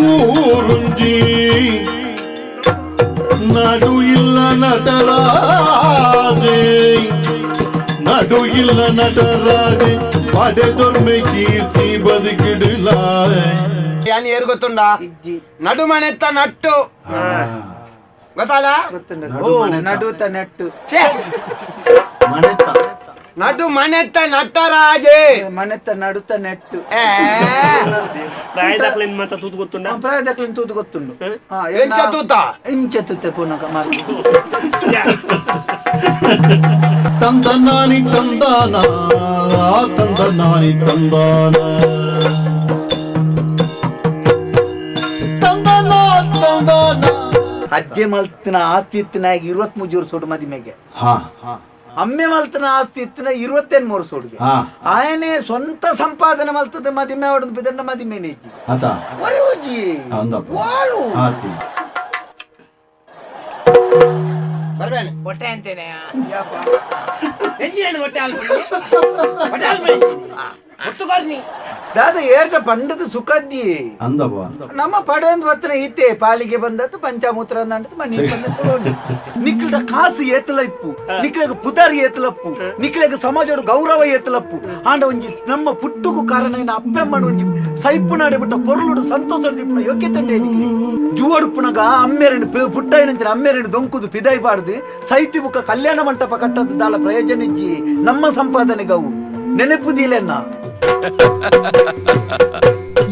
ಊರುಂಜಿ ನಡು ಇಲ್ಲ ನಟರಾಜೆ ನಡು ಇಲ್ಲ ನಟರಾಜೆ ಪಡೆದೊರ್ಮೆ ಕೀರ್ತಿ ಬದುಕಿಡಲಾರೆ. ಯಾನ್ ಏರ್ ಗೊತ್ತುಂಡ? ಇಜ್ಜಿ. ನಡುಮನೆತ್ತ ನಟ್ಟು ಗೊತ್ತಲ್ಲ? ಗೊತ್ತುಂಡು. ನಡುತ ನೆಟ್ಟು. ಛೇ! ನಡು ಮನೆತ್ತ ನಟ್ಟರಾಜೆ. ಮನೆತ್ತ ನಡುತ ನೆಟ್ಟು. ಏ, ಪ್ರಾಯದಾಕ್ಲೇನ್ ಮಾತ ತೂತು ಗೊತ್ತುಂಡ? ಪ್ರಾಯದಕ್ಲಿನ ತೂತು ಗೊತ್ತುಂಡು. ಎಂಚ ತೂತ? ಇಂಚ ತೂತೆ ಪುನಕ ಮಾರ್ಗ. ತಂದನಾನಿ ತಂದಾನ ತಂದನಾನಿ ತಂದಾನ ತಂದನ ತಂದಾನ. ಅಜ್ಜೆ ಮಲ್ತಿನ ಆಸ್ತಿ ಇತ್ತಿನ 23 ಸೋಡು ಮದಿಮೆಗೆ. ಅಮ್ಮೆ ಮಲ್ತನ ಆಸ್ತಿ ಇತ್ತಿನ 23 ಸೋಡುಗೆ. ಆಯನೆ ಸ್ವಂತ ಸಂಪಾದನೆ ಮಲ್ತದ ಮದಿಮೆ ಅವಡದು ಬಿದಣ್ಣ ಮದಿಮೆ ನೇಜಿ ಒರೋಜಿ ವಾಳು. ಬರ್ಬೇನೆ. ಹೊಟ್ಟೆ ಅಂತೇನೆ. ಯಪ್ಪ. ಎಂಜಿನ ಹೊಟ್ಟೆ ಹಾಲು ಕುಡಿ. ಹೊಟ್ಟೆ ಹಾಲು ಮಾಡಿ. ಒತ್ತುಕೊರ್ನಿ. ದಾದ ಏರ್ಟ ಪಂಡದ ಸುಖದ್ದಿ ನಮ್ಮ ಪಡೆಯೊಂದು ಬತ್ತನ ಈತೆ ಪಾಲಿಗೆ ಬಂದದ್ದು ಪಂಚಾಮೂತ್ರ ಅಂದದ್ದು ಮನಿ ಬಂದದ್ದು. ನಿಕ್ಲದ ಕಾಸು ಏತಲ ಇಪ್ಪು, ನಿಕ್ಲಗ ಪುದಾರ್ ಏತಲಪ್ಪು, ನಿಕ್ಲಗ ಸಮಾಜದ ಗೌರವ ಏತಲಪ್ಪು. ಆಂಡ ಒಂಜಿ ನಮ್ಮ ಪುಟ್ಟುಕು ಕಾರಣ ಏನ ಅಪ್ಪೆಮ್ಮನ ಒಂಜಿ ಸೈಪು ನಾಡೆ ಬಿಟ್ಟ ಪೊರುಳುಡು ಸಂತೋಷ ದಿಪ್ಪುನ ಯೋಗ್ಯತೆ ನಿಕ್ಲೆ. ಜೂವಡುಪ್ಪುನಗ ಅಮ್ಮೆರೆಂಡು ಪುಟ್ಟಾಯಿನಂಚಿನ ಅಮ್ಮೆರೆಂಡು ದೊಂಕುದು ಪಿದಾಯಿ ಪಾಡ್ದು ಸೈತಿ ಬುಕ್ಕ ಕಲ್ಯಾಣ ಮಂಟಪ ಕಟ್ಟದ್ದು ದಾಲ ಪ್ರಯೋಜನ ಇಜ್ಜಿ. ನಮ್ಮ ಸಂಪಾದನೆಗವು ನೆನಪುದಿಲೆನ್ನ.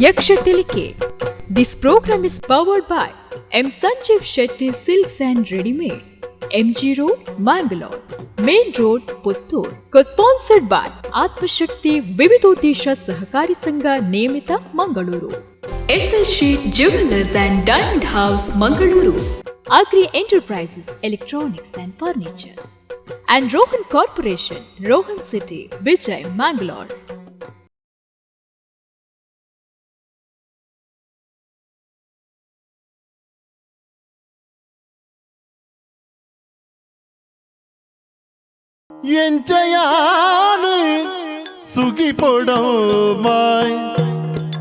Yaksha Tilike. This program is powered by M. Sanjeev Shetty Silks and Readymades, MG Road, Mangalore, Main Road, Puttur. Co-sponsored by Atmashakti Vividodesha Sahakari Sangha Niyamita, Mangaluru. SS Sheet Jewelers and Diamond House, Mangaluru. Agri Enterprises, Electronics and Furnitures. And Rohan Corporation, Rohan City, Vijay, Mangalore. ಎಂಚಯಾನು ಸುಗಿಪೊಡಮಾಯ್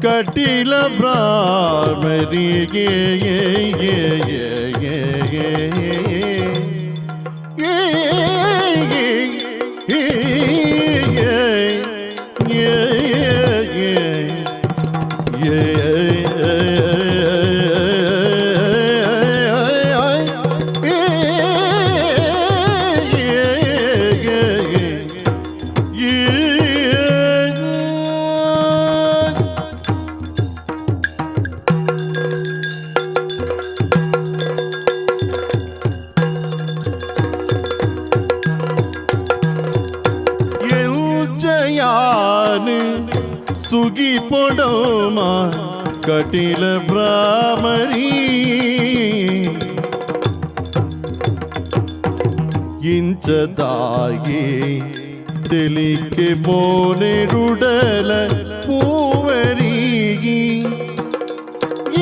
ಕಟಿಲ ಬ್ರಾಹ್ಮರಿಗೆ. ಎಂಚಯಾನು ಸುಗಿಪೊಡಮ ಕಟಿಲ Bhramari ಇಂಚದಾಗಿ ತೆಲಿಕೆ ಮೋನೆರುಡಲ ಪೂವರಿಗೆ.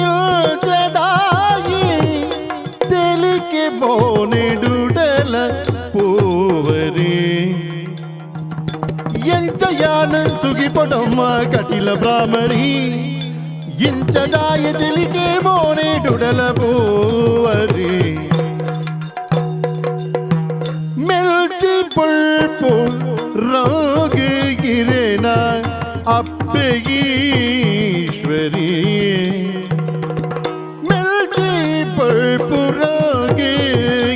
ಇಂಚದಾಗಿ ತೆಲಿಕೆ ಮೋನೆಡುಡಲ ಪೂವರಿ. ಎಂಚಯಾನ ಸುಗಿಪೊಡಮ್ಮ ಕಟಿಲ ಭ್ರಾಮರಿ ಇಂಚದಾಯ ತೆಲಿಕೆ ಮೋನೆಡುಡಲ ಪೂವರಿ. ಮೆಲ್ಚಿ ಪುಲ್ಪು ರೋಗಿ ಗಿರೇನ ಅಪ್ಪೆಗೀಶ್ವರಿ. ಮೆಲ್ಚಿ ಪುಲ್ಪು ರೋಗಿ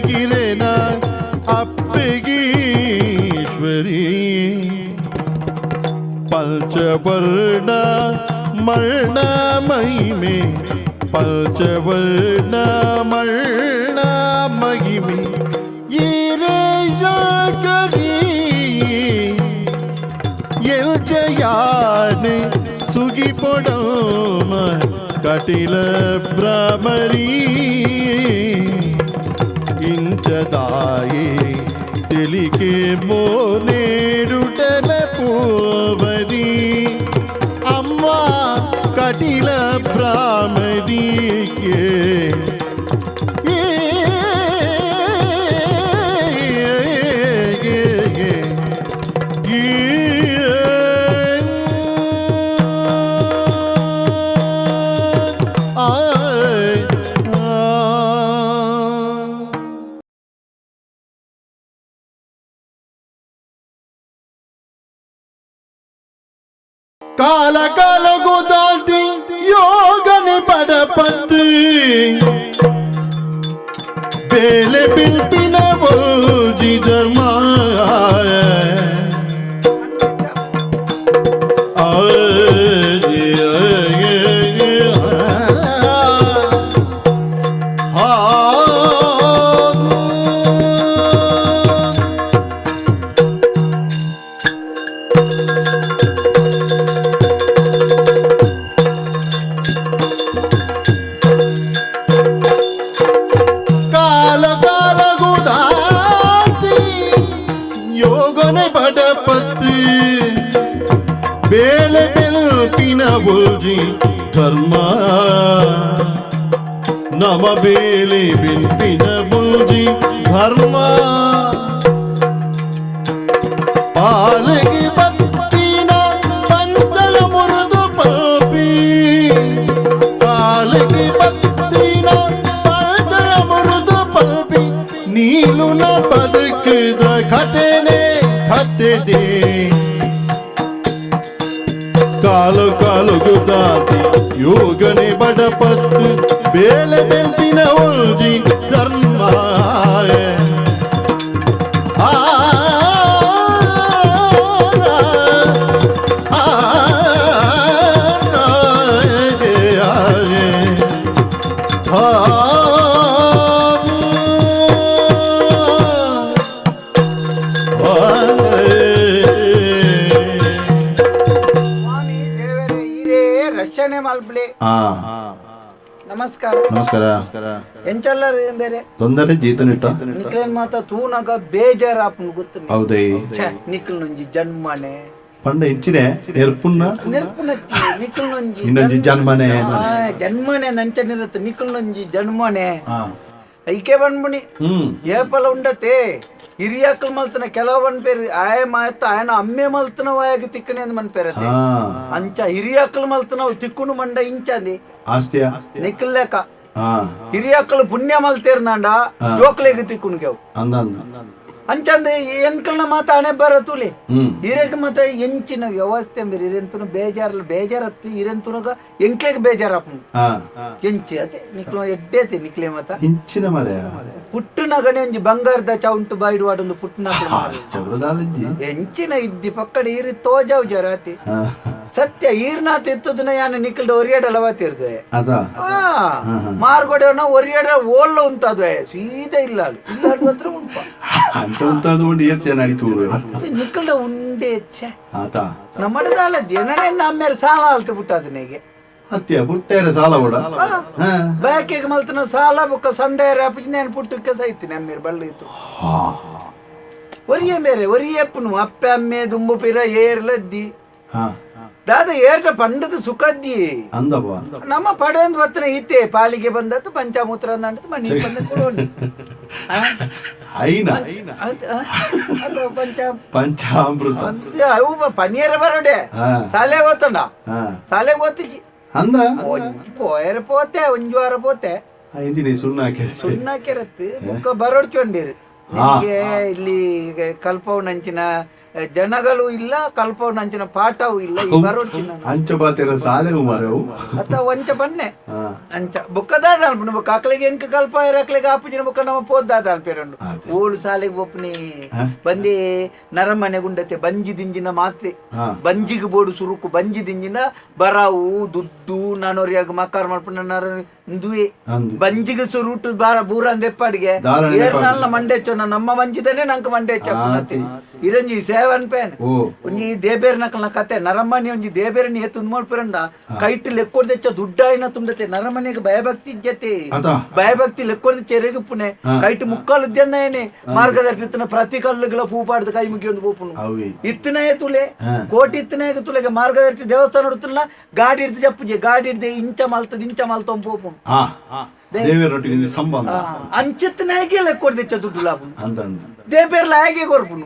ಗಿರೇನ ಅಪ್ಪೆಗೀಶ್ವರಿ. ಪಂಚವರ್ಣ ಮರ್ಣ ಮಹಿಮೆ ಪಂಚವರ್ಣ ಮರ್ಣ ಮಹಿಮೆ ಈರೇಯಕರಿ. ಎಲ್ಚಯಾನೆ ಸುಗಿಪೊಡಮ ಕಟಿಲ ಭ್ರಮರಿ ಇಂಚದಾಯಿ ತೆಲಿಕೆ ಮೋನೇರುಟಲ ಪೂವರಿ ಅಮ್ಮ ಕಟಿಲ ಭ್ರಾಮರಿಗೆ. ಆ. ಕಾಲ ಕಾಲಗುದಾದಿ ಯೋಗನೆ ಪಡಪತ್ತು ಬೇಲೆ ಬಿಲ್ಪಿನ ಬೋಜಿ ಧರ್ಮ ಧರ್ಮ ನಮ ಬೇಲೆ ಬಿಲ್ಪಿನ ಬುಲ್ಜಿ ಧರ್ಮ ಪಾಲಿಗೆ ಬತ್ತಿನ ಪಂಚಲ ಮುರಿದು ಪಾಪಿ ಪಾಲಿಗೆ ಬತ್ತಿನ ಪಂಚಲ ಮುರಿದು ಪಾಪಿ ನೀಲುನ ಬದುಕಿದ ಕಥೆನೆ ಕಥೆನೇ ಕಾಲು ಕಾಲುಗುದಾತಿ ಯೋಗನೆ ಬಡಪತ್ತು ಬೇಲೆ ಬೆಲ್ಪಿನ ಉಲ್ಜಿ ಧರ್ಮ ಆ ನಮಸ್ಕಾರ ನಮಸ್ಕಾರ. ಎಂಚಲ್ಲರ್ ಬೇರೆ ತೊಂದರೆ ಜೀತನಿಟ್ಟ ನಿಕ್ಲೇನ್ ಮಾತ ತೂನಗ ಬೇಜಾರಾಪುಂಡು ಗೊತ್ತು. ಹೌದೇ ಛೆ ನಿಕ್ಲನೊಂಜಿ ಜನ್ಮನೆ ಪಂಡ ಇಂಚಿನೆ ನೆರ್ಪುನ್ನ ನೆರ್ಪುನತ್ತಿ ನಿಕ್ಲನೊಂಜಿ ಇನ್ನೊಂಜಿ ಜನ್ಮನೆ ಜನ್ಮನೆ ನಂಚನಿರತ್ತು ನಿಕ್ಲನೊಂಜಿ ಜನ್ಮನೆ ಐಕೆ ಬಂದ್ಬುಣಿ ಏಪಲ ಉಂಡತೆ ಹಿರಿಯಾಕಲ್ ಮಲ್ತನ ಕೆಲವು ಪೇರು ಆಯ ಮಾತ ಆಯನ ಅಮ್ಮೆ ಮಲ್ತನ ವಾಯಾಗ ತಿಕ್ಕನೆ ಅಂದ್ ಮನ್ಪೇರತೆ ಅಂಚ ಹಿರಿಯಾಕಲ್ ಮಲ್ತನವು ತಿಕ್ಕುನು ಮಂಡ ಇಂಚಂದಿ ಆಸ್ತಿಯ ನಿಕ್ಕಲ್ಲೇಕ ಹಿರಿಯಾಕಲ್ ಪುಣ್ಯ ಮಲ್ತೇರ್ನಾಂಡ ಜೋಕ್ಲೆಗ್ ತಿಕ್ಕುನು ಅಂಚಂದ ಎಂಕಲ್ನ ಮಾತ ಹಣೆ ಬರ ತುಲಿ ಹಿರಿಯಕ ಮಾತ ಎಂಚಿನ ವ್ಯವಸ್ಥೆ ಅಂಬರಿ ಹಿರಿಯಂತನು ಬೇಜಾರಲ್ಲ ಬೇಜಾರತ್ತಿ ಹಿರಿಯಂತುನಗ ಎಂಕ್ಲೆಗ್ ಬೇಜಾರಪ್ಪನು ಎಂಚಿ ಅತೆ ನಿಕ್ಲ ಎಡ್ಡೇತಿ ನಿಕ್ಲೆ ಮಾತ ಇಂಚಿನ ಮರೆ ಪುಟ್ಟನಗನೆ ಒಂಜಿ ಬಂಗಾರದ ಚೌಂಟು ಬಾಯ್ಡು ವಾಡೊಂದು ಪುಟ್ಟನ ಎಂಚಿನ ಇದ್ದಿ ಪಕ್ಕಡೆ ಈರಿ ತೋಜಾವ್ ಜರಾತಿ ಸತ್ಯ ಈರ್ನಾಥ ಇತ್ತದನ ಯಾನ ನಿಕ್ಕಲ್ದ ಒರಿಯಡಲವ ತೀರ್ತದೆ ಮಾರ್ಗೊಡೆವನ ಒರಿಯಡ ಓಲ್ಲ ಉಂತದ್ವೆ ಸೀದಾ ಇಲ್ಲ ಇಲ್ಲ ಮಾತ್ರ ಉಂಪ ನಿಕ್ಕಲ್ದ ಉಂಡೆ ನಮ್ಮಡದಾಲ ಜನನೇ ನಮ್ಮೇಲೆ ಸಾಲ ಅಲ್ತು ಬಿಟ್ಟದನಿಗೆ ಸಾಲ ಬ್ಯಾಕಿಗೆ ಮಲ್ತನ ಸಾಲ ಬುಕ್ಕ ಸಂದೇಹ ನೇನು ಪುಟ್ಟಕ್ಕೆ ಸೈತೀನಿ ಅಮ್ಮೇರು ಬಳ್ಳಿ ಇತ್ತು ಒರಿಯ ಮೇರೆ ಒರಿಯಪ್ಪನು ಅಪ್ಪೆ ಅಮ್ಮೆ ದುಂಬು ಪಿರ ಏರ್ಲದ್ದಿ ದಾದ ಏರ್ಟ ಪಂಡದ ಸುಖದ್ದಿ ನಮ್ಮ ಪಡೆಯೊಂದು ಬತ್ತನ ಈತೆ ಪಾಲಿಗೆ ಬಂದದ್ದು ಪಂಚಾಮೂತ್ರ ಅಂದದ್ದು ಮನಿ ಬಂದ ಪಂಚಾಮೃತ ಅವು ಪನಿಯರ ಬರೋಡೆ ಸಾಲೆ ಓದ್ತಂಡ ಸಾಲೆ ಓದ್ತಿಜಿ ಅಂದ ಪೋಯರ ಪೋತೆ ಒಂಜು ವಾರ ಪೋತೆ ಸುಣ್ಣ ಕೆರತ್ತು ಬುಕ್ಕ ಬರೋಡ್ಚೊಂಡಿರು ನಿಮಗೆ ಇಲ್ಲಿ ಕಲ್ಪವನಂಚಿನ ಜನಗಳು ಇಲ್ಲ, ಕಲ್ಪವನಂಚಿನ ಪಾಠವೂ ಇಲ್ಲ. ಈ ಬರೋಡ್ಚಿನ ಅತ್ತ ಒಂಚ ಬನ್ನೆ ಅಂಚ ಬುಕ್ಕದಾದ ಅನ್ಪುಂಡು ಬುಕ್ಕ ಅಕ್ಲಿಗೆ ಎಂಕ ಕಲ್ಪ ಅಕ್ಲಿಗೆ ಆಪುಜಿನ ಬುಕ್ಕ ನಮ್ಮ ಪೋದ್ದಾದ ಅನ್ಪೇರಂಡು ಓಳು ಸಾಲೆಗೆ ಒಪ್ಪನಿ ಬಂದಿ ನರಮನೆ ಗುಂಡತೆ ಬಂಜಿ ದಿಂಜಿನ ಮಾತ್ರೆ ಬಂಜಿಗೆ ಬೋಡು ಸುರುಕು ಬಂಜಿ ದಿಂಜಿನ ಬರಾವು ದುಡ್ಡು ನಾನೋರಿಯಾಗ ಮಕ್ಕಾರ ಮಲ್ಪುಂಡ ನರ ಇಂದುವೆ ಬಂಜಿಗೆ ಸುರುಟು ಬಾರ ಬೂರ ಅಂದೆಪ್ಪಾಡಿಗೆ ಏರ್ನಾಲ್ನ ಮಂಡೆ ನಮ್ಮ ಮಂಜಿದಾನೆ ನಂಗೆ ಮಂಡೆ ಚಪ್ಪನತಿ ಇರಂಜಿ ಸೇವನ್ ಪೇನ್ ಒಂಜಿ ದೇಬೇರ್ ನಕಲ್ನ ಕತೆ ನರಮನಿ ಒಂಜಿ ದೇಬೇರನಿ ಎತ್ತು ಮಲ್ಪರಂಡ ಕೈಟ್ ಲೆಕ್ಕೊಡ್ದೆಚ್ಚ ದುಡ್ಡಾಯಿನ ತುಂಡತೆ ನರಮನಿಗೆ ಭಯಭಕ್ತಿ ಇಜ್ಜತೆ ಭಯಭಕ್ತಿ ಲೆಕ್ಕೊಡ್ದ ಚೆರೆಗೆ ಪುಣೆ ಕೈಟ್ ಮುಕ್ಕಾಲು ಇದ್ದನ್ನೇ ಮಾರ್ಗದರ್ಶನ ಪ್ರತಿ ಕಲ್ಲುಗಳ ಪೂಪಾಡ್ದ ಕೈ ಮುಗಿಯೊಂದು ಪೂಪುನು ಇತ್ತನೇ ತುಲೆ ಕೋಟಿ ಇತ್ತನೇ ತುಲೆಗೆ ಮಾರ್ಗದರ್ಶಿ ದೇವಸ್ಥಾನ ಹುಡುತ್ತಲ್ಲ ಗಾಡಿ ಹಿಡ್ದು ಚಪ್ಪುಜೆ ಗಾಡಿ ಹಿಡ್ದೆ ಇಂಚ ಮಲ್ತದ ಇಂಚ ಮಲ್ತೊಂದು ಪೋಪುನು ಅಂಚಿತ್ತನಾಗೆ ಲೆಕ್ಕೊಡ್ದೆಚ್ಚ ದುಡ್ಡು ಲಾಭ ದೇಬೇರ್ಲ ಹಾಗೆ ಕೊರ್ಪುನು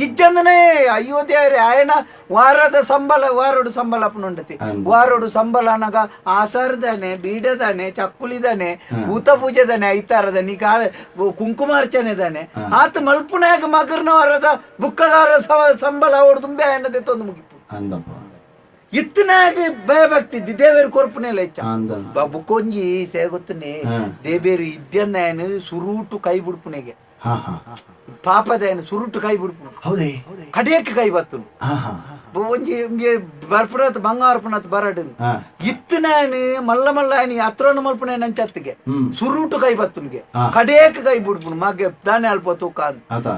ಇಜ್ಜಂದನೇ ಅಯ್ಯೋ ದೇವರೇ ಆಯನ ವಾರದ ಸಂಬಳ ವಾರೋಡು ಸಂಬಳ ಅಪ್ಪನುಂಡತಿ ವಾರೋಡು ಸಂಬಳ ಅನಗ ಆಸಾರದಾನೆ ಬೀಡದಾನೆ ಚಕ್ಕುಲಿದಾನೆ ಭೂತ ಪೂಜೆದಾನೆ ಐತಾರದಾನೆ ಕುಂಕುಮಾರ್ಚನೆ ದಾನೆ ಆತ ಮಲ್ಪುನಾಗ ಮಗರ್ನ ವಾರದ ಬುಕ್ಕದಾರ ಸಂಬಳ ಅವಡು ತುಂಬೆ ಆಯನದೆ ತೊಂದು ಮುಗಿಪು. ಇತ್ತನಾಗ ಭಯಭಕ್ತಿ ದೇವೇರು ಕೊರ್ಪುನೆ ಲೆಚ್ಚ ಬುಕ್ಕೊಂಜಿ ಸೇಗೊತ್ತನೆ ದೇಬೇರು ಇದ್ದನ್ನ ಸುರೂಟು ಕೈ ಬಿಡ್ಪುನೆಗೆ ಪಾಪದ ಸುರುಟು ಕೈ ಬಿಡ್ಪುನು ಹೌದೇ ಕಡೆಯಕ್ಕೆ ಕೈ ಬತ್ತುನು ಒಂಜಿ ಬರ್ಪುನತ್ ಬಂಗಾರಪುನತ್ ಬರಡು ಇತ್ತನಾನು ಮಲ್ಲ ಮಲ್ಲ ಆನಿ ಅತ್ರನ ಮಲ್ಪುನೆ ನಂಚತ್ತಿಗೆ ಸುರುಟು ಕೈ ಬತ್ತುನಿಗೆ ಕಡೆಯಕ್ಕೆ ಕೈ ಬಿಡ್ಪುನು ಮಗ್ಗೆ ದಾನೆ ಅಲ್ಪ ತೂಕ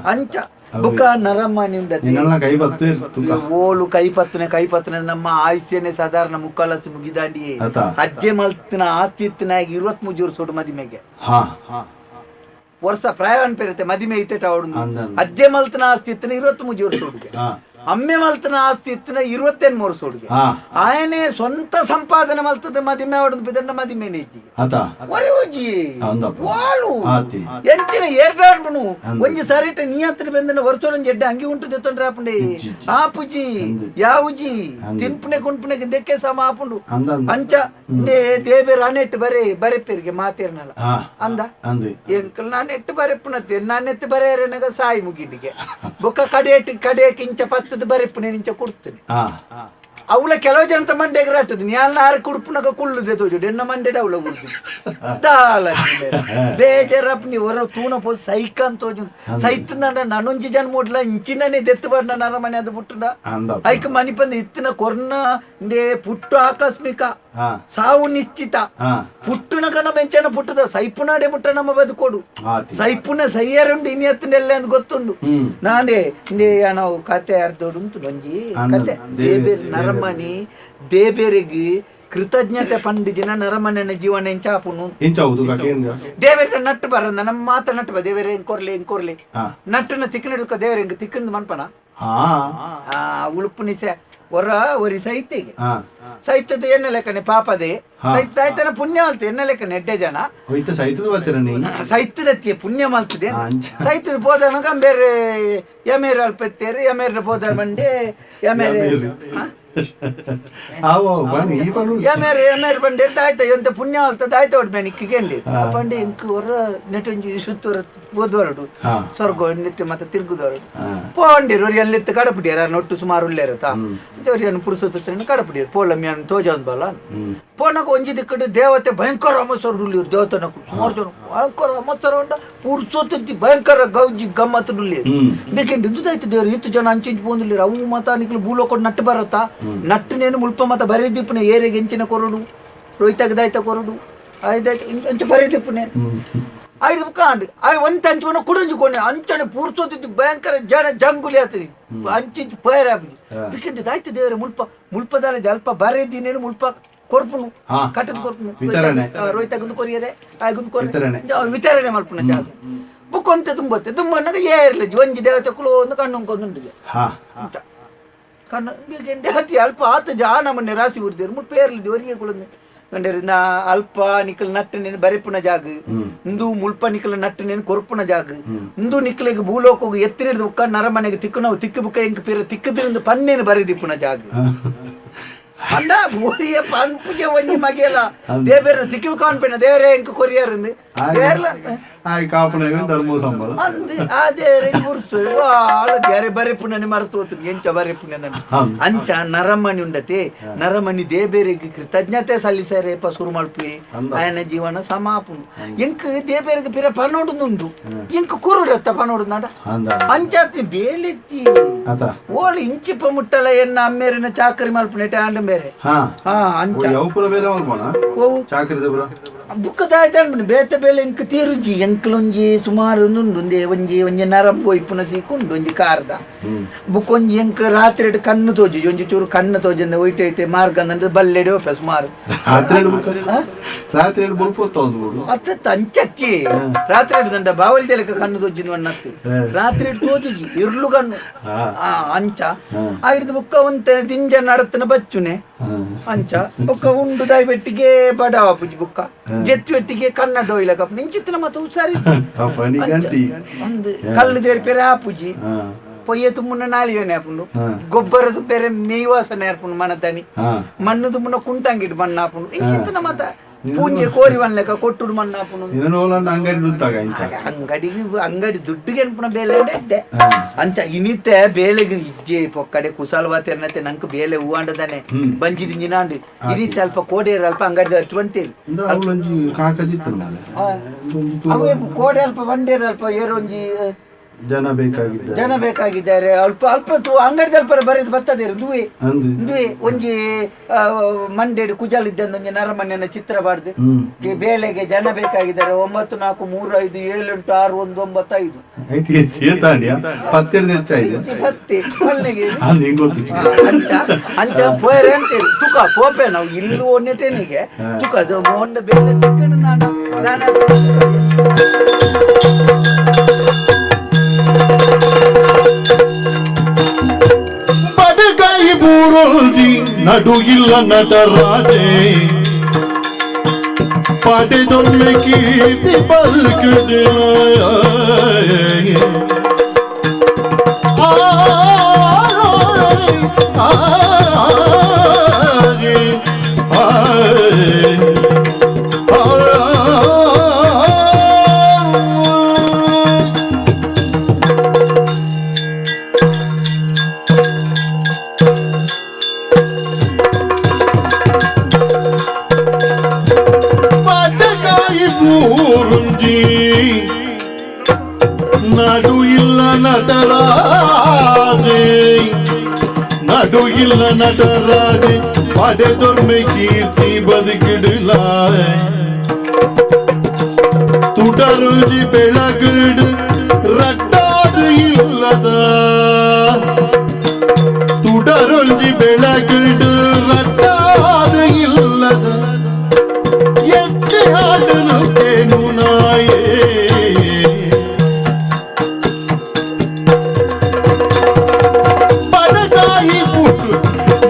ಅಂಚ ಬುಕ್ಕ ನರಮ್ಮ ನಿಮ್ದತಿ ಕೈ ಬತ್ತು ಓಲು ಕೈ ಪತ್ತನೆ ಕೈ ಪತ್ತನೆ ನಮ್ಮ ಆಯುಷ್ಯನೆ ಸಾಧಾರಣ ಮುಕ್ಕಾಲಸಿ ಮುಗಿದಾಂಡಿ ಅಜ್ಜೆ ಮಲ್ತಿನ ಆಸ್ತಿ ಇತ್ತನಾಗಿ 23 ವರ್ಷ ಮದಿಮೆಗೆ ವರ್ಷ ಪ್ರಾಯ ಅನ್ಪಿರುತ್ತೆ ಮದಿಮೆ ಇತ್ತೆಟ ಅವಡು ಅಜ್ಜೆ ಮಲ್ತನ ಆಸ್ತಿ ಇತ್ತನ 23 ವರ್ಷ ಹುಡುಗೆ ಅಮ್ಮೆ ಮಲ್ತನ ಆಸ್ತಿ ಇತ್ತನ 28 ವರ್ಷ ಹುಡುಗೆ ಆಯನೆ ಸ್ವಂತ ಸಂಪಾದನೆ ಮಲ್ತದ ಮದಿಮೆ ಅವಡದು ಬಿದಣ್ಣ ಮದಿಮೆ ಒರಿ ವಾಳು ಎಂಚಿನ ಏರ್ಡಾಡ್ಬನು ಒಂಜಿ ಸರಿಟ ನೀ ಹತ್ರ ಬೆಂದನ ವರ್ಷೊಂಜಿ ಎಡ್ಡೆ ಅಂಗಿ ಉಂಟು ದೆತ್ತೊಂಡ್ರೆ ಆಪುಂಡೆ ಆಪುಜಿ ಯಾವುಜಿ ತಿನ್ಪುನೆ ಕುನ್ಪುನೆ ದೆಕ್ಕೆ ಸಮ ಆಪುಂಡು ಅಂಚ ದೇಬೇರು ಅನೆಟ್ಟು ಬರೇ ಬರೆಪೇರಿಗೆ ಮಾತೇರ್ನಲ್ಲ ಅಂದ ಎಂಕಲ್ ನಾನು ಎಟ್ಟು ಬರೆಪುನತ್ತೆ ನಾನೆತ್ತು ಬರೆಯರನಗ ಸಾಯಿ ಮುಗಿಡಿಗೆ ಬೊಕ್ಕ ಕಡೆಯಟ್ಟು ಕಡೆಯಕ್ಕೆ ಇಂಚ ಪತ್ತದ ಬರೆಪುನೆ ಇಂಚ ಕೊಡ್ತೇನೆ ಅವಳ ಕೆಲವು ಜನತ ಮಂಡೆಗೆ ರಾಟದ ನ್ಯಾಲ್ನ ಆರು ಕುಡ್ಪುನಗ ಕುಳ್ಳುದೆ ತೋಜುಡು ಎನ್ನ ಮಂಡೆಡ್ ಅವಳ ಕುಡ್ದು ದಾಲ ಬೇಜಾರಪ್ಪ ನೀವು ಹೊರ ತೂನ ಪೋ ಸೈಕ್ ಅಂತ ತೋಜು ಸೈತಂದ ನಾನೊಂಜಿ ಜನ ಮೂಡ್ಲ ಇಂಚಿನನೇ ದೆತ್ತು ಬಾರ್ನ ನರಮನೆ ಅದು ಪುಟ್ಟದ ಐಕ್ ಮನಿಪಂದ ಇತ್ತಿನ ಕೊರ್ನ ಇಂದೇ ಪುಟ್ಟು ಆಕಸ್ಮಿಕ ಸಾವು ನಿಶ್ಚಿತ ಪುಟ್ಟುನಕ ನಮ್ಮ ಎಂಚನ ಪುಟ್ಟದ ಸೈಪುನಾಡೆ ಮುಟ್ಟ ನಮ್ಮ ಬದುಕೋಡು ಸೈಪುನ ಸೈಯರುಂಡು ಇನಿ ಹತ್ತಿನೆಲ್ಲ ಅಂತ ಗೊತ್ತುಂಡು ನಾನೇ ಇಂದೇ ನಾವು ಕತೆ ಅರ್ಧೋಡು ಉಂಟು ಒಂಜಿ ಕತೆ ದೇಬೇರು ನರಮಣಿ ದೇಬೇರಿಗೆ ಕೃತಜ್ಞತೆ ಪಂಡಿ ದಿನ ನರಮನೆಯ ಜೀವನ ಎಂಚಾಪುನು ದೇವೇರ ನಟ್ಟು ಬರಂದ ನಮ್ಮ ಮಾತ ನಟ್ಟು ಬ ದೇವೇರ ಎಂಕೊರ್ಲಿ ಎಂಕೊರ್ಲಿ ನಟ್ಟನ ತಿಕ್ಕನಿಡ್ಕ ದೇವೇರ ಹೆಂಗ್ ತಿಕ್ಕಂದು ಮನ್ಪನ ಉಳುಪು ನಿಸೆ ಹೊರ ಒರಿ ಸೈತಿಗೆ ಸೈತದ ಎಣ್ಣ ಲೆಕ್ಕನೆ ಪಾಪದೇ ಸೈತ ಆಯ್ತನ ಪುಣ್ಯ ಮಲ್ತ ಎಣ್ಣ ಲೆಕ್ಕನೆ ಎಡ್ಡೆ ಜನ ಸೈತದತ್ತಿ ಪುಣ್ಯ ಮಲ್ತದೆ ಸೈತದ ಪೋದನಕ ಬೇರೆ ಯಮೇರ ಅಲ್ಪತ್ತೇರು ಯಮೇರ ಪೋದ ಬಂಡೆ ಯಮೇರೆ ಯಮೇರು ಯಮೇರು ಬಂಡೆ ಆಯ್ತ ಎಂತ ಪುಣ್ಯ ಅಲ್ತದ ಆಯ್ತ ಒಟ್ಟು ಮೇಲೆ ಇಕ್ಕಿಗೆಂಡಿ ಪಂಡೆ ಇಂಕ್ ಹೊರ ನೆಟ್ಟೊಂಜಿ ಸುತ್ತೂರ ಬೋದ್ವರಡು ಸ್ವರ್ಗ ನೆಟ್ಟು ಮತ್ತೆ ತಿರುಗುದವರಡು ಪೋಂಡಿರು ಅವ್ರು ಎಲ್ಲಿತ್ತು ಕಡಪುಡಿಯರ ನೊಟ್ಟು ಸುಮಾರು ಉಳ್ಳೇರತ ಅವ್ರು ಪುರುಸೊತ್ತು ಕಡಪುಡಿಯರು ಪೋಲ ಮ್ಯಾನ್ ತೋಜೊಂದು ಬಲ ಪೋನಕ ಒಂಜಿ ದಿಕ್ಕಡು ದೇವತೆ ಭಯಂಕರ ಅಮಸರು ಉಳ್ಳಿರು ದೇವತನಕು ಸುಮಾರು ಜನ ಭಯಂಕರ ಅಮಸರ ಉಂಡ ಪುರುಸೊತ್ತಿ ಭಯಂಕರ ಗೌಜಿ ಗಮ್ಮತ್ತು ಉಳ್ಳಿರು ಬೇಕೆಂಡು ದುದಾಯ್ತು ದೇವರು ಇತ್ತು ಜನ ಅಂಚಿಂಚು ಪೋಂದುಳ್ಳಿರು ಅವು ಮಾತ ನಿಕ್ಲು ಭೂಲೋಕೊಂಡು ನಟ್ಟು ಬರತ್ತಾ ನಟ್ಟನೇನು ಮುಲ್ಪ ಮತ ಬರೆದಿಪ್ಪುನೆ ಏರೆಗೆ ಎಂಚಿನ ಕೊರಡು ರೋಯ್ತಾಗದಾಯ್ತ ಕೊರಡು ಆಯ್ದಾಯ್ತು ಅಂಚು ಬರೆದಿಪ್ಪುನೆ ಐದು ಕಾಂಡು ಆಯ್ ಒಂತ ಅಂಚುವನ ಕುಡಂಜು ಕೊನೆ ಅಂಚನೆ ಪೂರ್ಸೋತಿದ್ದು ಭಯಂಕರ ಜನ ಜಂಗುಲಿ ಆತನಿ ಅಂಚಿಂಚು ಪೈರ್ ಆಪುಜಿ ಬಿಕ್ಕಿಂಡು ಆಯ್ತು ದೇವರೇ ಮುಲ್ಪ ಮುಲ್ಪದಾಲ ಅಲ್ಪ ಬರೆದಿನೇನು ಮುಲ್ಪ ಕೊರ್ಪುನು ಕಟ್ಟದ ಕೊರ್ಪುನು ರೋಯ್ತಾಗಂದು ಕೊರಿಯದೆ ಆಯ್ಗುಂದು ಕೊರಿ ವಿತರಣೆ ಮಲ್ಪುನ ಜಾಗ ಬುಕ್ ಅಂತ ತುಂಬತ್ತೆ ತುಂಬನ್ನಾಗ ಏರ್ಲಿ ಒಂಜಿ ದೇವತೆ ಕುಲು ಒಂದು ಕಣ್ಣು ಕೊಂದುಂಡಿದೆ ಕಣ್ಣು ಅತಿ ಅಲ್ಪ ಆತ ಜಾ ನಮ್ಮನ್ನೆ ರಾಸಿ ಉರ್ದೇರು ಮುಲ್ಪ ಏರ್ಲಿದ್ದು ಹೊರಿಗೆ ಕುಳಂದು ಕಂಡೇರಿ ನಾ ಅಲ್ಪ ನಿಕಲ್ ನಟ್ಟು ನೀನು ಬರೆಪುನ ಜಾಗ ಇಂದು ಮುಲ್ಪ ನಿಕಲ್ ನಟ್ಟು ನೀನು ಕೊರ್ಪುನ ಜಾಗ ಇಂದು ನಿಕ್ಲಿಗೆ ಭೂಲೋಕ ಎತ್ತಿನಿಡ್ದು ಬುಕ್ಕ ನರಮನೆಗೆ ತಿಕ್ಕು ನಾವು ತಿಕ್ಕು ಬುಕ್ಕ ಇಂಕ್ ಪೀರ ತಿಕ್ಕದ್ರಿಂದ ಪನ್ನೇನು ಬರೆದಿಪ್ಪುನ ಜಾಗ ಅಣ್ಣ ಊರಿಯ ಪನ್ಪುಗೆ ಒಂಜಿ ಮಗೆಲ ದೇವೇರ ತಿಕ್ಕು ಕಾನ್ಪೆನ ದೇವರೇ ಇಂಕ್ ಕೊರಿಯರಿಂದ ದೇವರ ಮರೆತು ಎಂಚ ಬರೆಪುನ ಅಂಚ ನರಮಣಿ ಉಂಡತೆ ನರಮಣಿ ದೇಬೇರಿಗೆ ಕೃತಜ್ಞತೆ ಸಲ್ಲಿಸರೇಪ ಸುರು ಮಲ್ಪಿ ಆಯನ ಜೀವನ ಸಮಾಪುನು ಎಂಕ್ ದೇಬೇರಿಗೆ ಪಿರ ಪನೋಡುಂದು ಎಂಕ್ ಕುರುಡತ್ತ ಪನೋಡು ಅಂಚಾತಿ ಬೇಲೆತ್ತಿ ಓಳು ಇಂಚಿಪ ಮುಟ್ಟಲ ಎನ್ನ ಅಮ್ಮೇರಿನ ಚಾಕರಿ ಮಲ್ಪುನೆಟ ಆಂಡ ಬೇರೆ ಅಂಚ ಬುಕ್ಕದಾಯ್ತು ಬೇತೆ ಬೇಲೆ ಇಂಕ್ ತೀರುಜಿ ಎಂಕ್ಲೊಂಜಿ ಸುಮಾರು ಉಂಡು ಒಂಜಿ ಒಂಜಿ ನರಂಬು ಇಪ್ಪುನ ಸೀಕುಂಡು ಒಂಜಿ ಕಾರ್ದ ಬುಕ್ ಒಂಜಿ ಎಂಕ್ ರಾತ್ರಿ ಕಣ್ಣು ತೋಜಿ ಒಂಜಿ ಚೂರು ಕಣ್ಣು ತೋಜಂದೆ ಒಯ್ಟೆ ಐಟೆ ಮಾರ್ಗ ಅಂದ್ರೆ ಬಲ್ಲೆಡೆ ಹೋಪ ಸುಮಾರು ಅತ್ತ ಅಂಚತ್ತಿ ರಾತ್ರಿ ದಂಡ ಬಾವಲಿ ತೆಲಕ ಕಣ್ಣು ತೋಜಿನ ಒನ್ನತ್ತು ರಾತ್ರಿ ತೋಜುಜಿ ಇರ್ಲು ಕಣ್ಣು ಅಂಚ ಆ ಬುಕ್ಕ ಒಂತ ದಿಂಜ ನಡತನ ಬಚ್ಚುನೆ ಅಂಚ ಬುಕ್ಕ ಉಂಡು ದಾಯಿ ಬಡವ ಪುಜಿ ಬುಕ್ಕ ಜೆತ್ತು ಕನ್ನಡ ಒಯ್ಲಕ ನಿಂಚಿತ್ತಿನ ಮತ್ತೆ ಹುಷಾರಿ ಕಲ್ಲು ದೇರಿ ಪೆರೆ ಆಪುಜಿ ಪೊಯ್ಯ ತುಮ್ಮನ ನಾಲಿಯೋನೆ ಆಪುಂಡು ಗೊಬ್ಬರದ ಬೇರೆ ಮೇಯ್ವಾಸನೆ ಆರ್ಪುಂಡು ಮನತನಿ ಮಣ್ಣು ತುಮ್ಮನ ಕುಂಟಂಗಿಟ್ಟು ಮಣ್ಣು ಆಪುಂಡು ಇಂಚಿತ್ತಿನ ಮತ ಪೂಂಜೆ ಕೋರಿ ವನ್ಲೆಕ ಕೊಟ್ಟುಡು ಮಣ್ಣಾಪುನು ಅಂಗಡಿ ದುತ್ತಾಗ ಇಂಚ ಅಂಗಡಿ ಅಂಗಡಿ ದುಡ್ಡುಗೆ ಅನ್ಪುನ ಬೇಲೆ ಇದ್ದೆ ಅಂಚ ಇನಿತೆ ಬೇಲೆಗೆ ಇಜ್ಜೆ ಪೊಕ್ಕಡೆ ಕುಸಾಲ್ವಾತೆರ್ನತೆ ನಂಕ್ ಬೇಲೆ ಹೂವಾಂಡದಾನೆ ಬಂಜಿದ ಜಿನಾಂಡು ಇನಿತೆ ಅಲ್ಪ ಕೋಡೇರು ಅಲ್ಪ ಅಂಗಡಿ ಅಷ್ಟು ಬಂತೇರಿ ಅವೇ ಕೋಡೆ ಅಲ್ಪ ಬಂಡೇರು ಅಲ್ಪ ಏರೊಂಜಿ ಜನ ಬೇಕಾಗಿದ್ದಾರೆ ಜನ ಬೇಕಾಗಿದ್ದಾರೆ ಅಲ್ಪ ಅಲ್ಪ ಅಂಗಡಿ ಅಲ್ಪ ಬರೆದು ಬರ್ತದೆ ದುವೆ ದುವೆ ಒಂಜಿ ಮಂಡೇಡು ಕುಜಾಲ್ ಇದ್ದಂದು ಒಂಜಿ ನರಮಣ್ಯನ ಚಿತ್ರ ಬಾರ್ದು ಬೇಲೆಗೆ ಜನ ಬೇಕಾಗಿದ್ದಾರೆ 9 4 3 5 7 8 6 1 9 5 ಅಂಚ ಪೋಯರೆ ಅಂತೇಳಿ ತುಕ ಪೋಪೆ ನಾವು ಇಲ್ಲೂ ಒನ್ನೆಟೇನಿಗೆ ತುಕ ಒಂದ ಬೇಲೆ ತಿಕ್ಕಣ ನಾನು ಬಡಗೈ ಬೂರೊಲ್ಜಿ ನಡು ಇಲ್ಲ ನಟರಾಜೆ ಪಡೆದೊಮ್ಮೆ ಕೀರ್ತಿ ಬಲ್ಕಿಡಿನ ನಡು ಇಲ್ಲ ನಟರಾಜೆ ನಡು ಇಲ್ಲ ನಟರಾಜೆ ಪಡೆದೊಮ್ಮೆ ಕೀರ್ತಿ ಬದುಕಿಡಲ ತುಡರುಜಿ ಬೆಳಗಿಡು ರಟ್ಟಾದು ಇಲ್ಲದ ತುಡರುಜಿ ಬೆಳಗಿಡು ರಟ್ಟಾದು ಇಲ್ಲದ ಎಟ್ಟಿ ಹಾಡಲು ಕೇನು ನಾಯೇ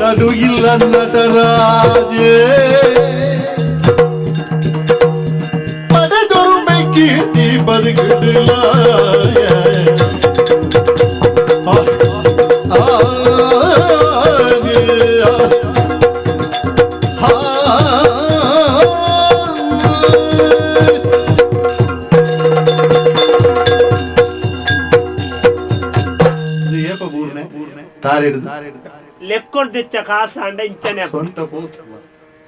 ನಡು ಇಲ್ಲ ನಟರಾಜೇ ಪಡೆದೊಮ್ಮೆ ಕೀರ್ತಿ ಬದುಕಿಡಲ ಲೆಕ್ಕೊಡ್ದಿಚ್ಚ ಕಾಸಾಂಡ ಇಂಚನೆ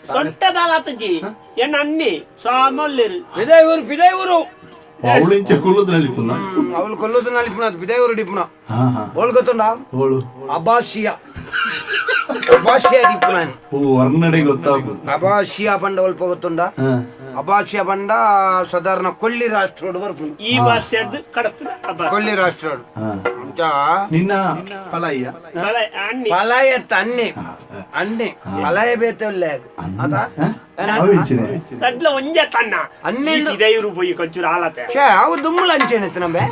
ಸೊಂಟದಾಲತಜಿ ಎನ್ನ ಅನ್ನಿ ಸಾಮಲ್ಲೇರು ಬಿದೈಊರು ಬಿದೈಊರು ಅವಳು ಇಂಚೆ ಕೊಲ್ಲುದ್ರಲ್ಲಿ ಪುನಃ ಅವಳು ಕೊಲ್ಲುದ್ರಲ್ಲಿ ಪುನಃ ಬಿದೈಊರು ಡಿಪುನ ಅವಳು ಗೊತ್ತುಂಡ ಅವಳು ಅಬಾಷಿಯಾ ಅಬಾಷಿಯಾ ದಿಪ್ಪುನ ಓ ವರ್ಣಡೆ ಗೊತ್ತಾಗುದು ಅಬಾಷಿಯಾ ಬಂಡ ಒಲ್ಪ ಗೊತ್ತುಂಡ ಅಬಾಷಿಯಾ ಬಂಡ ಸಾಧಾರಣ ಕೊಳ್ಳಿ ರಾಷ್ಟ್ರೋಡು ಬರ್ಪುಂಡು ಈ ಭಾಷೆಯದ್ದು ಕಡತದ ಕೊಳ್ಳಿ ರಾಷ್ಟ್ರೋಡು ನಿನ್ನ ಪಲಾಯ ಪಲಾಯ ಅನ್ನಿ ಅನ್ನಿ ಪಲಾಯ ಬೇತಲ್ಲ ಅದ ತಡ್ಲ ಒಂಜೆ ತನ್ನ ಅನ್ನಿ ಬಿದೈರು ಪೋಯಿ ಕಂಚೂರು ಆಲತೆ ಛೇ ಅವು ದುಮ್ಮುಲ ಅಂಚೇನೆ ನಂಬೆ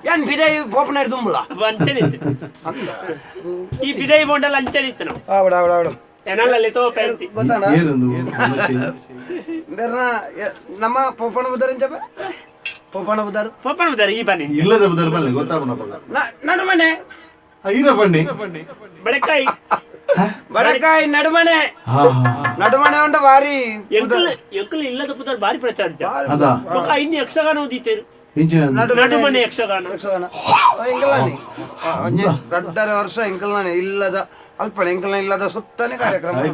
ಏನ್ ಬಿದೈ ಪೋಪನಾಡಿ ದುಮ್ಮುಲ ಅಂಚನೆ ಈ ಬಿದೈ ಬೋಂಡಲ್ ಅಂಚನೆ ಇತ್ತು ನಾವು ಆವಡ ಆವಡ ಆವಡ ಎನಲ್ಲಲ್ಲಿ ತೋ ಪೆಂತಿ ಗೊತ್ತಾಣ ಬೇರ್ನ ನಮ್ಮ ಪೋಪಣ ಬುದಾರ ಇಂಚಪ್ಪ ಪೋಪಣ ಬುದಾರು ಪೋಪಣ ಬುದಾರು ಈ ಬನ್ನಿ ಇಲ್ಲದ ಬುದಾರು ಬನ್ನಿ ಗೊತ್ತಾಪಣ ನಡುಮನೆ ಐರ ಬನ್ನಿ ಬಡಕಾಯಿ ಬಡಕಾಯಿ ನಡುಮನೆ ನಡುಮನೆ ಉಂಡ ಬಾರಿ ಎಂಕಲ್ ಎಂಕಲ್ ಇಲ್ಲದ ಪುದರ್ ಬಾರಿ ಪ್ರಚಾರ ಅದಾ ಇನ್ನು ಯಕ್ಷಗಾನ ಓದಿತೇರು ಇಂಚಿನ ನಡುಮನೆ ಯಕ್ಷಗಾನ ಯಕ್ಷಗಾನ ಎಂಕಲ್ನಾನೆ ವರ್ಷ ಎಂಕಲ್ನಾನೆ ಇಲ್ಲದ ಅಲ್ಪ ಎಂಕಲ್ನ ಇಲ್ಲದ ಸುತ್ತನೆ ಕಾರ್ಯಕ್ರಮ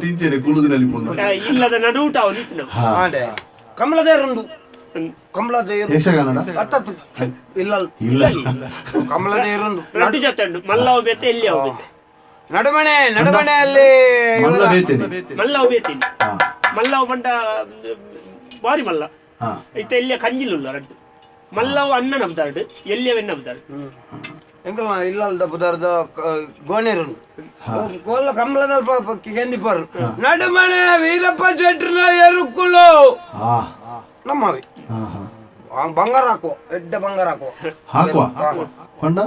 ಇಲ್ಲದ ನಡುಟ ಓದಿತ್ತು ನಾವು ಕಮಲದೇರುಂಡು ಕಮಲದೇರು ಯಕ್ಷಗಾನ ಇಲ್ಲ ಇಲ್ಲ ಕಮಲದೇರುಂಡು ನಡು ಜೊತೆ ಉಂಡು ಮಲ್ಲವ ಬೇತೆ ಎಲ್ಲಿ ಅವ ಬೇತೆ ನಡುಮನೆ ನಡುಮನೆ ಅಲ್ಲಿ ಮಲ್ಲವ ಬೇತೀನಿ ಮಲ್ಲವ ಬಂಡ ಬಾರಿ ಮಲ್ಲ ಇತ್ತ ಎಲ್ಲಿಯ ಕಂಜಿಲುಲ್ಲ ರಡ್ಡು ಮಲ್ಲವ ಅಣ್ಣ ನಂಬ್ದಾರ್ಡು ಎಲ್ಲಿಯವೆನ್ನ ನಂಬ್ದಾರ್ಡು ಎಂಕಲ್ನ ಇಲ್ಲಲ್ದ ಪುದರ್ದ ಗೋಣೇರುಂಡು ಕೋಲ ಕಮಲದ ಕೆಂದಿಪ್ಪರು ನಡುಮನೆ ವೀರಪ್ಪ ಶೆಟ್ರನ ಎರುಕುಲು ನಮ್ಮವಿ ಬಂಗಾರ ಹಾಕುವ ಎಡ್ಡೆ ಬಂಗಾರ ಹಾಕುವ ಹಾಕುವ ಹೊಂಡ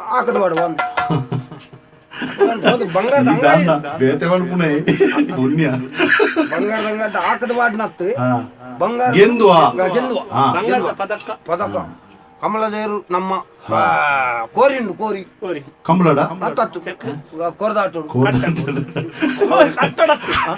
ಹಾಕದ ಬಾಡು ಒಂದು ಬಂಗಾರ ಪುಣ್ಯ ಬಂಗಾರದ ಅಂಗಡಿ ಹಾಕದ ಬಾಡ್ನತ್ತು ಬಂಗಾರ ಗೆಂದುವ ಗೆಂದುವ ಬಂಗಾರದ ಪದಕ ಪದಕ ಕಮಲದೇರು ನಮ್ಮ ಕೋರಿಂಡು ಕೋರಿ ಕೋರಿ ಕಂಬಳಡ ಅತ್ತತ್ತು ಕೊರದಾಟು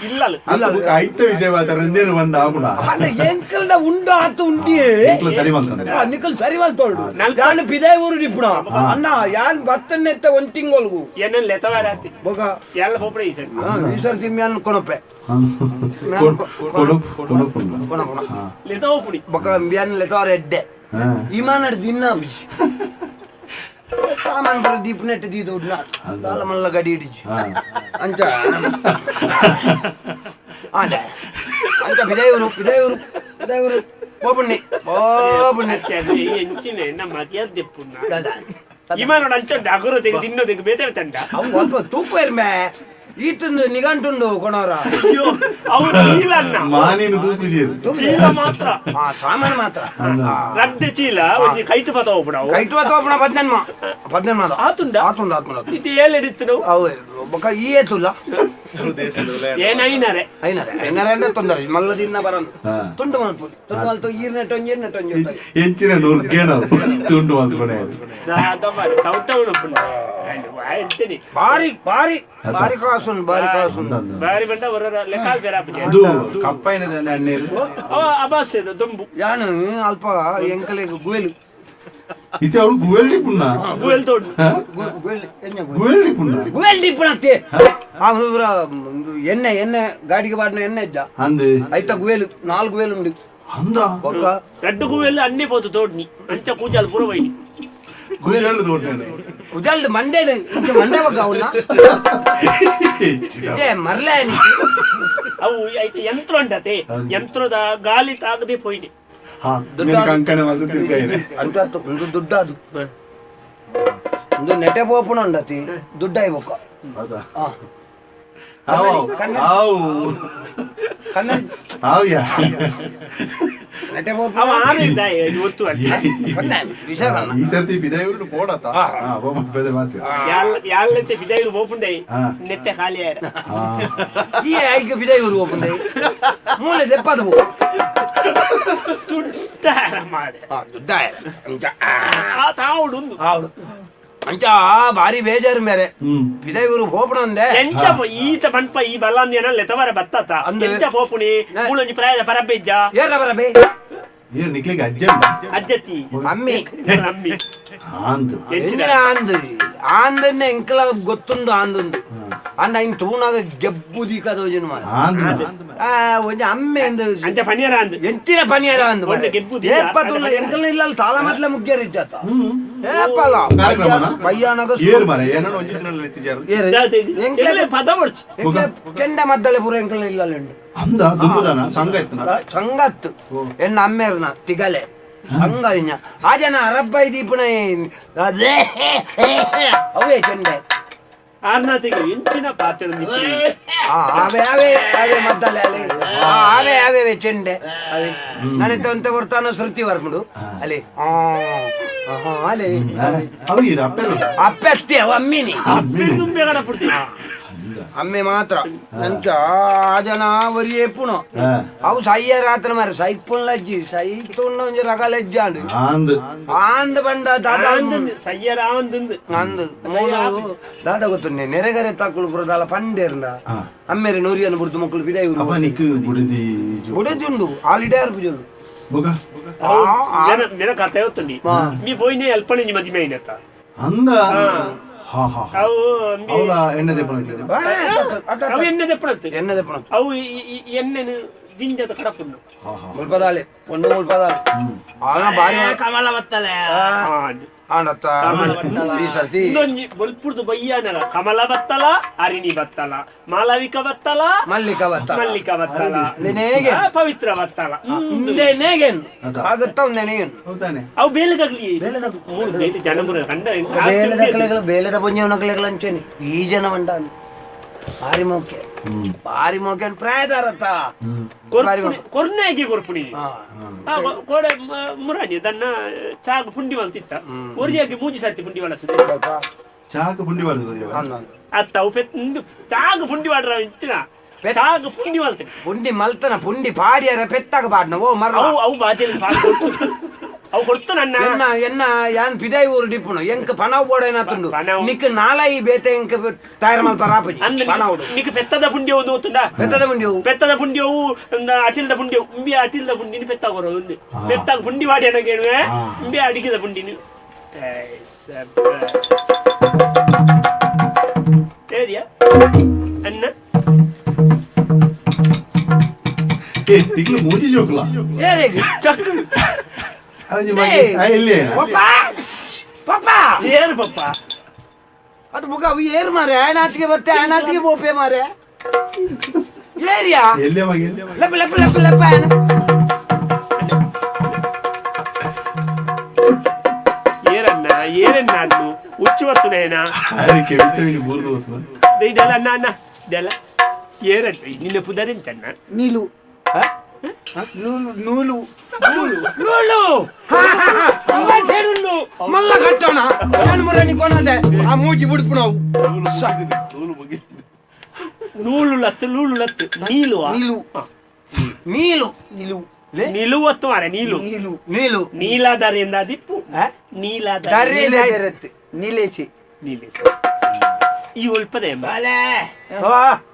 ಇಲ್ಲ ಐತ ವಿಷಯ ಮಾತಾಡ ಬಂದ ಆಪುಣ ಅಲ್ಲ ಎಂಕಲ್ದ ಉಂಡು ಆತು ಉಂಡಿಯೇ ನಿಕ್ಲ ಸರಿ ಮಾಡ್ತಾನೆ ನಿಕಲ್ ಸರಿ ಮಾಡ್ತೋಳು ಯಾನ್ ಪಿದಾಯಿ ಊರು ನಿಪ್ಪುಣ ಅಣ್ಣ ಯಾನ್ ಬತ್ತನೆತ್ತ ಒಂದ್ ತಿಂಗೊಲ್ಗು ಏನೇನು ಲೆತವಾರ ಬೊಗ ಎಲ್ಲ ಪೋಪಡೆ ಈ ಸರಿ ಈ ಸರ್ತಿ ಮ್ಯಾನ್ ಕೊಣಪೆ ಕೊಣ ಕೊಣ ಲೆತವ ಪುಡಿ ಬೊಕ ಮ್ಯಾನ್ ಲೆತವಾರ ಎಡ್ಡೆ ವಿಮಾನ ದಿನ ಸಾಮಾನ್ ಬರೋ ದೀಪ ನೆಟ್ ದೀದು ದಾಲ ಮಲ್ಲ ಗಡಿ ಹಿಡಿಜಿ ಅಂಚ ಆಂಡ ಅಂಚ ಬಿದಾಯವರು ಬಿದಾಯವರು ಬಿದಾಯವರು ಬೋಪಣ್ಣಿ ಬೋಪಣ್ಣಿ ಎಂಚಿನ ಮರ್ಯಾದೆ ಪುಣ್ಣ ಇಮಾನೋಡು ಅಂಚುಂಡು ಅಗುರು ತೆಗೆ ತಿನ್ನೋದಕ್ಕೆ ಬೇತೆ ತಂಡ ಅವು ಅಲ್ಪ ತೂಪ ಇರ್ಮೆ ಈತಂದು ನಿಗಂಟುಂಡು ಕೊಣವರ ಅಯ್ಯೋ ಅವು ಚೀಲ ಅನ್ನ ಮಾನಿನ ತೂಪುಜೀರು ಚೀಲ ಮಾತ್ರ ಹಾ ಸಾಮಾನು ಮಾತ್ರ ರಡ್ಡೆ ಚೀಲ ಒಂಜಿ ಕೈಟು ಪತ ಹೋಗ್ಬಿಡವು ಕೈಟು ಪತ ಹೋಗ್ಬಿಡ ಪದ್ನೆನ್ಮ ಪದ್ನೆನ್ಮ ಆತುಂಡ ಆತುಂಡು ಆತುಂಡು ಇದು ಏಳೆಡಿತ್ತು ಅವು ಬೊಕ ಈ ಏತುಲ್ಲ ಏನ್ ಐನರೆ ಐನರೆ ಐನರೆ ಅಂದ್ರೆ ತೊಂದರೆ ಮಲ್ಲ ದಿನ ಬರಂದು ತುಂಡು ಮಲ್ಪು ತುಂಡು ಮಲ್ತು ಈರ್ ನೆಟ್ಟೊಂಜಿ ಈರ್ ನೆಟ್ಟೊಂಜಿ ಎಂಚಿನ ನೂರು ತುಂಡು ಮಲ್ಪುಣೆ ಬಾರಿ ಬಾರಿ ಬಾರಿ ಕಾಸುಂಡು ಬಾರಿ ಕಾಸುಂಡು ಬಾರಿ ಬಂಡ ಹೊರ ಲೆಕ್ಕ ಅದು ಕಪ್ಪಾಯಿನದ ಅಣ್ಣೇರು ಅಬಾಸ್ ದೊಂಬು ಯಾನು ಅಲ್ಪ ಎಂಕಲೆಗ್ ಗುವೆಲು ಇತ್ತೆ ಅವಳು ಗುವೆಲ್ ಪುಣ್ಣ ಗುವೆಲ್ ತೋಡು ಗುವೆಲ್ ಗುವೆಲ್ ಪುಣ್ಣ ಗುವೆಲ್ ಪುಣತ್ತೆ ಆ ಎಣ್ಣೆ ಎಣ್ಣೆ ಗಾಡಿಗೆ ಬಾಡಿನ ಎಣ್ಣೆ ಇದ್ದ ಅಂದೆ ಐತ ಗುವೆಲು ನಾಲ್ಕು ಗುವೆಲು ಉಂಡು ಅಂದ ಬೊಕ್ಕ ರಡ್ಡು ಗುವೆಲ್ ಅನ್ನೆ ಪೋತು ತೋಡ್ನಿ ಅಂಚ ಕೂಜಾಲ್ ಪೂರ ಬೈನಿ ಗುವೆಲ್ ತೋಡ್ನಿ ಉಜಲ್ದು ಮಂಡೆ ಇಂಚ ಮಂಡೆ ಬೊಕ್ಕ ಅವನ್ನ ಇದೇ ಮರ್ಲೆ ಅವು ಐತ ಯಂತ್ರ ಉಂಟತೆ ಯಂತ್ರದ ಗಾಳಿ ತಾಗದೆ ಪೋಯ್ನಿ ಕಂಕಣ ಮಲ್ತು ತಿರ್ಗಾಯಿನಿ ಅಂತ ಒಂದು ದುಡ್ಡು ಅದು ಒಂದು ನೆಟೆ ಪೋಪುಣ ಉಂಡತಿ ದುಡ್ಡು ಆಯ್ಬೊಕ್ಕ ಹೌದಾ ಆ ಆವು ಕನ್ನಡ ಆವ್ಯಾ ನೆಟೆ ಪೋಪುಣ ಅವ ಆರು ಇದ್ದ ಒತ್ತು ವಿಷಯ ಈ ಸರ್ತಿ ಬಿದಾಯಿರು ಪೋಡತ ಮಾತು ಯಾళ్ళೈತೆ ಬಿದಾಯಿರು ಪೋಪುಂಡೆ ನೆತ್ತೆ ಖಾಲಿ ಆಯ್ರ ಈ ಐಕೆ ಬಿದಾಯಿರು ಪೋಪುಂಡೆ ಮೂಲೆ ದೆಪ್ಪದು ಪೋ ದುಡ್ಡಾರ ಮಾಡೆ ದುಡ್ಡಾಯ ಅಂಚ ಆ ತಾವುಡು ಉಂದು ಆవుಡು ಅಂಚ ಭಾರಿ ಬೇಜಾರು ಮೇರೆ ಬಿದಾಯಿರು ಪೋಪುಣ ಅಂದೆ ಎಂಚ ಈತ ಪನ್ಪ ಈ ಬಲ್ಲಾಂದಿನ ಲೆತವರ ಬತ್ತತ ಎಂಚ ಪೋಪುಣಿ ಮೂಲೊಂಜಿ ಪ್ರಾಯದ ಪರಬೆಜ್ಜ ಏರ ಬರಬೆ ಏ ನಿಕ್ಲಿಗೆ ಅಜ್ಜ ಅಜ್ಜತಿ ಅಮ್ಮಿ ಅಮ್ಮಿ ಆಂದು ಎಂಚಿನ ಆಂದು ಆಂದನ್ನೇ ಎಂಕಲ ಗೊತ್ತುಂಡು ಆಂದುಂಡು ಅಂಡ ಇನ್ ತೂನಾಗ ಜಬ್ಬು ದೀಕದೋಜಿನ ಮಾರ ಆಂದು ಆ ಒಂಜಿ ಅಮ್ಮೆ ಅಂದು ಅಂಚ ಪನಿಯರ ಅಂದು ಎಂಚಿನ ಪನಿಯರ ಅಂದು ಒಂಜಿ ಗೆಬ್ಬು ಏಪ್ಪ ತೂನ ಎಂಕಲ್ನ ಇಲ್ಲ ತಾಳ ಮತ್ಲೆ ಮುಗ್ಗೇರಿ ಇಜ್ಜಾತ ಏಪಲ ಬಯ್ಯಾನಗ ಏರು ಮಾರ ಏನೋ ಒಂಜಿ ದಿನ ಎತ್ತಿಜಾರು ಎಂಕಲೆ ಪದ ಬಡ್ಚು ಕೆಂಡ ಮದ್ದಲೆ ಪೂರ ಎಂಕಲ್ನ ಇಲ್ಲ ಉಂಡು ಅಂದ ದುಂಬುದಾನ ಸಂಘ ಇತ್ತನ ಸಂಗತ್ತು ಎನ್ನ ಅಮ್ಮೇರ್ನ ತಿಗಲೆ ಸಂಘ ಇನ್ನ ಆ ಜನ ಅರಬ್ಬೈ ದೀಪನ ಅದೇ ಅವೇ ಚೆಂಡೆ ಆರ್ನಾತಿಗೆ ಎಂಚಿನ ಪಾತ್ರ ಅವೇ ಅವೇ ಅವೇ ಮದ್ದಲೆ ಅಲ್ಲಿ ಅವೇ ಅವೇ ಚೆಂಡೆ ಅವೇ ನನಗೆ ಬರ್ತಾನ ಶ್ರುತಿ ಬರ್ಮುಡು ಅಲ್ಲಿ ಅಲ್ಲಿ ಅಪ್ಪೆ ಅಷ್ಟೇ ಅವ ಅಮ್ಮಿನಿ ಅಪ್ಪೆ ದುಂಬೆ ಕಡಪುಡ್ತಿ ಅಮ್ಮೆ ಮಾತ್ರ ನಂಚ ಆ ಜನ ಒರಿ ಎಪ್ಪುನು ಅವು ಸೈಯ ರಾತ್ರಿ ಮಾರೆ ಸೈಪುನ್ ಲಜ್ಜಿ ಸೈತುಣ್ಣ ಒಂಜಿ ರಗ ಲಜ್ಜ ಅಂಡು ಆಂದ್ ಆಂದ್ ಬಂದ ದಾದ ಸಯ್ಯರ ಆಂದ್ ಅಂದ್ ಮೂಲು ದಾದ ಗೊತ್ತುಂಡೆ ನೆರೆಗರೆ ತಕ್ಕಳು ಪುರದಾಲ ಪಂಡೇರ್ನ ಅಮ್ಮೇರೆ ನೂರಿಯನ್ನು ಬುಡ್ದು ಮಕ್ಕಳು ಬಿಡ ಇವರು ಅಪ್ಪ ನಿಕ್ಕು ಬುಡದಿ ಬುಡದಿ ಉಂಡು ಆಲಿಡೇ ಅರ್ಪುಜೋಡು ಬೊಗ ನೆನ ಕತೆ ಹೊತ್ತುಂಡಿ ಮೀ ಪೋಯಿನೆ ಅಲ್ಪಣಿ ಮದಿಮೆ అయినತ್ತ ಅಂದ ಹಾ ಹಾ ಅವು ಅವಳ ಎಣ್ಣೆ ದೆಪ್ಪನ ಅವು ಎಣ್ಣೆ ದೆಪ್ಪಣತ್ತು ಎಣ್ಣೆ ದೆಪ್ಪಣತ್ತು ಅವು ಎಣ್ಣೆನು ದಿಂಜದ ಕಡಪುಂಡು ಮುಲ್ಪದಾಲೆ ಒಂದು ಮುಲ್ಪದಾಲೆ ಆನ ಬಾರಿ ಕಮಲ ಬತ್ತಲೆ ಆಂಡತ್ತ ಈ ಸರ್ತಿ ಇನ್ನೊಂಜಿ ಬೊಲ್ಪುರ್ದು ಬಯ್ಯಾನಲ ಕಮಲ ಬತ್ತಲ ಅರಿಣಿ ಬತ್ತಲ ಮಾಲವಿಕ ಬತ್ತಲ ಮಲ್ಲಿಕ ಬತ್ತಲ ಮಲ್ಲಿಕ ಬತ್ತಲ ಪವಿತ್ರ ಬತ್ತಲ ನೇಗೇನ್ ಆಗುತ್ತ ಒಂದೇನೇಗೇನ್ ಹೌದಾನೆ ಅವು ಬೇಲೆದಾಗ್ಲಿ ಜನಪುರ ಕಂಡ ಬೇಲೆದ ಬೇಲೆದ ಪುಣ್ಯವನಕ್ಲೆಗಳ ಅಂಚೇನಿ ಈ ಜನ ಮಂಡಾನು ಭಾರಿ ಮೋಕೆ ಭಾರಿ ಮೋಕೆ ಪ್ರಾಯದಾರತ್ತ ಕೊರ್ನಾಗಿ ಕೊರ್ಪುಣಿ ಕೋಡೆ ಮುರಾಣಿ ದನ್ನ ಚಾಗ ಪುಂಡಿ ಮಲ್ತಿತ್ತ ಒರಿಯಾಗಿ ಮೂಜಿ ಸತ್ತಿ ಪುಂಡಿ ವಲಸದೆ ಚಾಕ ಪುಂಡಿ ಮಾಡ್ದು ಅತ್ತ ಅವು ಚಾಗ ಪುಂಡಿ ಮಾಡ್ರ ಇಂಚಿನ ಚಾಗ ಪುಂಡಿ ಮಲ್ತೆ ಪುಂಡಿ ಮಲ್ತನ ಪುಂಡಿ ಪಾಡಿಯರ ಪೆತ್ತಾಗ ಪಾಡ್ನ ಓ ಮರ ಅವು ಅವು ಬಾಜೆಲ್ ಪಾಡ್ ಅವು ಕೊಡ್ತು ನನ್ನ ಎನ್ನ ಎನ್ನ ಯಾನ್ ಪಿದಾಯಿ ಊರು ಡಿಪ್ಪುನು ಎಂಕ್ ಪಣವು ಬೋಡೇನಾತುಂಡು ನಿಕ್ ನಾಲಾಯಿ ಬೇತೆ ಎಂಕ್ ತಯಾರು ಮಲ್ಪರ ಆಪುಜಿ ಪಣವುಡು ನಿಕ್ ಪೆತ್ತದ ಪುಂಡಿ ಒಂದು ಗೊತ್ತುಂಡ ಪೆತ್ತದ ಪುಂಡಿ ಪೆತ್ತದ ಪುಂಡಿಯವು ಅಟಿಲ್ದ ಪುಂಡಿ ಉಂಬಿ ಅಟಿಲ್ದ ಪುಂಡಿನಿ ಪೆತ್ತ ಕೊರೋ ಉಂಡು ಪೆತ್ತಾಗ ಪುಂಡಿ ವಾಡಿ ಏನಕ್ಕೆ ಉಂಬಿ ಅಡಿಗೆದ ಪುಂಡಿನಿ ಏರಿಯಾ ಅನ್ನ ತಿಂಗಳು ಮೂಜಿ ಜೋಕ್ಲ ಪಪ್ಪ ಪಪ್ಪ ಏರು ಪಪ್ಪ ಅದು ಮುಖ ಅವು ಏರು ಮಾರೆ ಆನಾತಿಗೆ ಬತ್ತೆ ಆನಾತಿಗೆ ಬೋಪೆ ಮಾರೆ ಏರಿಯಾ ಲೆಪ್ಪ ಲೆಪ್ಪ ಲೆಪ್ಪ ಲೆಪ್ಪ ಏರನ್ನ ಏರನ್ನ ಅದು ಹುಚ್ಚು ಬರ್ತುನೇನ ಇದೆಲ್ಲ ಅಣ್ಣ ಅಣ್ಣ ಇದೆಲ್ಲ ಏರನ್ನ ನಿನ್ನ ಪುದರಿಂತಣ್ಣ ನೀಲು ನೂಲು ನೂಲು ಮಲ್ಲ ಕಟ್ಟೋಣ ನಾನು ಮುರನಿ ಕೊನದೆ ಆ ಮೂಜಿ ಬಿಡ್ಪು ನಾವು ನೂಲು ಲತ್ತು ನೂಲು ಲತ್ತು ನೀಲು ನೀಲು ನೀಲು ನೀಲು ನಿಲುವತ್ತು ಮಾರೆ ನೀಲು ನೀಲು ನೀಲು ನೀಲಾದಾರಿಯಿಂದ ದಿಪ್ಪು ನೀಲಾದಾರಿ ನೀಲೇಸಿ ನೀಲೇಸಿ ಈ ಉಲ್ಪದೆ ಎಂಬ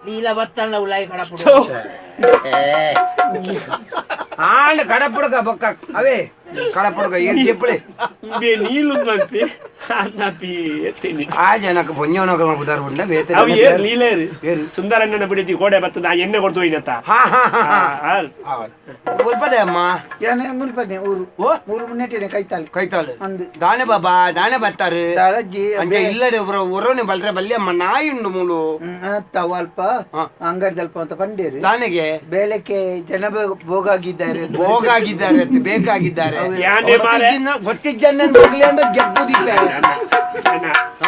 ನೀಲ ಬತ್ತಣ್ಣ ಉಲಾಯಿ ಕಡಪುಡು ಆಂಡ ಕಡಪುಡಕ ಬೊಕ್ಕ ಅವೇ ಕಡಪುಡಕ ಏನ್ చెప్పులే ನೀಲು ಅನ್ಪಿ ಅನ್ನಪಿ ಎತ್ತೀನಿ ಆ ಜನಕ್ಕೆ ಪೊಂಜವನಕ ಬುದಾರ್ ಉಂಡ ಬೇತೆ ಅವು ಏರ್ ನೀಲೇರು ಸುಂದರಣ್ಣನ ಬಿಡಿತಿ ಕೋಡೆ ಬತ್ತದ ಎಣ್ಣೆ ಕೊಡ್ತು ಹೋಯ್ನತ್ತ ಹಾ ಹಾ ಹಾ ಉಲ್ಪದೆ ಅಮ್ಮ ಯಾನೆ ಮುಲ್ಪನೆ ಊರು ಓ ಊರು ಮುನ್ನೆಟ್ಟೆನೆ ಕೈತಾಲ್ ಕೈತಾಲ್ ಅಂದು ದಾನೆ ಬಾಬಾ ದಾನೆ ಬತ್ತಾರು ತಳಜ್ಜಿ ಅಂಚೆ ಇಲ್ಲಡೆ ಒಬ್ರ ಒರನೆ ಬಲ್ರೆ ಬಲ್ಲಿ ಅಮ್ಮ ನಾಯಿ ಉಂಡು ಮೂಲು ತಾವು ಅಲ್ಪ ಅಂಗಡಿದಲ್ಪ ಅಂತ ಪಂಡೇರು ದಾನೆಗೆ ಬೇಳೆಕ್ಕೆ ಜನ ಭೋಗಾಗಿದ್ದಾರೆ ಭೋಗಾಗಿದ್ದಾರೆ ಅಂತ ಬೇಕಾಗಿದ್ದಾರೆ ಯಾನೆ ಮಾರೆ ಗೊತ್ತಿದ್ದನ್ನ ಹೋಗ್ಲಿ ಅಂದ್ರೆ ಜಗ್ಗುದಿಲ್ಲ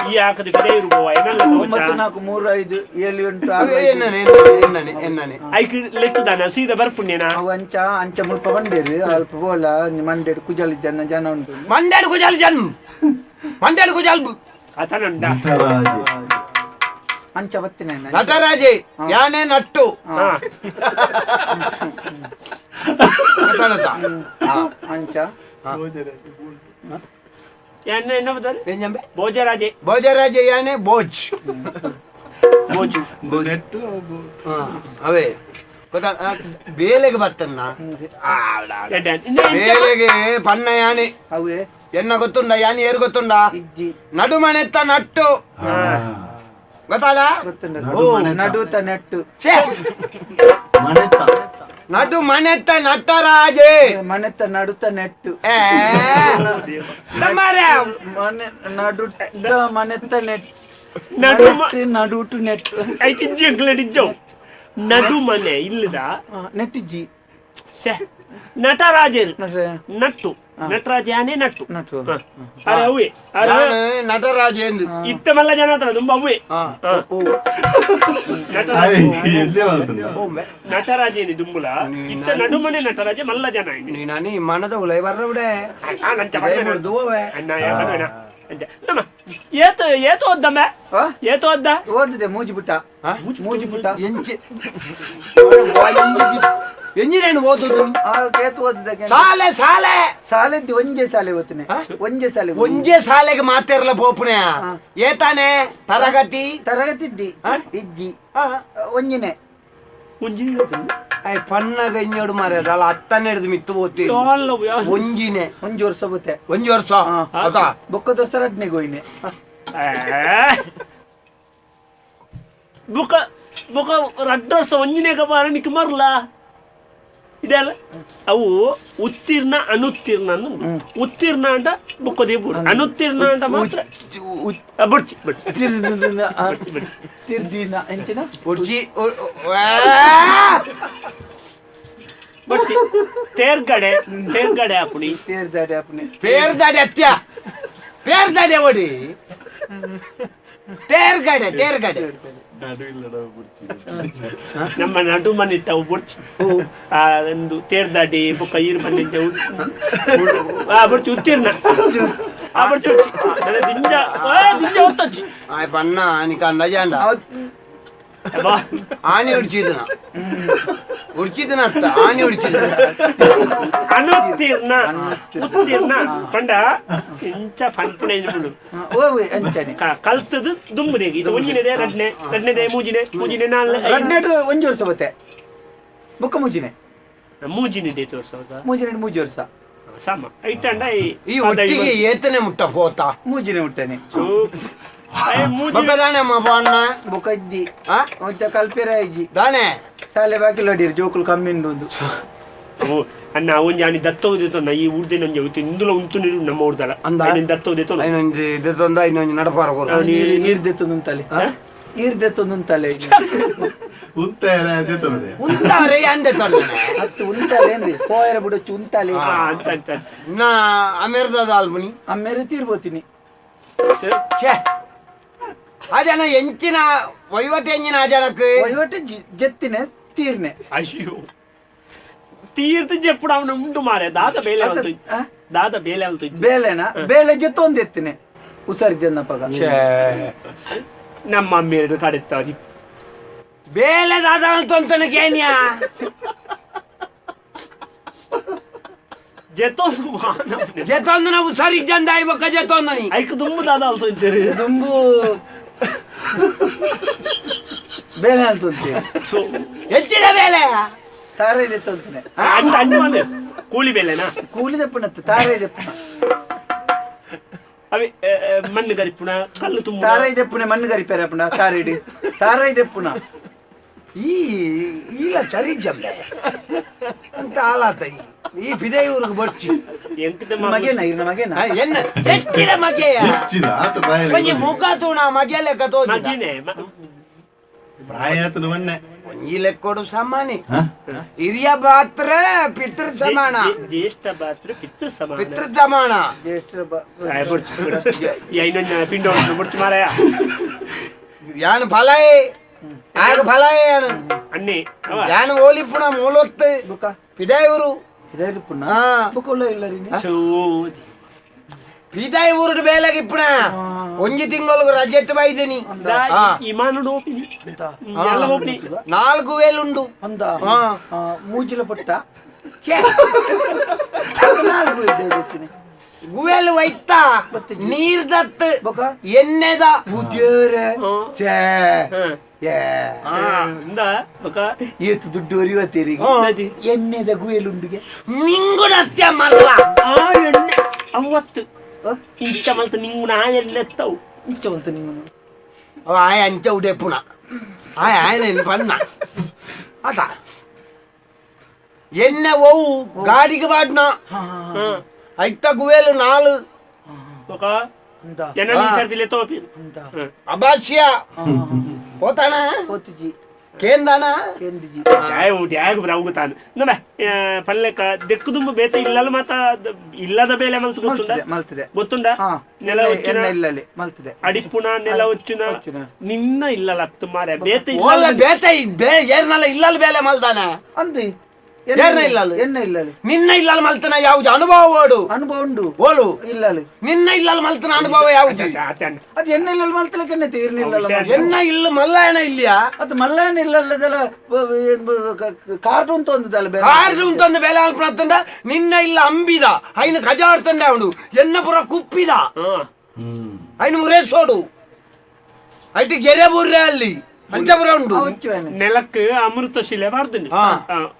ಈ ಹಾಕದ ಬಿದೆ ಇರುವ ಏನಲ್ಲ 9 4 3 5 7 8 6 ಎನ್ನನೆ ಎನ್ನನೆ ಎನ್ನನೆ ಐಕ್ ಲೆತ್ತದಾನ ಸೀದಾ ಬರ್ಪುಣ್ಯನ ಅವು ಅಂಚ ಅಂಚ ಮುಲ್ಪ ಬಂಡೇರು ಅಲ್ಪ ಬೋಲ ಮಂಡೇಡು ಕುಜಲ್ ಜನ ಜನ ಉಂಟು ಮಂಡೇಡು ಕುಜಲ್ ಜನ್ ಮಂಡೇಡು ಕುಜಲ್ ಆತನುಂಡ ಅಂಚ ಬತ್ತಿನ ನಟರಾಜೆ ಯಾನೆ ನಟ್ಟು ಅಂಚ ಭೋಜರಾಜೆ ಭೋಜರಾಜೆ ಯಾನೆ ಭೋಜ್ ಭೋಜು ಅವೇ ಗೊತ್ತಾ ಬೇಲೆಗೆ ಬತ್ತನ್ನ ಬೇಲೆಗೆ ಪಣ್ಣ ಯಾನೆ ಅವೇ ಎನ್ನ ಗೊತ್ತುಂಡ ಯಾನೆ ಏರು ಗೊತ್ತುಂಡ ಇಜ್ಜಿ ನಡುಮನೆತ್ತ ನಟ್ಟು ಗೊತ್ತಲ್ಲ ಗೊತ್ತುಂಡ ನಡುತ ನೆಟ್ಟು ನಡು ಮನೆತ್ತ ನಟರಾಜೆ ಮನೆತ್ತ ನಡುತ ನೆಟ್ಟು ಮನೆ ನಡುತ್ತ ಮನೆತ್ತ ನೆಟ್ಟು ನಡು ನಡುಟು ನೆಟ್ಟು ಐತಿ ಇಜ್ಜು ನಡು ಮನೆ ಇಲ್ಲದ ನೆಟ್ಟಿಜ್ಜಿ ನಟರಾಜರು ನಟ್ಟು ನಟರಾಜಾನೇ ನಟ್ಟು ನಟ್ಟು ಅರೆ ಅವೇ ನಟರಾಜ ಎಂದು ಇತ್ತ ಮಲ್ಲ ಜನ ಹತ್ರ ತುಂಬ ಅವೇ ನಟರಾಜೇನಿ ದುಂಬುಲ ಇತ್ತ ನಡುಮನೆ ನಟರಾಜ ಮಲ್ಲ ಜನ ನಾನು ಮನದ ಉಲೈ ಬರ್ರ ಬಿಡೆ ಏತ ಏತ ಓದ್ದಮ್ಮ ಏತ ಓದ್ದ ಓದಿದೆ ಮೂಜಿ ಪುಟ್ಟ ಮೂಜಿ ಪುಟ್ಟ ಎಂಚಿ ಎಂಜಿನೇನು ಓದುದು ಶಾಲೆ ಶಾಲೆ ಶಾಲೆದ್ದು ಒಂಜೆ ಶಾಲೆ ಓದ್ತೇನೆ ಒಂಜೆ ಶಾಲೆ ಒಂಜೆ ಶಾಲೆಗೆ ಮಾತೇರ್ಲ ಪೋಪುನೆ ಏತಾನೆ ತರಗತಿ ತರಗತಿ ಇದ್ದಿ ಇಜ್ಜಿ ಒಂಜಿನೆ ಒಂಜಿನೆ ಅಯ್ ಪಣ್ಣಗ ಇನ್ನೋಡು ಮಾರೆ ಅದಲ್ಲ ಅತ್ತನೆ ಹಿಡಿದು ಮಿತ್ತು ಹೋಗ್ತಿ ಒಂಜಿನೆ ಒಂಜಿ ವರ್ಷ ಬೋತೆ ಒಂಜಿ ವರ್ಷ ಅದ ಬೊಕ್ಕದ ವರ್ಷ ರಡ್ನೆಗೆ ಹೋಯ್ನೆ ಬುಕ ಬುಕ ರಡ್ಡ ವರ್ಷ ಒಂಜಿನೆ ಕಬಾರ ನಿಕ್ ಮರ್ಲಾ ಇದೆಲ್ಲ ಅವು ಉತ್ತೀರ್ಣ ಅನುತ್ತೀರ್ಣ ಉತ್ತೀರ್ಣ ಅಂತ ಬುಕ್ಕದೇ ಬಿಡು ಅನುತ್ತೀರ್ಣ ಅಂತ ಮಾತ್ರ ಬಿಡ್ಚಿ ಬಿಡ್ಚಿ ತೇರ್ಗಡೆ ತೇರ್ಗಡೆ ಅಪ್ಪುಣಿ ತೇರ್ದಾಡೆ ಅಪ್ಪುಣಿ ತೇರ್ದಾಡೆ ಅತ್ಯ ತೇರ್ದಾಡೆ ಓಡಿ ತೇರ್ಗಡೆ ತೇರ್ಗಡೆ ನಮ್ಮ ನಡು ಮನಿಟ್ಟವು ಬುಡ್ಚಿ ಒಂದು ತೇರ್ದಾಡಿ ಬೊಕ್ಕ ಈರು ಮನೆ ಬುಡ್ಚಿ ಉತ್ತೀರ್ಣ ಆ ಬುಡ್ಚಿ ಬುಡ್ಚಿ ನನ್ನ ದಿಂಜ ದಿಂಜ ಒತ್ತೊಚ್ಚಿ ಆಯ್ ಬಣ್ಣ ಆನಿಕ ಅಂದಾಜಾಂಡ ಆನೆ ಉಡ್ಚಿದನ ಉಡ್ಚಿದನ ಅತ್ತ ಆನೆ ಉಡ್ಚಿದನ. ಉತ್ತೀರ್ಣ ಉತ್ತೀರ್ಣ ಪಂಡ ಇಂಚ ಪನ್ಪುಣ ಇಂಜುಂಡು ಓ ಅಂಚನೆ ಕಲ್ತದು ದುಂಬುದೇಗಿ ಇದು ಒಂಜಿನೆದೆ ರಡ್ನೆ ರಡ್ನೆದೆ ಮೂಜಿನೆ ಮೂಜಿನೆ ನಾಲ್ನೆ ರಡ್ನೆಟ್ ಒಂಜಿ ವರ್ಷ ಬತ್ತೆ ಬೊಕ್ಕ ಮೂಜಿನೆ ಮೂಜಿನೆ ಡೇಟ್ ವರ್ಷ ಹೌದಾ ಮೂಜಿನೆ ಮೂಜಿ ವರ್ಷ ಸಮ ಐಟಂಡ ಈ ಒಟ್ಟಿಗೆ ಏತನೆ ಮುಟ್ಟ ಪೋತ ಮೂಜಿನೆ ಮುಟ್ಟನೆ ಬೊಕ್ಕ ದಾನೆ ಅಮ್ಮ ಅಣ್ಣ ಬೊಕ್ಕ ಇದ್ದಿ ಆ ಮತ್ತೆ ಕಲ್ಪೆರ ಇಜ್ಜಿ ದಾನೆ ಸಾಲೆ ಬಾಕಿ ಲಡಿರು ಜೋಕುಲು ಕಮ್ಮಿ ಉಂಡು ಅಣ್ಣ ಒಂಜಿ ಆನಿ ದತ್ತೋದಿತ್ತೊಂದ ಈ ಊರ್ದೇನ ಒಂಜಿ ಉಂತು ಇಂದುಲ ಉಂತು ನೀರು ನಮ್ಮ ಊರ್ದಲ್ಲ ಅಂದ? ಐನ್ ದತ್ತೋದಿತ್ತೊಂದ ಐನೊಂಜಿ ಇದೊಂದ ಇನ್ನೊಂಜಿ ನಡಪಾರ ಕೊರು ನೀರು ನೀರು ದೆತ್ತೊಂದು ಉಂತಲೆ ನೀರು ದೆತ್ತೊಂದು ಉಂತಲೆ ಉಂತಾರೆ ಜೊತೆ ಉಂತಾರೆ ಅಂದೆ ತಂದೆ ಹತ್ತು ಉಂತಲೆ ಏನ್ರಿ ಪೋಯರ ಬಿಡೊಚ್ಚು ಉಂತಲೆ ಅಂಚ ಅಂಚ ಅಂಚ ನಾ ಅಮೇರ್ದಾದ ಆಲ್ಬನಿ ಅಮ್ಮೇರೆ ತೀರ್ಬೋತೀನಿ ಛೇ ಆ ಜನ ಎಂಚಿನ ವೈವತ್ ಎಂಜಿನ ಆ ಜನಕ್ಕೆ ವಹಿವಾಟು ಜೆತ್ತಿನೆ ತೀರ್ನೆ ಅಯ್ಯೋ ತೀರ್ಥ ಜೆಪ್ಪುಡ ಅವನ ಉಂಟು ಮಾರೆ ದಾದ ಬೇಲೆ ಅವಲ್ತು ಆ? ದಾದ ಬೇಲೆ ಅವಲ್ತು ಬೇಲೆನ ಬೇಲೆ ಜೆತ್ತೊಂದು ಎತ್ತಿನೆ ಹುಷಾರಿ ಜನ್ನಪ್ಪಗ ಛೇ ನಮ್ಮ ಅಮ್ಮೇರು ಕಡೆತ್ತಾರಿ ಬೇಲೆ ದಾದ ಅಂತಂತಾನೆ ಕೇನ್ಯಾ ಜೆತ್ತೊಂದು ಜೆತೊಂದು ನಾವು ಸರಿ ಜಂದ ಐಬಕ್ಕ ಜೆತೊಂದು ನೀ ಐಕ್ ದುಂಬು ದಾದ ಅವಲ್ತು ಇಂಚರಿ ದುಂಬು ಬೇಲೆ ಅಂತಂತೆ ಹೆಚ್ಚಿನ ಬೇಲೆ ತಾರೆ ದೆತ್ತೊಂತಿನೆ ಅಂಚ ಅಂಚ ಮಾಲೆ ಕೂಲಿ ಬೇಲೆನಾ ಕೂಲಿ ದಪ್ಪನತ್ತೆ ತಾರೆ ದೆಪ್ಪನ ಅವೆ ಮಣ್ಣು ಗರಿಪುಣ ಕಲ್ಲು ತುಂಬ ತಾರೆ ದೆಪ್ಪುನೆ ಮಣ್ಣು ಗರಿಪೇರೆ ಅಪ್ಪಣ ತಾರಿಡಿ ತಾರೈ ದೆಪ್ಪುನ ಈ ಈಗ ಸರಿ ಜಂಬೆ ಅಂತ ಆಲಾತ ಈ ಈ ಫಿದೆ ಇವ್ರಿಗೆ ಬರ್ಚಿ ಎಂತದ ಮಗೇನ ಇರ್ನ ಮಗೇನ ಎನ್ನ ಹೆಚ್ಚಿನ ಮಗೆಯ ಹೆಚ್ಚಿನ ಆತ ಪ್ರಾಯ ಒಂಜಿ ಮುಖ ತೂಣ ಮಗೆ ಲೆಕ್ಕ ತೋಜುದ ಮಗಿನೇ ಪ್ರಾಯ ಆತನ ಮೊನ್ನೆ ಒಂಜಿ ಲೆಕ್ಕೊಡು ಸಾಮಾನ್ಯ ಹಿರಿಯ ಪಾತ್ರ ಪಿತೃ ಸಮಾನ ಜ್ಯೇಷ್ಠ ಪಾತ್ರ ಪಿತೃ ಸಮಾನ ಪಿತೃ ಸಮಾನ ಜ್ಯೇಷ್ಠ ಆಯ್ ಬೊಡ್ಚು ಬೊಡ್ಚು. ಈ ಐನೊಂಜ ಪಿಂಡ ಉಂಟು ಬೊಡ್ಚು ಮಾರಾಯ ಯಾನ್ ಫಲಾಯೆ ಆಗ ಫಲಾಯೆ ಯಾನು ಅಣ್ಣೆ ಅವ ಯಾನ್ ಓಲಿಪುಣ ಮೂಲೊತ್ತು ಬುಕ್ಕ ಪಿದಾಯೂರು ಇದಾರಿಪುಣ ಹಾ. ಬುಕ್ಕ ಉಲ್ಲ ಇಲ್ಲ ರೀ ಸೋದಿ ಪಿದಾಯಿ ಊರು ಬೇಲೆಗೆ ಇಪ್ಪಣ ಒಂಜಿ ತಿಂಗಳಿಗೆ ರಜೆಟ್ಟು ಬೈದಿನಿ ದಾ ಇಮಾನುಡು ಓಪಿನಿ ಎಲ್ಲ ಓಪಿನಿ ನಾಲ್ಕು ವೇಲುಂಡು ಅಂದ ಹಾ. ಮೂಜಿಲ ಪಟ್ಟ ಛೇ ನಾಲ್ಕು ಇದೆ ಗೊತ್ತಿನಿ ಗುವೆಲ್ ವೈತ್ತ ನೀರ್ ದತ್ತು ಬೊಕ ಎಣ್ಣೆದ ಬುದ್ಧಿಯವರೇ ಛೇ ಏ ಇಂದ ಬೊಕ ಏತು ದುಡ್ಡು ಒರಿಯುವತ್ತೀರಿ ನದಿ ಎಣ್ಣೆದ ಗುಯಲುಂಡುಗೆ ನಿಂಗುಡಸ್ಯ ಮಲ್ಲ ಆ ಎಣ್ಣೆ ಅವತ್ತು ಇಂಚ ಮಲ್ತ ನಿಂಗು ಆ ಎಣ್ಣೆ ಎತ್ತವು ಇಂಚ ಉಂಟು ನೀವು ಅವ ಆಯ ಅಂಚ ಉಡೆಪುಣ ಆಯ ಆಯನ ಪನ್ನ ಆತ ಎಣ್ಣೆ ಓವು ಗಾಡಿಗೆ ಬಾಡ್ನ ಐತ ಗುವೇಲು ನಾಲು ಬೊಕ ಅಂದ ಎನ್ನ ನೀ ಸರ್ದಿಲೆ ತೋಪಿ ಅಂದ ಅಬಾಸ್ಯ ಹೋತಾನ ಪೋತುಜಿ ಕೇಂದಾನ ಕೇಂದಿಜಿ ಜಾಯ ಡ್ಯಾಗ್ ಬ್ರೌಗು ತಾನು ನಮ್ಮ ಪಲ್ಲೆಕ ದೆಕ್ಕು ದುಂಬು ಬೇತ ಇಲ್ಲಲ್ಲ ಮಾತ ಇಲ್ಲದ ಬೇಲೆ ಮಲ್ತು ಗೊತ್ತುಂಡ ಮಲ್ತಿದೆ ಮಲ್ತಿದೆ ಗೊತ್ತುಂಡ ಹಾ ನೆಲ ಎಣ್ಣೆ ಒಚ್ಚಿನ ಇಲ್ಲಲ್ಲಿ ಮಲ್ತಿದೆ ಅಡಿಪುಣ ನೆಲ ಒಚ್ಚುನ ಒಚ್ಚುನ. ನಿನ್ನ ಇಲ್ಲಲ್ಲ ಹತ್ತು ಮಾರೆ ಬೇತ ಓಲ್ಲ ಇಲ್ಲ ಬೇತ ಬೇ ಏರ್ನಲ್ಲ ಇಲ್ಲಲ್ಲ ಬೇಲೆ ಮಲ್ದಾನ ಅಂದು ಏರ್ನ ಇಲ್ಲಲ್ಲಿ? ಎಣ್ಣೆ ಇಲ್ಲಲ್ಲಿ ನಿನ್ನ ಇಲ್ಲಲ್ಲ ಮಲ್ತನ ಯಾವುದು ಅನುಭವ ಓಡು ಅನುಭವ ಉಂಡು ಓಲು ಇಲ್ಲಲ್ಲಿ ನಿನ್ನ ಇಲ್ಲಲ್ಲ ಮಲ್ತನ ಅನುಭವ ಯಾವುದು ಅದು ಎಣ್ಣೆ ಇಲ್ಲಲ್ಲಿ ಮಲ್ತಲಕ್ಕೆ ಎಣ್ಣೆ ತೀರ್ನಿಲ್ಲಲ್ಲ ಎನ್ನ ಇಲ್ಲ ಮಲ್ಲಯನ ಇಲ್ಲಿಯಾ ಅದು ಮಲ್ಲನ ಇಲ್ಲಲ್ಲದೆಲ್ಲ ಕಾರ್ಟೂನ್ ತೊಂದದಲ್ಲ ಬೇರೆ ಕಾರ್ ಉಂಟೊಂದು ಬೇಲೆ ಅಲ್ಪನತ್ತಂಡ ನಿನ್ನ ಇಲ್ಲ ಅಂಬಿದ ಐನ ಕಜಾಡ್ತಂಡೆ ಅವನು ಎನ್ನ ಪುರ ಕುಪ್ಪಿದ ಐನ ಮುರೇಸೋಡು ಐಟಿ ಗೆರೆ ಬುರ್ರೆ ಅಲ್ಲಿ ಅಂಚಪುರ ಉಂಡು ಒಚ್ಚುವೇನೆ ನೆಲಕ್ಕೆ ಅಮೃತ ಶಿಲೆ ಬಾರ್ದನಿ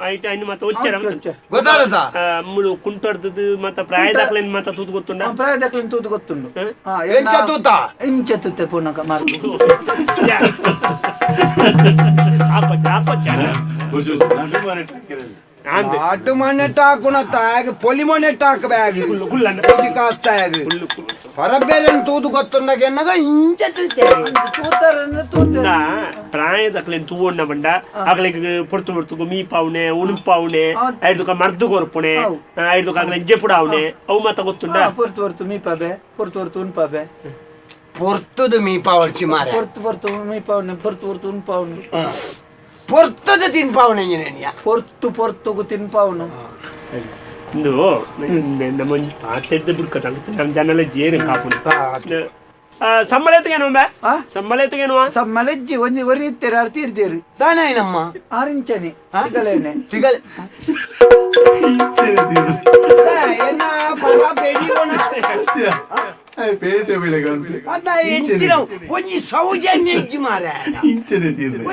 ಐಟ್ ಐನು ಮತ್ತೆ ಒಚ್ಚರ ಒಚ್ಚೆ. ಗೊತ್ತಾಗತ್ತಾ ಮುಳು ಕುಂಟರ್ದದು ಮತ್ತೆ ಪ್ರಾಯದಾಕ್ಲೇನ್ ಮತ್ತೆ ತೂತು ಗೊತ್ತುಂಡ ಪ್ರಾಯದಕ್ಲಿನ ತೂತು ಗೊತ್ತುಂಡು ಹಾ, ಎಂಚ ತೂತ ಇಂಚ ತೂತೆ ಪೂರ್ಣ ಮಾರ್ಕು ಆಟು ಮನೆಟ್ ಹಾಕುನ ತಾಗ ಪೊಲಿ ಮೊನೆಟ್ ಹಾಕ ಬ್ಯಾಗ್ ಕಾಸ್ತಾಗ ಹೊರಬೇಲೆ ತೂದು ಗೊತ್ತುಂಡಾಗ ಎನ್ನಗ ಇಂಚ ತೂತೆ ತೂತಾರನ್ನ ತೂತೆ ಪ್ರಾಯದಕ್ಲೇನ್ ತೂವೊಣ್ಣ ಬಂಡ ಅಗ್ಲಿಗ್ ಪೊರ್ತು ಪೊರ್ತುಗು ಮೀಪಾವ್ನೆ ಉಣುಪಾವ್ನೆ ಐದುಕ ಮರ್ದು ಕೊರ್ಪುಣೆ ಐದುಕ ಅಗ್ಲೆ ಜೆಪುಡಾವ್ನೆ ಅವು ಮಾತ ಗೊತ್ತುಂಡ ಪೊರ್ತು ಪೊರ್ತು ಮೀಪಾಬೆ ಪೊರ್ತು ಪೊರ್ತು ಉಣ್ಪಾಬೆ ಪೊರ್ತುದು ಮೀಪಾವರ್ಚಿ ಮಾರೆ ಪೊರ್ತು ಪೊರ್ತು ಮೀಪಾವ್ನೆ ಪೊರ್ತು ಪೊರ್ತು ಉಣ್ಪಾವ್ನು ಪೊರ್ತುದು ತಿನ್ಪಾವಣೆ ಇಂಜಿನಿಯ ಪೊರ್ತು ಪೊರ್ತುಗು ತಿನ್ಪಾವ್ನು ಇಂದು ನಮ್ಮ ಒಂಜಿ ಪಾತೆಡ್ದು ಬುಡ್ಕ ನಮ್ಮ ಜನಲ ಜೇರು ಕಾಪುನ ಸಂಬಳ ಎತ್ತಗೇನು ಬೇ ಸಂಬಳ ಎತ್ತಗೇನು ಸಮ್ಮಲೆಜ್ಜಿ ಒಂಜಿ ಒರಿ ಇತ್ತೇರು ಆರು ತೀರ್ದೇರು ತಾನೇ ನಮ್ಮ ಆರಿಂಚನಿ ತಿಗಲೇನೆ ತಿಗಲ್ ಪೇಟೆ ಬೆಳೆಗಳು ಅದ ಎಂಚಿನ ಒಂಜಿ ಸೌಜನ್ಯ ಇಜ್ಜಿ ಮಾರ್ರೆ. ಇಂಚನೆ ತೀರ್ನೆ.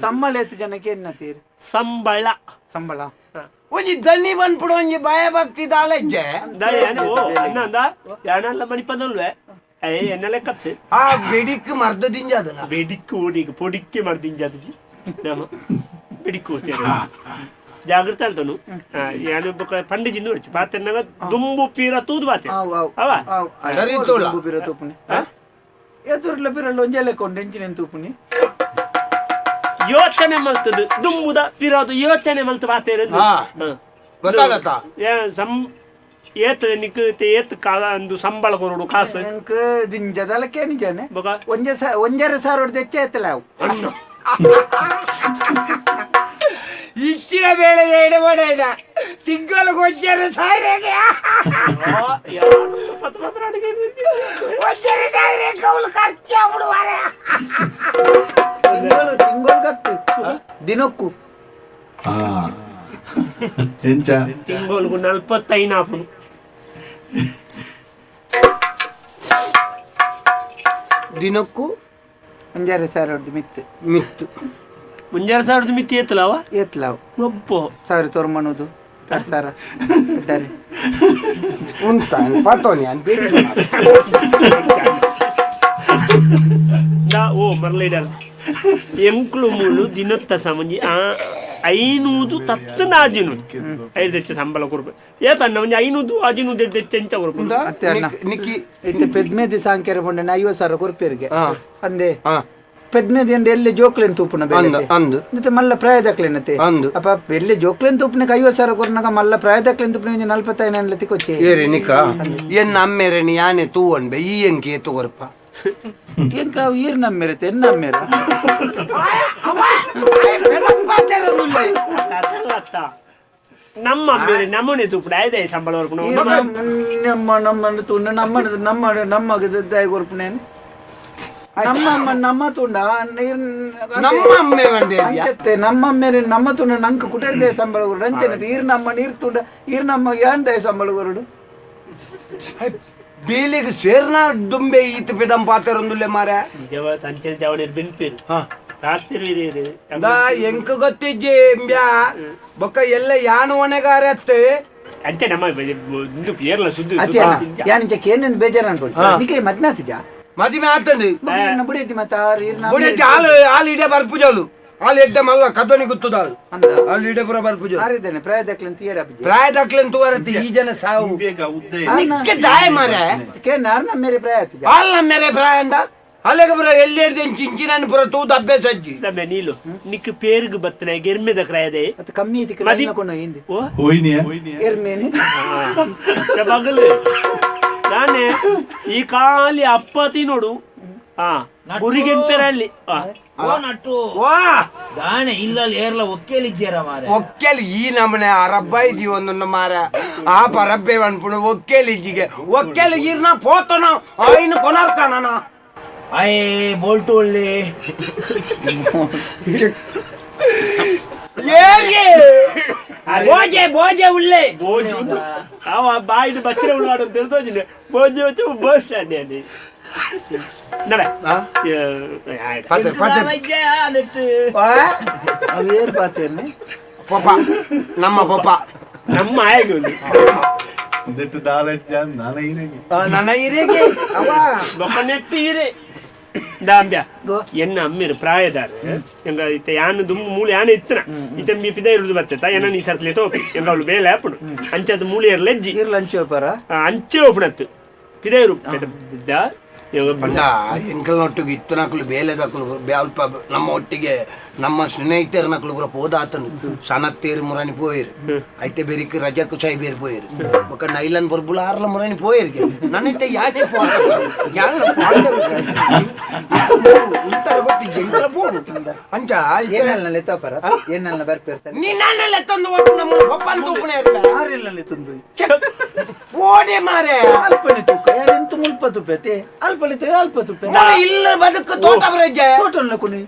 ಸಂಬಳ ಎತ್ತು ಜನಕ್ಕೆ ಎನ್ನ ತೀರ್? ಸಂಬಳ. ಸಂಬಳ. ಒಂಜಿ ದನಿ ಬಂದ್ಬಿಡು ಒಂಜಿ ಭಯ ಭಕ್ತಿ ದಾಲಜ್ಜೆ. ಓ ಅಣ್ಣ ಯಾನಲ್ಲ ಮನಿಪದಲ್ವೇ ಎನ್ನಲೆ ಕತ್ತೆ. ಆ ಬೆಡಿಕ್ ಮರ್ದದಿಂಜ ಅದನ್ನ. ಬೆಡಿಕ್ ಓಡಿಗೆ ಪೊಡಿಕ್ಕೆ ಮರ್ದಿಂಜ ಅದು ನಮ್ಮ ಬೆಡಿಕ್ ಓದ್ತೇನೆ ಜಾಗೃತ ಅಲ್ತನು ಯಾನು ಪಂಡಿಜಿಂದ ಹೊಡಿಚು ಪಾತೆನ್ನಾಗ ದುಂಬು ಪೀರ ತೂದು ಬಾತೆ ಅವ ಸರಿ ತೋಲ. ಪಿರ ತೂಪುನಿ ಎದುರ್ಲ ಪಿರಲ್ಲ ಒಂಜೆಲೆ ಕೊಂಡು ಎಂಚಿನ ತೂಪುನಿ ಯೋಚನೆ ಮಲ್ತದು ದುಂಬುದ ಪಿರೋದು ಯೋಚನೆ ಮಲ್ತು ಬಾತೇರೆ. ಗೊತ್ತಾಗತ್ತ ಸಂ ಏತ್ ನಿಕ್ ಏತ್ ಕಾಲ ಅಂದು ಸಂಬಳ ಕೊರಡು ಕಾಸು ಎಂಕ್ ದಿಂಜದಲಕ್ಕೆ ನಿಜನೆ ಒಂಜೆ ಒಂಜರೆ ಸಾರು ತೆಚ್ಚ ಎತ್ತಲ ಅವು ಇಚ್ಚಿನ ಬೇಳೆ ಎಡಬಡ ತಿಂಗಳು ಒಂಜರೆ ಸಾವಿರಗೆ ಒಂಜರೆ ಸಾವಿರ ಕೌಲು ಖರ್ಚು ಆಗ್ಬಿಡುವಾರೆ. ತಿಂಗಳು ತಿಂಗಳು ಕತ್ತು ದಿನಕ್ಕೂ ಎಂಚ ತಿಂಗಳಿಗೆ 45 ಆಪುನು. ದಿನಕ್ಕೂ ಒಂಜಾರೆ ಸಾವಿರದ ಮಿತ್ತು ಮಿತ್ತು ಒಂಜಾರೆ ಸಾವಿರದ ಮಿತ್ತು ಏತ್ತಲವ ಏತ್ಲಾವ್ ಒಬ್ಬ ಸಾವಿರ ತೋರ್ಮಣುದು ಎರಡು ಸಾವಿರ ಇದ್ದಾರೆ ಉಂಟ ಪಾತೋನಿ ಅಂತ ಓ ಮರಳಿದಾರ ಎಂಕ್ಲು ಮೂಲು ದಿನತ್ತ ಸಮಂಜಿ ಆ 500 ತತ್ತನ ಆಜಿನೂರು ಐದು ದೆಚ್ಚ ಸಂಬಳ ಕೊರ್ಪು ಏತನ್ನ ಒಂಜಿ 500 ಆಜಿನೂರು ದೆಚ್ಚ ಎಂಚ ಕೊರ್ಪು ಅತ್ತೆ ಅಣ್ಣ ನಿಕ್ಕಿ ಇತ್ತೆ ಪೆದ್ಮೇದಿ ಸಾಂಕೇರ ಪಂಡ 50 ಸಾವಿರ ಕೊರ್ಪೇರಿಗೆ ಅಂದೆ ಪೆದ್ಮೇದಿ ಅಂಡೆ ಎಲ್ಲೆ ಜೋಕ್ಲೆನ್ ತೂಪುನ ಬೇಲೆ ಅಂದು ಮತ್ತೆ ಮಲ್ಲ ಪ್ರಾಯದಕ್ಲೆನತೆ ಅಂದು ಅಪ್ಪ ಎಲ್ಲೆ ಜೋಕ್ಲೆನ್ ತೂಪುನಕ 50 ಸಾವಿರ ಕೊರ್ನಕ ಮಲ್ಲ ಪ್ರಾಯದಕ್ಲೆನ್ ತೂಪುನ 45 ಅನ್ಲತಿ ಕೊಚ್ಚೆ ಏರಿ ನಿಕ್ಕ ಎನ್ನ ಅಮ್ಮೇರನಿ ಯಾನೆ ತೂವನ್ಬೆ ಈ ಎಂಕಿ ಏತು ಕೊರ್ಪ ಎಂಕ ಈರ್ ನಮ್ಮೇರತೆ ಎನ್ನ ಅಮ್ಮೇರ ನಮ್ಮ ಅಮ್ಮೇರೆ ನಮ್ಮನೆ ತೂಪುಡ ಐದೇ ಸಂಬಳ ಕೊರ್ಪುನ ನಮ್ಮ ನಮ್ಮ ತೂಂಡ ನಮ್ಮ ನಮ್ಮ ನಮ್ಮ ಕೊರ್ಪುನೇನು ನಮ್ಮ ಅಮ್ಮ ನಮ್ಮ ತುಂಡ ನಮ್ಮ ಅಮ್ಮೆ ಒಂದೇ ಅಂಚತ್ತೆ ನಮ್ಮ ಅಮ್ಮೇರೆ ನಮ್ಮ ತುಂಡ ನಂಗೆ ಕುಟೇರ್ದೆ ಸಂಬಳ ಕೊರಡು ಅಂಚೆನತೆ ಈರ್ ನಮ್ಮ ನೀರ್ ತುಂಡ ಈರ್ ನಮ್ಮ ಯಾಂದೆ ಸಂಬಳ ಕೊರಡು ಬೇಲಿಗೆ ಸೇರ್ನ ದುಂಬೆ ಈತ ಪೆದಂ ಪಾತರಂದುಲ್ಲೆ ಮಾರ ನಿಜವಾದ ಅಂಚೆ ಜವಣಿರ್ ಬಿನ್ಪಿರು ರಾತ್ರಿ ದಾ ಎಂಕ ಗೊತ್ತಿಜ್ಜಿ ಇಂಬ್ಯಾ ಬೊಕ್ಕ ಎಲ್ಲ ಯಾನು ಒಣಗಾರತ್ತೆ ಅಂಚೆ ನಮ್ಮ ಏರ್ಲ ಸುದ್ದಿ ಅತ್ತೆ ಯಾನಿಂಚ ಕೇನಂದು ಬೇಜಾರು ಅನ್ಕೊಳ್ತೀನಿ ನಿಕ್ಲೆ ಮದ್ನಾತಿಜಾ ಮದಿಮೆ ಆತಂದು ಬುಡೈತಿ ಮತ್ತ ಬುಡೈತಿ ಹಾಲು ಹಾಲು ಇಡೆ ಬರ್ಪುಜಾಲು ಹಾಲು ಎಡ್ಡೆ ಮಲ್ಲ ಕದನಿ ಗುತ್ತದಾಲು ಹಾಲು ಇಡೆ ಪುರ ಬರ್ಪುಜಾಲು ಆರಿದ್ದೇನೆ ಪ್ರಾಯದಕ್ಲೆನ್ ತುಯರ ಪ್ರಾಯದಕ್ಲೆನ್ ತುವರತಿ ಈ ಜನ ಸಾವು ನಿಕ್ಕೆ ದಾಯ ಮಾರೆ ಕೆ ನಾರ್ ನಮ್ಮೇರೆ ಪ್ರಾಯ ಆತಿಜ ಹಾಲು ನಮ್ಮೇರೆ ಪ್ರಾಯ ಅಂದ ಅಲ್ಲಿಗೆ ಪುರ ಎಲ್ಲಿ ಹಿಡ್ದೆ ಚಿಂಚಿನನ್ನು ಪುರ ತೂದು ಅಭ್ಯಾಸ ಅಜ್ಜಿ ದಮ್ಮೆ ನೀಲು ನಿಕ್ ಪೇರ್ಗ್ ಬತ್ತನೆ ಗೆರ್ಮೆದ ಕ್ರಾಯದೆ ಮತ್ತೆ ಕಮ್ಮಿ ಐತಿ ಕಡೆ ಕೊಂಡು ಹಿಂದೆ ಹೋಯ್ನಿಯ ಎರ್ಮೇನೆ ಬಗಲು ನಾನೇ ಈ ಖಾಲಿ ಅಪ್ಪತಿ ನೋಡು ಆ ಗುರಿಗೆಂಪೆರಲ್ಲಿ ನಟ್ಟು ದಾನೆ ಇಲ್ಲ ಏರ್ಲ ಒಕ್ಕೇಲಿಜ್ಜೇರ ಮಾರ ಒಕ್ಕೇಲಿ ಈ ನಮನೆ ಅರಬ್ಬ ಇದೀ ಒಂದೊಂದು ಮಾರ ಆ ಪರಬ್ಬೆ ಅನ್ಪುಣ ಒಕ್ಕೇಲಿಜ್ಜಿಗೆ ಒಕ್ಕೇಲಿ ಈರ್ನ ಪೋತನ ಆಯ್ನ ಕೊನರ್ಕನ ಅಯ್ಯ ಬೋಲ್ಟು ಒಳ್ಳೆ ಬೋಜೆ ಬೋಜೆ ಉಳ್ಳೆ ಬೋಜು ಅವ ಬಾಯಿದು ಬಚ್ಚರ ಉಳ್ಳಾಡು ಅಂತ ತಿಳಿದೋಜಿನ ಬೋಜೆ వచ్చి ಬಸ್ ಸ್ಟ್ಯಾಂಡ್ ಅಲ್ಲಿ ನಡೆ ಏರ್ ಪಾತೇನೆ ಪಪ್ಪ ನಮ್ಮ ಪಪ್ಪ ನಮ್ಮ ಆಯಗು ಒಂದೆಟ್ಟು ದಾಲ ಜಾನ್ ನಾನ ಇರೇಗೆ ನನ್ನ ಇರೇಗೆ ಅವ ಬೊಕ್ಕ ನೆಟ್ಟು ಇರೆ ದಾಂಬ್ಯ ಎನ್ನ ಅಮ್ಮಿರು ಪ್ರಾಯದಾರ ಎಂಗ ಇತ್ತ ಯಾನು ದುಮ್ಮು ಮೂಲೆ ಯಾನ ಇತ್ತನ ಇತ್ತ ಮೀ ಪಿದ ಇರುದು ಬರ್ತೇತ ಎನ್ನ ನೀ ಸರ್ಕಲೆ ತೋಪಿ ಎಂಗ ಅವಳು ಬೇಲೆ ಆಪುಡು ಅಂಚದ ಮೂಲೆ ಎರ್ಲೆಜ್ಜಿ ಇರ್ಲ ಅಂಚೆ ಒಪ್ಪರ ಅಂಚೆ ಒಪ್ಪುನತ್ತು ಪಿದ ಇರು ಪಂಡ ಎಂಕಲ್ನೊಟ್ಟಿಗೆ ಇತ್ತನಕಲು ಬೇಲೆದಕಲು ಅಲ್ಪ ನಮ್ಮ ಒಟ್ಟಿಗೆ ನಮ್ಮ ಸ್ನೇಹಿತರನಕಲು ಪೂರ ಪೋದಾತನು ಸನತ್ತೇರು ಮುರಾಣಿ ಪೋಯಿರು ಐತೆ ಬೇರಿಕ್ ರಜಾಕು ಸಾಯಿಬೇರು ಪೋಯಿರು ఒక ನೈಲನ್ ಬರ್ಬುಲ ಆರ್ಲ ಮುರಾಣಿ ಪೋಯಿರ್ಗೆ ನನ್ನೈತೆ ಯಾಕೆ ಗೊತ್ತಿದ್ದೆ ಪೋಡು ಅಂಚ ಏನಲ್ಲ ಲೆತ್ತಪರ ಏನಲ್ಲ ಬರ್ಪಿರ್ತಾರೆ ನೀ ತಂದು ಒಟ್ಟು ನಮ್ಮ ಪಪ್ಪನ ತೂಪಣೆ ಆರೆಲ್ಲ ತಂದು ಓಡೆ ಮಾರೆ ಅಲ್ಪನೆ ತೂಕ ಯಾರೆಂತ ಮುಲ್ಪ ಮುಲ್ಪ ತುಪ್ಪೆತೆ ಅಲ್ಪಲಿತೆ ಅಲ್ಪ ತುಪ್ಪೆ ಇಲ್ಲ ಬದುಕು ತೋಟ ಬರಜ್ಜೆ ತೋಟಲ್ಲ ಕುನಿ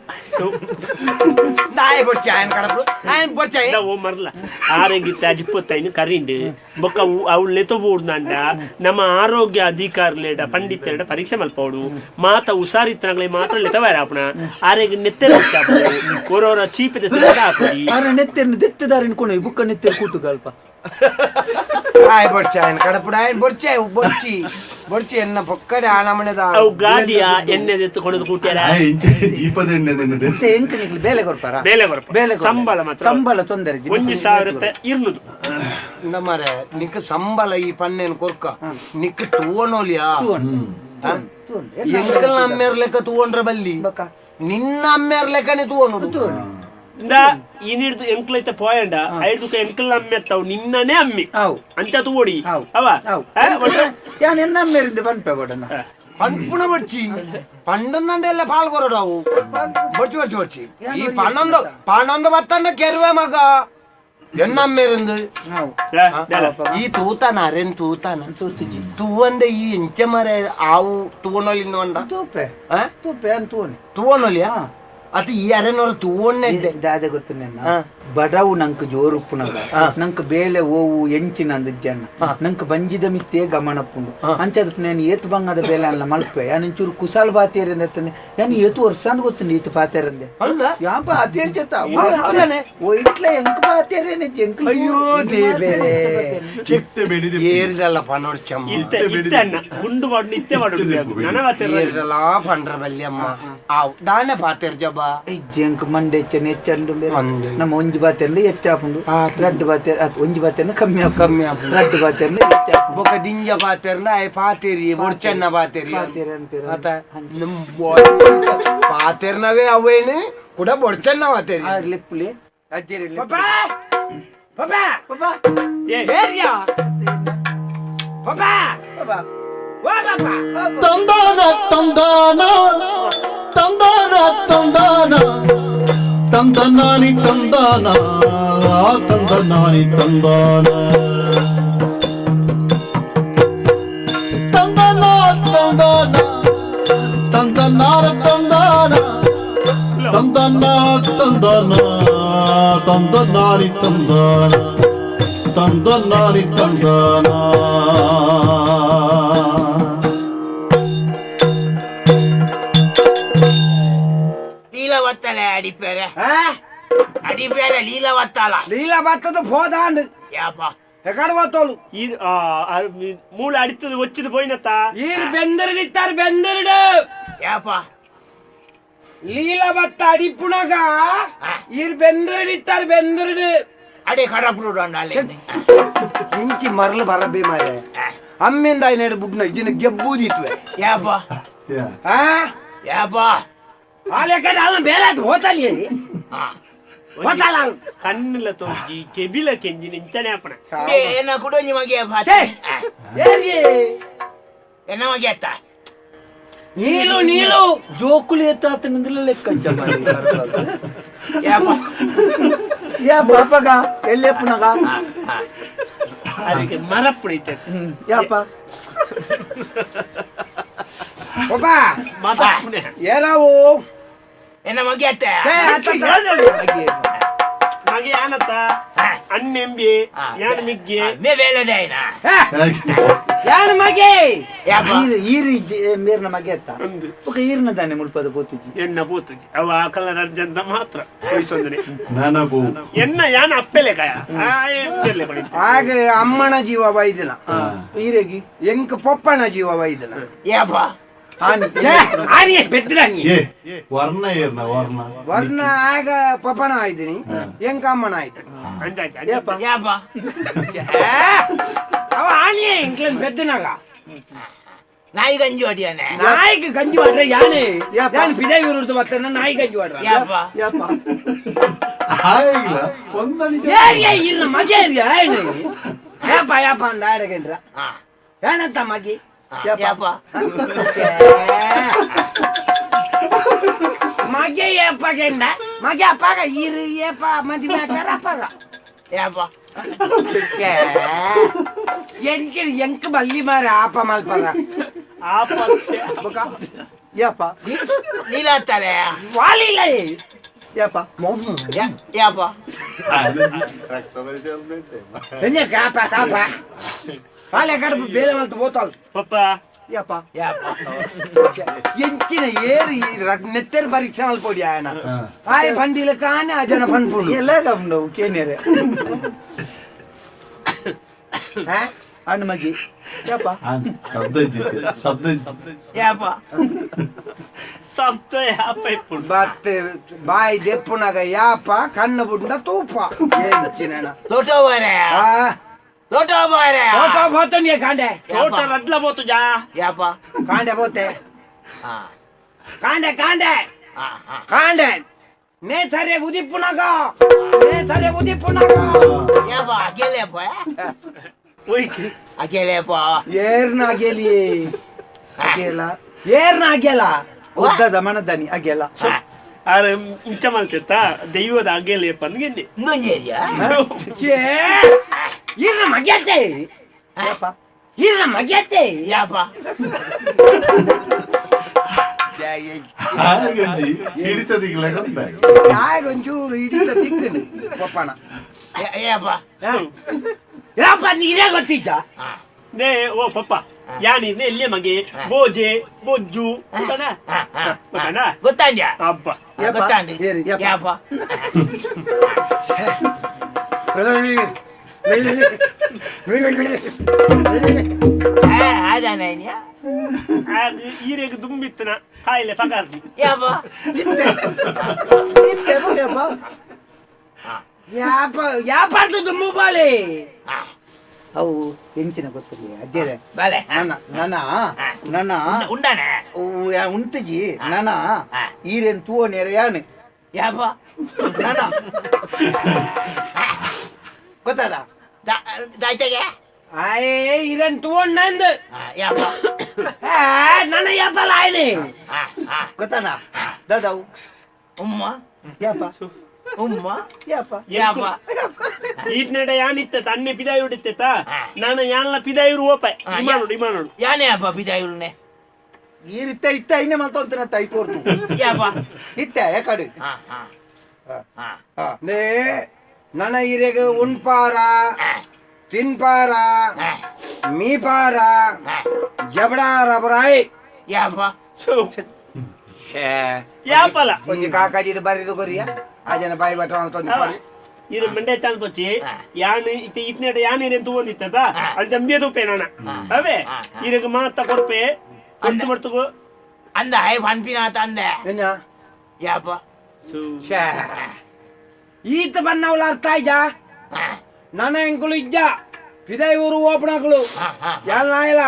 ನಾಯಿ ಬೊಡ್ಚಿ ఆయన ಕಡಪು ఆయన ಬೊಡ್ಚಿ ಓ ಮರ್ಲ ಆರೋಗ್ಯ ಅಜಿಪ್ಪತ್ತೈನು ಕರಿಂಡು ಬೊಕ್ಕ ಅವು ಲೆತೊಬೂಡ್ನಂಡ ನಮ್ಮ ಆರೋಗ್ಯ ಅಧಿಕಾರಿಲೇಡ ಪಂಡಿತರೇಡ ಪರೀಕ್ಷೆ ಮಲ್ಪೋಡು ಮಾತ ಹುಷಾರಿತ್ತನಗಳೇ ಮಾತ್ರ ಲೆತವಾರ ಆಪಣ ಆರೋಗ್ಯ ನೆತ್ತೆರ ಓರೋರ ಚೀಪಿದ ಆಪಡಿ ಆರ ನೆತ್ತೆರ್ನ ದೆತ್ತದಾರಿನ ಕೊಣ ಬುಕ್ಕ ನೆತ್ತೆರ್ ಕೂಟುಗಲ್ಪ ಆಯ್ ಬೊಡ್ಚಿ ఆయన ಕಡಪುಡು ఆయన ಬೊಡ್ಚಿ ಬೊಡ್ಚಿ ಬೊಡ್ಚಿ ಎನ್ನ ಪೊಕ್ಕಡೆ ಆನಮನೆದ ಅವು ಗಾಡಿಯ ಎಣ್ಣೆ ಎತ್ತುಕೊಂಡು ಕೂಟ್ಯಾರ ದೀಪದ ಎಣ್ಣೆ ಮತ್ತೆ ಎಂಕ ನಿಕ್ಲು ಬೇಲೆ ಕೊರ್ಪಾರ ಬೇಲೆ ಕೊರ್ಪ ಬೇಲೆ ಸಂಬಳ ಮಾತ್ರ ಸಂಬಳ ತೊಂದರೆ 1200. ನಮ್ಮರೆ ನಿಕ್ ಸಂಬಳ ಈ ಪನ್ನೇನು ಕೊರ್ಕ ನಿಕ್ ತೂವನೋಲಿಯಾ ಎಂಕಲ್ನ ಅಮ್ಮೇರ್ ಲೆಕ್ಕ ತೂವೊಂಡ್ರ ಬಲ್ಲಿ ನಿನ್ನ ಅಮ್ಮೇರ್ ಲೆಕ್ಕನೆ ತೂವೊನುಡು ಇನಿಡ್ದು ಎಂಕ್ಲೈತ ಪೋಯಂಡ ಐದುಕ ಎಂಕಲ್ ಅಮ್ಮೆತ್ತವು ನಿನ್ನನೇ ಅಮ್ಮಿ ಅಂತ ತೂವೊಡಿ ಅವ ಯಾನ್ ಎನ್ನ ಅಮ್ಮೇರಿಂದ ಪನ್ಪೆ ಕೊಡನ ಪನ್ಪುಣ ಬಡ್ಚಿ ಪಂಡಂದಂಡೆಲ್ಲ ಪಾಲ್ ಕೊರಡವು ಬಡ್ಚಿ ಬಡ್ಚಿ ಬಡ್ಚಿ ಈ ಪನ್ನೊಂದು ಪನ್ನೊಂದು ಬತ್ತಂಡ ಕೆರುವೆ ಮಗ ಎನ್ನ ಅಮ್ಮೇರಿಂದ ಈ ತೂತಾನ ಅರೆನ್ ತೂತಾನ ತೂವಂದೆ ಈ ಎಂಚ ಮರೆ ಆವು ತೂವನೊಲಿಂದ ಒಂಡ ತೂಪೆ ತೂಪೆ ಅನ್ ತೂವನೆ ತೂವನೊಲಿಯಾ ಅದು ಈ ಅರೆನೋರು ತೂವೊನ್ನೆ ದಾದೆ ಗೊತ್ತು ನನ್ನ ಬಡವು ನಂಕ್ ಜೋರುಪ್ಪುನಗ ನಂಕ್ ಬೇಲೆ ಓವು ಎಂಚಿನ ಅಂದಿಜ್ಜಣ್ಣ ನಂಕ್ ಬಂಜಿದ ಮಿತ್ತೇ ಗಮನಪ್ಪುಂಡು ಅಂಚದ ನಾನು ಏತು ಬಂಗದ ಬೇಲೆ ಅಲ್ಲ ಮಲ್ಪೆ ಯಾನ್ ಒಂಚೂರು ಕುಸಾಲ್ ಬಾತೇರಿಂದ ಯಾನ್ ಏತು ವರ್ಷ ಗೊತ್ತುಂಡು ಈತು ಪಾತೇರಂದೆ ಯಾ ಪಾತೇರ್ ಜೊತ ಓ ಇಟ್ಲ ಎಂಕ್ ಪಾತೇರೇನೆ ಎಂಕ್ ಅಯ್ಯೋ ದೇವೇರೆ ಏರಿದಲ್ಲ ಪನೋಡ್ಚಮ್ಮ ಇತ್ತೆ ಇತ್ತೆ ಅಣ್ಣ ಗುಂಡು ಮಾಡು ಇತ್ತೆ ಮಾಡು ಏರಿದಲ್ಲ ಪಂಡ್ರ ಬಲ್ಲಿ ಅಮ್ಮ ಆವ್ ದಾನೆ ಪಾತೇರ್ ಜಬ ಎಂಕ್ ಮಂಡೆ ಹೆಚ್ಚನೆ ಹೆಚ್ಚಂಡು ನಮ್ಮ ಒಂಜಿ ಬಾತೆರ್ನ ಹೆಚ್ಚಾಪುಂಡು ರಡ್ಡು ಬಾತೆ ಒಂಜಿ ಬಾತೆರ್ನ ಕಮ್ಮಿ ಕಮ್ಮಿ ರಡ್ಡು ಬಾತೆರ್ನ ಹೆಚ್ಚಾಪುಂಡು ಬೊಕ ದಿಂಜ ಬಾತೆರ್ನ ಆಯ್ ಪಾತೇರಿ ಬೊಡ್ಚನ್ನ ಪಾತೇರಿ ಅತ ಪಾತೇರ್ನವೇ ಅವೇನು ಕೂಡ ಬೊಡ್ಚನ್ನ ಪಾತೇರಿ ಲೆಪ್ಪುಲಿ ಅಜ್ಜೇರಿ ಪಪ್ಪ ಪಪ್ಪ ಪಪ್ಪ ಏರಿಯಾ ಪಪ್ಪ ಪಪ್ಪ ವಾ ಪಪ್ಪ ತಂದಾನ ತಂದಾನ ತಂದಾನ ತಂದಾನ ತಂದನಾನಿ ತಂದಾನ ತಂದನಾನಿ ತಂದಾನ ತಂದನ ತಂದಾನ ತಂದನಾರ ತಂದಾನ ತಂದನ ತಂದಾನ ತಂದನಾನಿ ತಂದಾನ ತಂದನಾನಿ ತಂದಾನ. ಲೀಲಾವತ್ತಲೆ ಅಡಿಪೇರೆ ಅಡಿಪೇರೆ ಲೀಲಾವತ್ತಲ ಲೀಲಾವತ್ತದ ಹೋದಾಂಡ್ ಯಾಪ ಎಕಡವತ್ತೋಲು ಮೂಲ ಅಡಿತದ ಒಚ್ಚಿದ ಪೋಯಿನತ್ತ ಈರ್ ಬೆಂದರಡಿತ್ತಾರೆ ಬೆಂದರಡು ಯಾಪ ಲೀಲಾವತ್ತ ಅಡಿಪುಣಗ ಈರ್ ಬೆಂದರಡಿತ್ತಾರೆ ಬೆಂದರಡು ಅಡೆ ಕಡಪುಡು ಅಲ್ಲ ಇಂಚಿ ಮರಳು ಬರಬೇ ಮಾರೆ ಅಮ್ಮಿಂದ ಐನೇಡು ಬುಡ್ನ ಇಜಿನ ಗೆಬ್ಬೂದಿತ್ವೆ ಯಾಪ ಯಾಪ ಕಣ್ಣುಲ ತೋಜಿ ಕೆಬಿಲ ಕೆಂಜಿ ನಿಂಚನೆ ಅಪ್ಪಣ ಎನ್ನ ಕುಡೊಂಜಿ ಮಗಿಯ ಎನ್ನ ಮಗಿಯತ್ತ ನೀಲು ನೀಲು ಜೋಕುಲಿ ಎತ್ತಾತ ನಿಂದಲ ಲೆಕ್ಕಂಚ ಯಾ ಪಾಪಗ ಎಲ್ಲಿ ಅಪ್ಪನಗ ಅದಕ್ಕೆ ಮರಪ್ಪುಣ ಯಾಪ ಪಾಪ ಏನಾವು ಎನ್ನ ಮಗಿಯತ್ತ ಮಗೆ ಯಾನತ್ತ ಅಣ್ಣೆಂಬಿ ಯಾನ ಮಿಗ್ಗೆ ಮೇ ಬೇಲದಾಯಿನ ಯಾನ ಮಗೆ ಈರು ಮೇರ್ನ ಮಗೆ ಅತ್ತ ఒక ಈರ್ನ ದಾನೆ ಮುಲ್ಪದ ಪೋತುಜಿ ಎನ್ನ ಪೋತುಜಿ ಅವ ಆಕಲ ರಜ್ಜಂತ ಮಾತ್ರ ವಯಸ್ಸೊಂದನೆ ನಾನ ಪೋ ಎನ್ನ ಯಾನ ಅಪ್ಪೆಲೆ ಕಾಯ ಆಗ ಅಮ್ಮನ ಜೀವ ವೈದಿನ ಈರೆಗಿ ಎಂಕ್ ಪೊಪ್ಪನ ಜೀವ ವೈದಿನ ಯಾಪ ಆನಿಯೇ ಬೆದ್ರಾನಿ ವರ್ಣ ಏರ್ನ ವರ್ಣ ವರ್ಣ ಆಗ ಪಪನ ಆಯ್ದಿನಿ ಎಂಕ ಅಮ್ಮನ ಆಯ್ತು ಯಾಪ ಅವ ಆನಿಯೇ ಎಂಕ್ಲನ್ ಬೆದ್ದನಾಗ ನಾಯಿ ಗಂಜಿ ಹೊಡಿಯಾನೆ ನಾಯಿಗೆ ಗಂಜಿ ಮಾಡ್ರೆ ಯಾನೆ ಯಾನ್ ಪಿದಾಯಿ ಉರುಡ್ದು ಮತ್ತೆ ನಾಯಿ ಗಂಜಿ ಮಾಡ್ರ ಯಾಪ ಯಾಪ ಹಾಗಿಲ್ಲ ಒಂದನಿಗೆ ಏರಿಯ ಇರ್ನ ಮಜ ಏರಿಯ ಯಾಪ ಯಾಪ ಅಂದ ಆಡಗಂಡ್ರ ಏನಂತ ಮಗಿ ಯಾಪ ಮಗೆ ಏಪ ಗೆಂಡ ಮಗೆ ಅಪ್ಪಾಗ ಇರು ಏಪ ಮದುವೆ ಆಕಾರ ಅಪ್ಪಾಗ ಯಾಪ ಎಂಕ ಎಂಕ ಬಲ್ಲಿ ಮಾರ ಆಪ ಮಲ್ಪರ ಆಪ ಯಪ್ಪ ನೀಲಾತ್ತಾರೆ ವಾಲಿಲ್ಲ ಯಪ್ಪ ಯಾಪ ಎಣ್ಣೆ ಕಾಪ ಕಾಪ ಪಾಲೆ ಕಡಪು ಬೇಲೆ ಮಲ್ತು ಪೋತಾಲ್ ಪಪ್ಪ ಯಪ್ಪ ಯಾಪ ಎಂಚಿನ ಏರು ಈ ನೆತ್ತೆರ್ ಪರೀಕ್ಷೆ ಮಲ್ಪೊಡಿ ಆಯನ ಆಯ್ ಬಂಡಿಲ ಕಾಣೆ ಆ ಜನ ಪನ್ಪುಂಡು ಎಲ್ಲ ಗಮನ ಕೇನೇರೆ ಅಣ್ಣ ಮಗಿ ಯಪ್ಪ ಶಬ್ದ ಇದ್ದಿತ್ತು ಶಬ್ದ ಇದ್ದಿತ್ತು. ಯಾಪ ಸಪ್ತ ಯಾಪ ಇಪ್ಪುಂಡು ಬತ್ತೆ ಬಾಯಿ ದೆಪ್ಪುನಗ ಯಾಪ ಕಣ್ಣು ಬುಂಡ ತೂಪ ಎಂಚಿನ ತೋಟ ಬಾರೆ ಆ ತೋಟ ಬಾರೆ ತೋಟ ಹೋತನಿಗೆ ಕಾಂಡೆ ತೋಟ ರಡ್ಲ ಬೋತು ಜಾ ಯಾಪ ಕಾಂಡೆ ಬೋತೆ ಹಾ ಕಾಂಡೆ ಕಾಂಡೆ ಹಾ ಹಾ ಕಾಂಡೆ ನೇ ಸರಿ ಉದಿಪ್ಪುನಗ ನೇ ಸರಿ ಉದಿಪ್ಪುನಗ ಯಾಪ ಅಗೆಲೇಪ ಒಯ್ಕಿ ಅಗೆಲೇಪ ಏರ್ನ ಅಗೆಲಿ ಅಗೆಲ ಏರ್ನ ಅಗೆಲ ಉದ್ದದ ಮನದನಿ ಅಗೆಲ ಆರೆ ಇಂಚ ಮಲ್ತೆತ್ತ ದೈವದ ಅಗೆಲೇಪ ಅಂದ್ಗೆಂದೆ ಇನ್ನೊಂದೇರಿಯಾ ಛೇ ಇರ್ನ ಮಗ್ಯತೆ ಯಪ್ಪ ಇರ್ನ ಮಗ್ಯತೆ ಯಾಪ ಹಾಗಂಜಿ ಹಿಡಿತದಿಗ್ಲ ಗೊತ್ತಾಗ ಯಾಗ ಒಂಚೂರು ಹಿಡಿತ ತಿಕ್ಕಣಿ ಪಪ್ಪಣ ಯಾಪ ಯಾಪ ನೀರೇ ಗೊತ್ತಿದ್ದ ನೇ ಓ ಪಪ್ಪ ಯಾನಿ ಎಲ್ಲಿಯ ಮಗೆ ಬೋಜೆ ಬೊಜ್ಜು ಗೊತ್ತಾನ ಗೊತ್ತಾನ ಗೊತ್ತಾಂಡ್ಯಾ ಅಬ್ಬ ಯಪ್ಪ. ಗೊತ್ತಾಂಡಿ ಏರಿ, ಯಪ್ಪ. ಯಾಪ ಆದಾನ ಆಗ ಈರೆಗ್ ದುಂಬಿತ್ತನ ಕಾಯಿಲೆ ಪಗಾರ್ದಿ ಯಾಪ ಇತ್ತೆ ಯಪ್ಪ ಯಾಪ ಯಾಪಾರ್ದು ದುಮ್ಮು ಬಾಳೆ ಅವು ಎಂಚಿನ ಗೊತ್ತಿಲ್ಲ ಅಜ್ಜೆ ಬಾಲೆ ನನ್ನ ನನ್ನ ನನ್ನ ಉಂಡಾನೆ ಉಂತುಜಿ ನನ್ನ ಈರೇನು ತೂವ ನೇರ ಯಾನು ಯಾಪ ನನ್ನ ಗೊತ್ತಲ್ಲ ದಾಯ್ತಾಗೆ ಆಯೇ ಇದನ್ ತಗೊಂಡ್ ಯಾಪ ನನ್ನ ಯಾಪಲ್ಲ ಆಯ್ನಿ ಗೊತ್ತಣ್ಣ ದಾದಾವು ಉಮ್ಮ ಯಪ್ಪ ಉಮ್ಮ ಯಪ್ಪ ಯಾಪ ಈಟ್ನೆಡ ಯಾನಿತ್ತ ತನ್ನೆ ಪಿದಾಯುಡಿತ್ತ ನಾನು ಯಾನ್ಲ ಪಿದಾಯುರು ಓಪ ಇಮಾನೋಡು ಇಮಾನೋಡು ಯಾನೇ ಅಪ್ಪ ಪಿದಾಯುಳ್ನೆ ಈ ರೀತಿ ಇತ್ತ ಇನ್ನೇ ಮಲ್ತೋಂತಿನ ತಾಯಿ ತೋರ್ತು ಯಾಪ ಇತ್ತ ಯಾಕಡೆ ಹಾ ಹಾ ಹಾ ನೇ ನನ್ನ ಹಿರಿಯಗ ಉಣ್ಪಾರ ತಿನ್ಪಾರ ಮೀಪಾರ ಜಬಡಾರ ಬರಾಯ್ ಯಾಪ ಯಾಪಲ ಒಂಜಿ ಕಾಕಾಜಿ ಬರಿದು ಕೊರಿಯ ಆ ಜನ ಬಾಯಿ ಬಟ್ಟ ಅಂತ ಇರು ಮಂಡೆ ಚಾಲ್ ಪೊಚ್ಚಿ ಯಾನ್ ಇತ್ತೆ ಇತ್ನೆಡ ಯಾನ್ ಏನೇನ್ ತೂವೊಂದಿತ್ತದ ಅಂಚ ಅಂಬಿಯ ತೂಪೆ ನಾನ ಅವೇ ಇರಗ ಮಾತ ಕೊರ್ಪೆ ಕೊರ್ತು ಬರ್ತುಗು ಅಂದ ಹೈ ಪನ್ಪಿನಾತ ಅಂದೆ ಏನ ಯಾಪ ಈತ ಬನ್ನವಳ ಅರ್ಥ ಆಯ್ತಾ ನನ್ನ ಎಂಕುಲು ಇಜ್ಜ ಪಿದೈ ಊರು ಓಪಣಕಲು ಯಾಲ್ ನಾಯಲ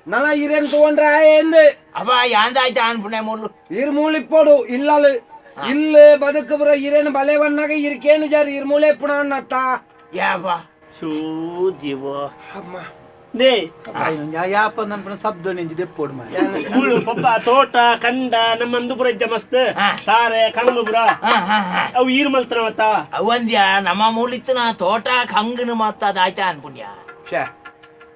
ನನ್ನ ಹಿರಿಯನ್ ತಗೊಂಡ್ರೆ ಆಯೇಂದು ಅಪ್ಪ ಯಾಂದಾಯ್ತ ಅನ್ಪುಣೆ ಮೂಲು ಇರ್ ಮೂಲಿಪ್ಪೋಡು ಇಲ್ಲಲು ಇಲ್ಲ ಬದುಕು ಬರ ಹಿರಿಯನ್ ಬಲೆವನ್ನಾಗ ಇರ್ಕೇನು ಜಾರಿ ಇರ್ ಮೂಲೆ ಪುಣ ಅನ್ನತ್ತ ಯಾಪ ಶೂ ಜೀವ ಅಮ್ಮ ನೇ ಯಾಪ ನನ್ನ ಶಬ್ದ ನೆಂಜಿ ದೆಪ್ಪೋಡು ಮಾರ್ರೆ. ಮುಳ್ಳು ಪಪ್ಪ ತೋಟ ಕಂಡ ನಮ್ಮ ಅಂದುಪುರ ಇದ್ದ ಮಸ್ತ್ ತಾರೆ ಕಂಗುಪುರ ಅವು ಈರು ಮಲ್ತನವತ್ತ ಅವಂದ್ಯ ನಮ್ಮ ಮೂಲಿತ್ತನ ತೋಟ ಕಂಗನು ಮತ್ತ ಅದಾಯ್ತ ಅನ್ಪುಣ್ಯ ಛೇ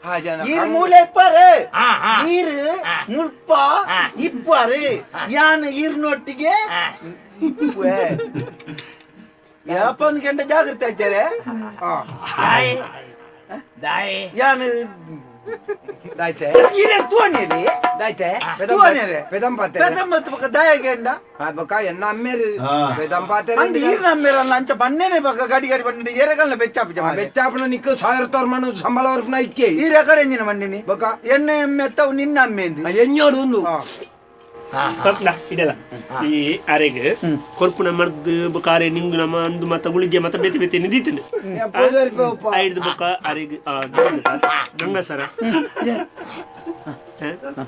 ಆ ಜನ ಈರ್ ಮೂಲೆ ಇಪ್ಪಾರು ಹಾ, ಹಾ. ಈರು ಹಾ. ಮುಲ್ಪ ಹಾ. ಇಪ್ಪಾರು ಯಾನ್ ಈರ್ನೊಟ್ಟಿಗೆ ಹಾ. ಇಪ್ಪುವೆ. ಯಾಪ ಒಂದ್ ಗಂಟೆ ಜಾಗೃತಿ ಆಚಾರೆ ದಾಯ್ ದಾಯ್ ಯಾನ್ ದಾಯ್ತೆ ಈರೆ ತೋನೇರಿ ದಾಯ್ತೆ ತೋನೇರೆ ಪೆದಂಪಾತೆ ಪೆದಂಬತ್ತು ಬೊಕ ದಾಯ ಗಂಡ ಬೊಕ ಎನ್ನ ಅಮ್ಮೇರು ಹಾ. ಪೆದಂಪಾತೆ ಅಂದ್ ಈರ್ ನಮ್ಮೇರಲ್ಲ ಅಂಚ ಬನ್ನೇನೆ ಬೊಕ ಗಡಿ ಗಡಿ ಬಣ್ಣ ಏರಗಲ್ನ ಬೆಚ್ಚಾಪುಜ ಮಾರ್ರೆ. ಬೆಚ್ಚಾಪನ ನಿಕ್ಕು ಸಾವಿರ ತೋರ್ ಮನು ಸಂಬಳ ವರ್ಪನ ಇಚ್ಚೆ ಈರ್ ಎಕಡೆ ಎಂಜಿನ ಮಂಡಿನಿ ಬೊಕ ಎಣ್ಣೆ ಎಮ್ಮೆತ್ತವು ನಿನ್ನ ಅಮ್ಮೇಂದು ಎಣ್ಣೋಡು ಒಂದು ಪಪ್ಲ ಇದೆಲ್ಲ ಈ ಅರೆಗ್ ಕೊರ್ಪುನ ಮರ್ದ್ ಬೊಕ ಅರೆ ನಿಂಗು ನಮ್ಮ ಅಂದು ಮತ್ತ ಗುಳಿಗೆ ಮತ್ತ ಬೇತೆ ಬೇತೆ ನಿಂದಿತ್ತು ಐದು ಬೊಕ ಅರೆಗ್ ಗಂಗಸರ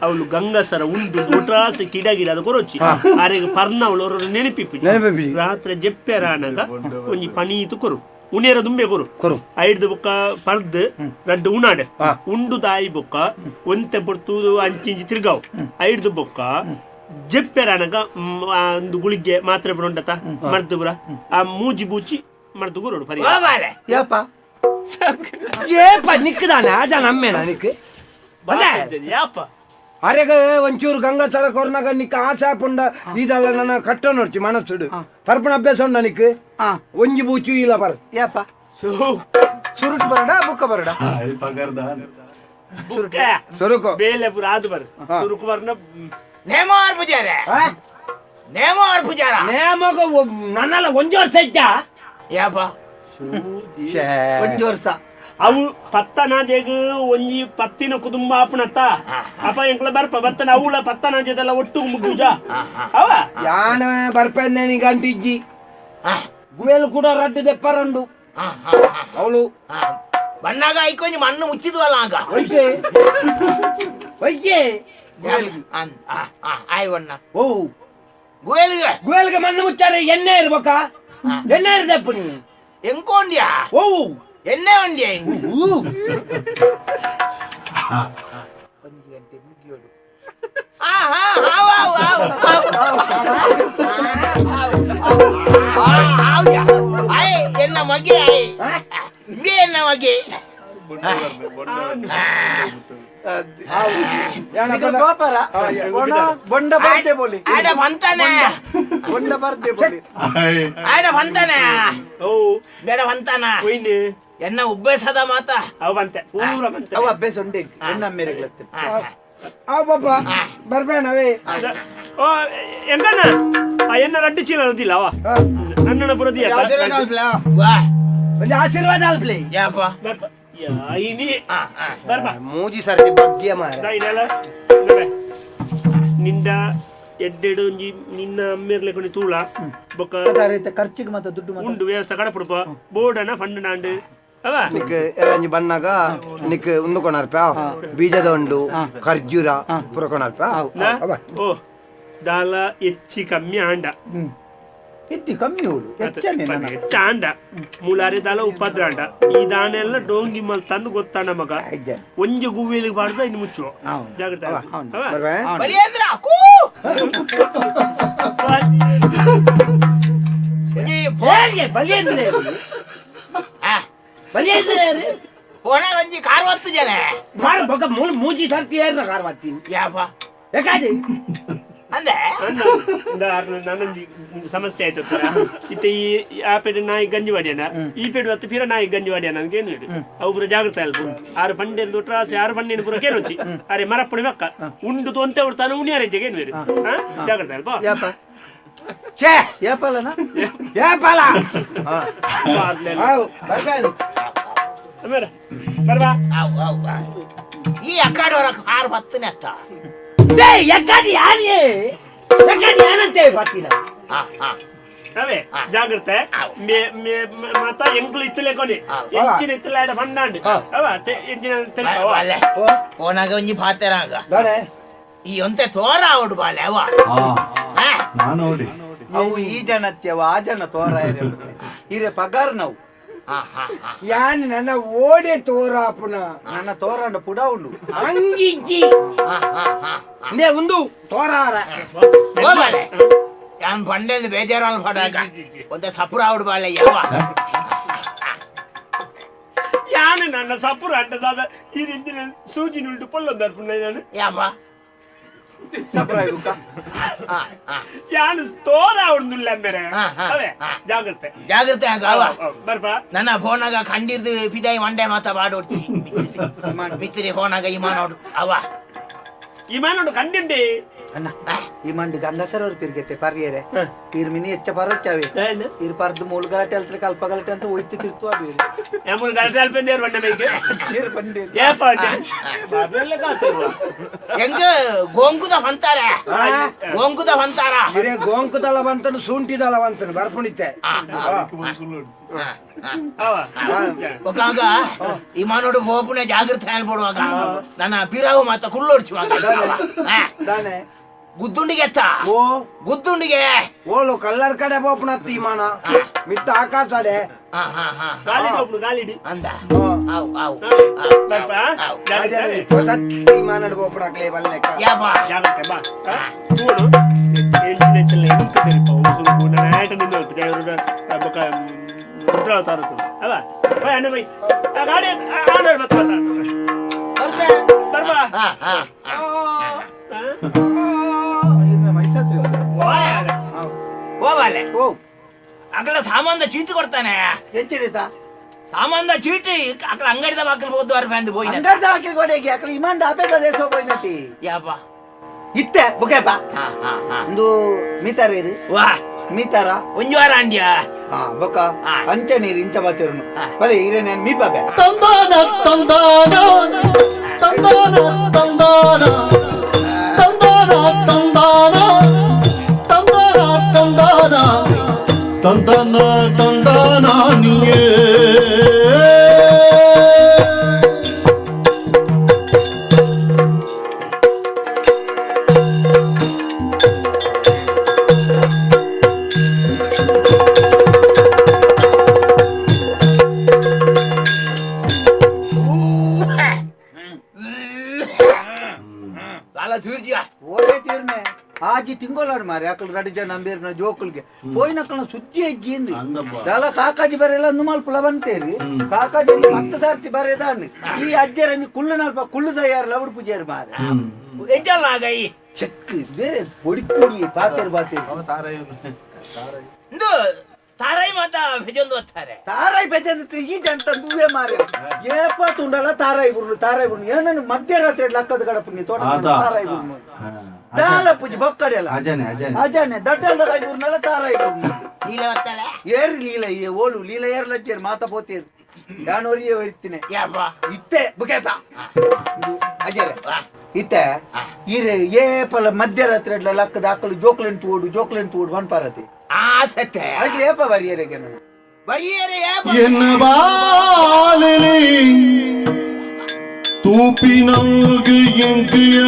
ಅವಳು ಗಂಗಸರ ಉಂಡು ಒಟ್ರಾಸ ಕಿಡ ಗಿಡ ಅದು ಕೊರೊಚ್ಚಿ ಅರೆಗ್ ಪರ್ನ ಅವಳು ಅವ್ರ ನೆನಪಿಪ್ಪಿ ನೆನಪಿಪ್ಪಿ. ರಾತ್ರಿ ಜೆಪ್ಪೆರ ಆನಗ ಒಂಜಿ ಪನೀತು ಕೊರು ಉನೇರ ದುಂಬೆ ಕೊರು ಕೊರು. ಐಡ್ದು ಬೊಕ್ಕ ಪರ್ದ್ ರಡ್ಡು ಉಣಾಡ್ ಉಂಡು ತಾಯಿ ಬೊಕ್ಕ ಒಂತೆ ಪೊರ್ತು ಅಂಚಿಂಚಿ ತಿರ್ಗಾವು ಐಡ್ದು ಬೊಕ್ಕ ಜೆಪ್ಪೆರ ಆನಗ ಒಂದು ಗುಳಿಗೆ ಮಾತ್ರೆ ಬರುಂಡತ ಮರ್ದು ಬುರ ಆ ಮೂಜಿ ಬೂಚಿ ಮರ್ದು ಗುರುಡು ಪರಿ ಬಾಲೆ ಯಾಪ ಏಪ ನಿಕ್ಕದಾನೆ ಆ ಜನ ಅಮ್ಮೇನ ನಿಕ್ಕು ಬಂದೆ ಯಾಪ ಅರೆಗ ಒಂಚೂರು ಗಂಗಾಸರ ಕೊರ್ನಾಗ ನಿಕ್ಕ ಆಸೆ ಪುಂಡ ಇದೆಲ್ಲ ನನ್ನ ಕಟ್ಟ ನೋಡ್ತಿ ಮನಸ್ಸುಡು ಪರ್ಪಣ ಅಭ್ಯಾಸ ಉಂಡ ನಿಕ್. ಒಂಜಿ ಬೂಚು ಇಲ್ಲ ಪರ್. ಯಾಪ ಸುರುಟ್ ಬರಡ ಬುಕ್ಕ ಬರಡ. ಪಗರ್ದ. ಬುಕ್ಕ. ಸುರುಕು. ಬೇಲೆ ಪೂರ ಆದು ಬರ್ ಸುರುಕು ಬರ್ನ. ನೇಮ ಆರ್ ಪೂಜಾರೆ, ನೇಮ ಆರ್ ಪೂಜಾರ. ನೇಮಗ ನನ್ನಲ್ಲ ಒಂಜಿ ವರ್ಷ ಇಜ್ಜಾ? ಯಾಪ? ಒಂಜಿ ವರ್ಷ. ಅವು ಪತ್ತನಾಜೆಗ್ ಒಂಜಿ ಪತ್ತಿನ ಕುಟುಂಬ ಆಪುಣತ್ತ ಅಪ ಎಂಕ್ಲ ಬರ್ಪ ಬತ್ತನ ಅವುಳ ಪತ್ತನಾಜೆದೆಲ್ಲ ಒಟ್ಟು ಮುಗುಜ ಅವ. ಯಾನ ಬರ್ಪೆನ್ನೆ ನೀ ಗಂಟಿಜ್ಜಿ. ಗುವೆಲ್ ಕೂಡ ರಡ್ಡು ದೆಪ್ಪರಂಡು ಅವಳು. ಬಣ್ಣಾಗ ಐಕೊಂಜಿ ಮಣ್ಣು ಮುಚ್ಚಿದ್ವಲ್ಲ ಆಗ. ಒಯ್ಯೆ ಒಯ್ಯೆ. ಆಯ್ ಒಣ್ಣ. ಓ. ಗುವೆಲ್ಗೆ. ಗುವೆಲ್ಗೆ ಮಣ್ಣು ಮುಚ್ಚಾರೆ ಎಣ್ಣೆ ಇರ್ಬೇಕಾ? ಎಣ್ಣೆ ಇರ್ದಪ್ಪ ನೀ. ಎಂಕೊಂಡ್ಯಾ? ಓ. ಎಣ್ಣೆ ಒಂದ್ಯಾ? ಎನ್ನ ಮಗೆ ಆಯ್ ಇಂದೇ ಎನ್ನ ಮಗೆ. ಗೋಪರ ಬೊಂಡ ಬರ್ದೆ ಬೋಲಿ. ಆಡ ಬಂತಾನೆ. ಬೊಂಡ ಬರ್ದೆ ಬೋಲಿ. ಆಡ ಬಂತಾನೆ. ಓ. ಬೇಡ ಬಂತಾನ. ಒಯ್ನೆ. ಎನ್ನ ಉಬ್ಬೆಸದ ಮಾತ. ಅವ ಬಂತೆ ಪೂರ ಬಂತೆ. ಅವ ಅಭ್ಯಾಸ ಉಂಡೆ ಎನ್ನ ಮೇರೆಗ್ಲತ್ತೆ. ಆ ಪಾಪ ಬರ್ಬೇಣವೇ. ಓ ಎಂಕಣ್ಣ ಆ ಎನ್ನ ರಡ್ಡು ಚೀಲ ಅದಿಲ್ಲ ಅವ ನನ್ನಣ ಪುರದಿಯ. ಆಶೀರ್ವಾದ ಅಲ್ಪ್ಲೆ. ವಾ. ಒಂದು ಆಶೀರ್ವಾದ ಅಲ್ಪ್ಲೆ. ಯಾಪ? ಬರ್ಪ ಯಾ ಇನಿ ಬರ್ಪ. ಮೂಜಿ ಸರ್ತಿ ಬಗ್ಗಿಯ ಮಾರ. ಇದೆಲ್ಲ ನಿಂದ ಎಡ್ಡೆಡು ಒಂಜಿ ನಿನ್ನ ಅಮ್ಮೇರ್ಲೆ కొని ತೂಳ ಬೊಕ್ಕ. ಖರ್ಚಿಗೆ ಮತ್ತೆ ದುಡ್ಡು ಮತ್ತೆ ಉಂಡು ವ್ಯವಸ್ಥೆ ಕಡಪುಡುಪ ಬೋರ್ಡನ ಫಂಡ್ ನಾಂಡು ಅವ. ನಿಕ್ ಒಂಜಿ ಬಣ್ಣಗ ನಿಕ್ ಉಂದು ಕೊಣರ್ಪ ಬೀಜದ ಉಂಡು ಖರ್ಜೂರ ಪೂರ ಕೊಣರ್ಪ ಅವ. ಓ ದಾಲ ಹೆಚ್ಚಿ ಕಮ್ಮಿ ಆಂಡ. ಎತ್ತಿ ಕಮ್ಮಿ ಹೋಳು ಹೆಚ್ಚನೆ ನನ್ನ. ಹೆಚ್ಚ ಆಂಡ ಮೂಲಾರಿ ದಾಲ ಉಪದ್ರ ಆಂಡ ಈ ದಾನೆಲ್ಲ ಡೋಂಗಿ ಮಲ್ ತಂದು ಗೊತ್ತಾಣ ಮಗ. ಒಂಜಿ ಗುವ್ವೇಲಿಗೆ ಬಾರ್ದ ಇನ್ನು ಮುಚ್ಚು ಜಾಗ್ರತೆ ಅವ. ಬರ್ಬೆ? ಬಲಿಯೇಂದ್ರ ಕೂ ಹೇಗೆ ಬಲಿಯೇಂದ್ರ ಯಾರು? ಬಲಿಯೇಂದ್ರ ಯಾರು? ಫೋನ ಒಂಜಿ ಕಾರ್ ಒತ್ತು ಜನ. ಕಾರ್ ಬೊಕ್ಕ ಮೂಜಿ ಸರ್ತಿ ಏರ್ನ ಕಾರ್ ಬತ್ತೀನಿ. ಯಾಪ? ಯಾಕಾದಿ? ಅಂದೆ. ನನ್ನೊಂದು ಸಮಸ್ಯೆ ಆಯ್ತು ಇತ್ತೆ ಈ ಆ ಪೇಟೆ ನಾಯಿ ಗಂಜಿ ವಾಡಿಯನ ಈ ಪೇಟೆ ಹೊತ್ತು ಪಿರ ನಾಯಿ ಗಂಜಿ ವಾಡಿಯನ ಅಂತ ಏನು ಹೇಳಿ ಅವು ಪೂರ ಜಾಗ್ರತೆ ಅಲ್ಪ ಆರು ಪಂಡೆಲ್ ತ್ರಾಸೆ ಆರು ಪಂಡಿನ ಪೂರ ಕೇನೊಚ್ಚಿ ಅರೆ ಮರಪ್ಪುಡಿ ಬಕ್ಕ ಉಂಡು ತೊಂತೆ ಉಡ್ತಾನೆ ಉಣಿಯಾರೆ ಏನು ಬೇರೆ ಜಾಗ್ರತೆ ಅಲ್ಪ. ಯಾಪ? ಛೇ. ಯಾಪಲ್ಲನ? ಏಪಲ ಬರ್ಬೇನು. ಬರ್ಬಾ. ಅವ್ ಅವ್ ಅವ್. ಈ ಅಕ್ಕಾಡೋರ ಕಾರ್ ಬತ್ತನೆ ಅತ್ತ. ಡೇಯ್, ಎಕ್ಕಡಿ ಯಾರಿಗೆ ಎಕ್ಕಡಿ ಏನಂತೆ ಬತ್ತಿನ? ಅವೇ ಜಾಗ್ರತೆ ಮೇ ಮೇ ಮಾತ ಎಂಕ್ಲು ಇತ್ತಲೆ ಕೊನೆ ಎಂಚಿನ ಇತ್ತಲೆ ಆಡ ಬಂದಾಂಡು ಅವ ಎಂಚಿನ ತೆಲ್ಪವ. ಬಾಲೆ ಫೋನಾಗ ಒಂಜಿ ಪಾತೆರಾಗ ಬಾಳೆ. ಈ ಒಂತೆ ತೋರ ಅವಡು ಬಾಲೆ ಅವ. ನಾನು ನೋಡಿ. ಅವು ಈ ಜನತ್ಯವ ಆ ಜನ ತೋರ ಹಿರೇ ಪಗಾರ್ ನಾವು. ಯಾನ್ ನನ್ನ ಓಡೆ ತೋರಾಪುನ. ನನ್ನ ತೋರಾಂಡ ಪುಡ ಉಂಡು. ಅಂಗಿಜ್ಜಿ ನೇ ಒಂದು ತೋರಾರ. ಓ ಬಾಲೆ ಯಾನ್ ಬಂಡೆಲ್ ಬೇಜಾರು ಪಡಾಗ ಒಂತೆ ಸಪುರ ಅವಡು ಬಾಲೆ ಯಾವ. ಯಾನು ನನ್ನ ಸಪುರ ಅಡ್ಡದಾದ ಈ ರೀತಿನ ಸೂಜಿ ನುಲ್ಟು ಪೊಲ್ಲೊಂದು ನಾನು. ಯಾಪ? ಸಪುರ ಬುಕ್ಕ. ಯಾನು ತೋರ ಅವಡ್ದುಲ್ಲ ಅಂದರೆ ಅವೇ ಜಾಗ್ರತೆ. ಜಾಗ್ರತೆ ಆಗ ಅವ. ಬರ್ಪಾ. ನನ್ನ ಫೋನಾಗ ಕಂಡಿರ್ದು ಪಿದಾಯಿ ಮಂಡೆ ಮಾತ ಬಾಡೋಡ್ಸಿ ಮಿತ್ತಿರಿ ಫೋನಾಗ ಇಮಾನೋಡು ಅವ. ಇಮಾನೋಡು ಕಂಡಿಂಡಿ. ಅಣ್ಣ ಈ ಮಂಡು ಗಂಗಸರವ್ರು ಪಿರ್ಗೆತ್ತೆ ಪರ್ಯರೆ ಪೀರ್ ಮಿನಿ ಹೆಚ್ಚ ಪರೋಚಾವೆ ಇರ್ ಪರ್ದು ಮೂಲು ಗಲಾಟೆ ಅಲ್ತ್ರ ಕಲ್ಪ ಗಲಾಟೆ ಅಂತ ಒಯ್ತು ತಿರ್ತು ಅವಿ. ಮೂಲು ಗಲಾಟೆ ಅಲ್ಪ ದೇರ್ ಬಂಡ ಮೇಕೆ ಬಂಡೆ. ಏಪ ಹೆಂಗ ಗೋಂಕುದ ಹೊಂತಾರ ಗೋಂಕುದ ಹೊಂತಾರ. ಹಿರೇ ಗೋಂಕುದಲ ಬಂತನು ಶುಂಠಿದಲ ಬಂತನು ಬರ್ಪುಣಿತೆ. ಒಕ್ಕಾಗ ಇಮಾನೋಡು ಹೋಪುನೆ ಜಾಗ್ರತೆ ಅನ್ಬಿಡುವಾಗ ನನ್ನ ಪಿರಾವು ಮಾತ ಕುಳ್ಳೋಡ್ಸುವಾಗ ದಾನೆ ಗುದ್ದುಂಡಿಗೆ ಎತ್ತ. ಓ. ಗುದ್ದುಂಡಿಗೆ. ಓಲು ಕಲ್ಲರ್ ಕಡೆ ಬೋಪುಣತ್ತಿ ಇಮಾನ ಮಿತ್ತ ಆಕಾಶಡೆ. ಗಾಲಿಡು ಅಂದ ಅವು ಅವು. ಹೊಸತ್ತಿ ಇಮಾನಡ್ ಬೋಪುಣಕ್ಲೆ ಬಲ್ಲೆಕ್ಕ. ಯಾಪ? ಜಾಗ್ರತೆ ಬಾ ನೋಡು ಎಂಚಿನ ಚೆಲ್ಲ ಎಂತ ತೆರಿಪ ಉಸುರು ನನ್ನ ಆಟ ನಿಂದು ಅಲ್ಪ ದೇವರು ಬೊಕ ರುದ್ರ ತಾರತು ಅವ ಬೈ ಅಣ್ಣ ಬೈ ಆ ಗಾಡಿ ಆನರ್ ಬತ್ತ ಬತ್ತ ಬರ್ಬಾ. ಹಾ ಹಾ. ಅಕಲ ಸಾಮಾನ್ದ ಚೀಟಿ ಕೊಡ್ತಾನೆ. ಎಂಚಿರಿತ ಸಾಮಾನ್ದ ಚೀಟಿ ಅಕಲ ಅಂಗಡಿದ ಬಾಕಲ್ ಹೋದ್ದು ಅರ್ಪ ಅಂದು ಹೋಯ್ನ. ಅಂಗಡ್ದ ಹಾಕಿ ಕೊಡೆಗೆ ಅಕಲ ಇಮಾಂಡ ಅಪೇದ ದೇಶ ಹೋಯ್ನತಿ. ಯಾಪ ಇತ್ತೆ ಬುಕೇಪ ಹಾ ಹಾ ಹಾ ಇಂದು ಮೀತಾರೇರು ವಾ ಮೀತಾರ ಒಂಜಿ ವಾರ ಅಂಡ್ಯಾ. ಹಾ ಬೊಕ ಅಂಚ ನೀರು ಇಂಚ ಬಾತಿರುನು ಬಲೆ ಇರೆ ನಾನು ಮೀಪಾಬೆ. ತಂದಾನ ತಂದಾನ ತಂದಾನ ತಂದಾನ ತಂದಾನ ತಂದಾನ ತಂದಾನ ತಂದಾನ ತಂದನ ತಂದಾನ ನೀಯೇ. ಆಜಿ ತಿಂಗೋಲಾಡು ಮಾರಿ ಅಕಲ್ ರಡಿ ಜನ ಅಂಬೇರ್ನ ಜೋಕುಲ್ಗೆ ಪೋಯಿನಕಲ್ನ ಸುದ್ದಿ ಅಜ್ಜಿ ಇಂದು ದಾಲ ಕಾಕಾಜಿ ಬರೆಲ್ಲ ಅಂದು ಮಲ್ಪುಲ ಬಂತೇರಿ ಕಾಕಾಜಿ 10 ಸಾರ್ತಿ ಬರೆದಾನೆ ಈ ಅಜ್ಜರಂಜಿ ಕುಳ್ಳು ನಲ್ಪ ಕುಳ್ಳು ಸಯ್ಯಾರ ಲವಡ್ ಪೂಜಾರಿ ಮಾರೆ ಎಂಜಲ್ಲ ಆಗ ಈ ಚೆಕ್ ಬೇರೆ ಪೊಡಿ ಪೊಡಿ ಬಾತೇರು ಬಾತೇರು ಇಂದು ತಾರಾಯಿ ಮಾತಾ ಭೆಜೊಂದು ಒತ್ತಾರೆ. ತಾರಾಯಿ ಭೆಜೊಂದು ಈ ಜನ ತಂದುವೇ ಮಾರೆ ಏಪ ತುಂಡಲ್ಲ ತಾರಾಯಿ ಬುರ್ಲು ತಾರಾಯಿ ಬುರ್ಲು ಏನನ್ನು ಮಧ್ಯರಾತ್ರಿ ಲಕ್ಕದ ಗಡಪುನಿ ತೋಟ ತಾರಾಯಿ ಬುರ್ಲು ದಾಲ ಪೂಜೆ ಬೊಕ್ಕಡೆಲ್ಲ ಅಜನೆ ಅಜನೆ ಅಜನೆ ದಡ್ಡಲ್ದ ಬುರ್ನಲ್ಲ ತಾರಾಯಿ ಬುರ್ಲು ಲೀಲ ಒತ್ತಲ್ಲ ಏರು ಲೀಲ ಓಲು ಲೀಲ ಏರ್ಲಜ್ಜೇರು ಮಾತಾ ಪೋತೇರು ಯಾನೋರಿಯೇ ಒಯ್ತೀನಿ ಯಾಪ ಇತ್ತೆ ಬುಕೇಪ ಅಜರೆ ಇತ್ತೆ ಈರೆ ಏಪಲ ಮಧ್ಯರಾತ್ರಿ ಲಕ್ಕದ ಅಕ್ಕಲು ಜೋಕ್ಲೆನ್ ತೋಡು ಜೋಕ್ಲೆನ್ ತೋಡು ವನ್ಪಾರತಿ ಆ ಸತ್ತೆ ಅದಕ್ಕೆ ಏಪ ಬರಿಯರೆಗೆ ನಾನು ಬರಿಯರೆ ಏಪ ಎನ್ನ ಬಾಲಿಲಿ ತೂಪಿನಂಗೆ ಎಂಕಿಯ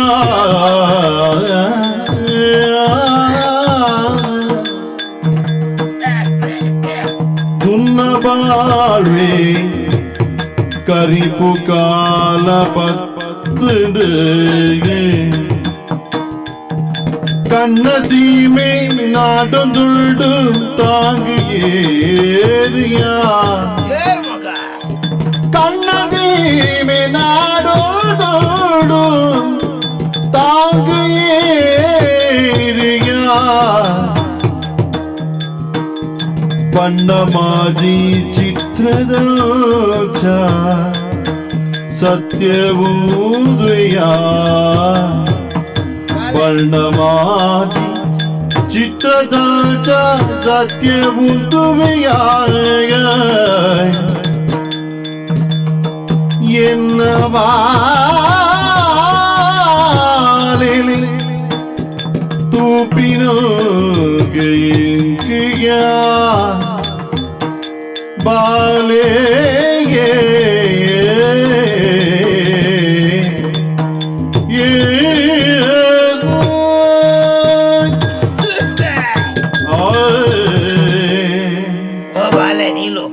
துன்ன வாழ்வே கரிப்பு கால பத்து கண்ணசீமே நாடொந்துள்டு தாங்கு ஏரியா கண்ணசீமே நாடொந்துள்டு தாங்கு ஏரியா ಬಣ್ಣಮಾಜಿ ಚಿತ್ರದ ಸತ್ಯವೂದುಯ ಬಣ್ಣಮಾಜಿ ಚಿತ್ರದ ಸತ್ಯವೂದುವೆಯ ಎನ್ನ ಬಾಲಿಲಿ ತೂಪಿನ ಬಾಲೆ ಬಾಲೆ ನೀಲು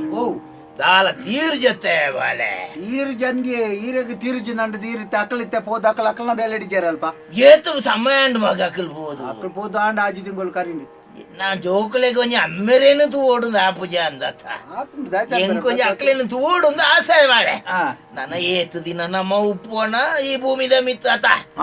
ದಾಲ ತೀರು ಜೊತೆ ಬಾಲೆ ಈರು ಜಂದಿ ಈರೆಗ್ ತೀರು ನಂಡು ತೀರಿತ್ತೆ ಅಕಲಿತ್ತೆ ಪೋದು ಅಕಲ್ ಅಕಲ್ನ ಬೇಲೆ ಹಿಡಿಜಾರಲ್ಪ ಏತು ಸಮಯ ಅಂಡ್ ಮಗ ಅಕಲ್ ಪೋದು ಅಕಲ್ ಪೋದು ಆಂಡ ಆಜಿ ತಿಂಗಳು ಕರೀನಿ ನಾ ಜೋಕುಲೆಗ್ ಒಂಜಿ ಅಮ್ಮೆರೇನು ತೂವೋಡು ಆ ಪೂಜೆ ಅಂದತ್ತ ಎಂಕೊಂಜಿ ಅಕ್ಲೇನು ತೂವೋಡು ಆಸೆ ಬಾಳೆ ನನ್ನ ಏತು ದಿನ ನಮ್ಮ ಉಪ್ಪೋಣ ಈ ಭೂಮಿದ ಮಿತ್ತ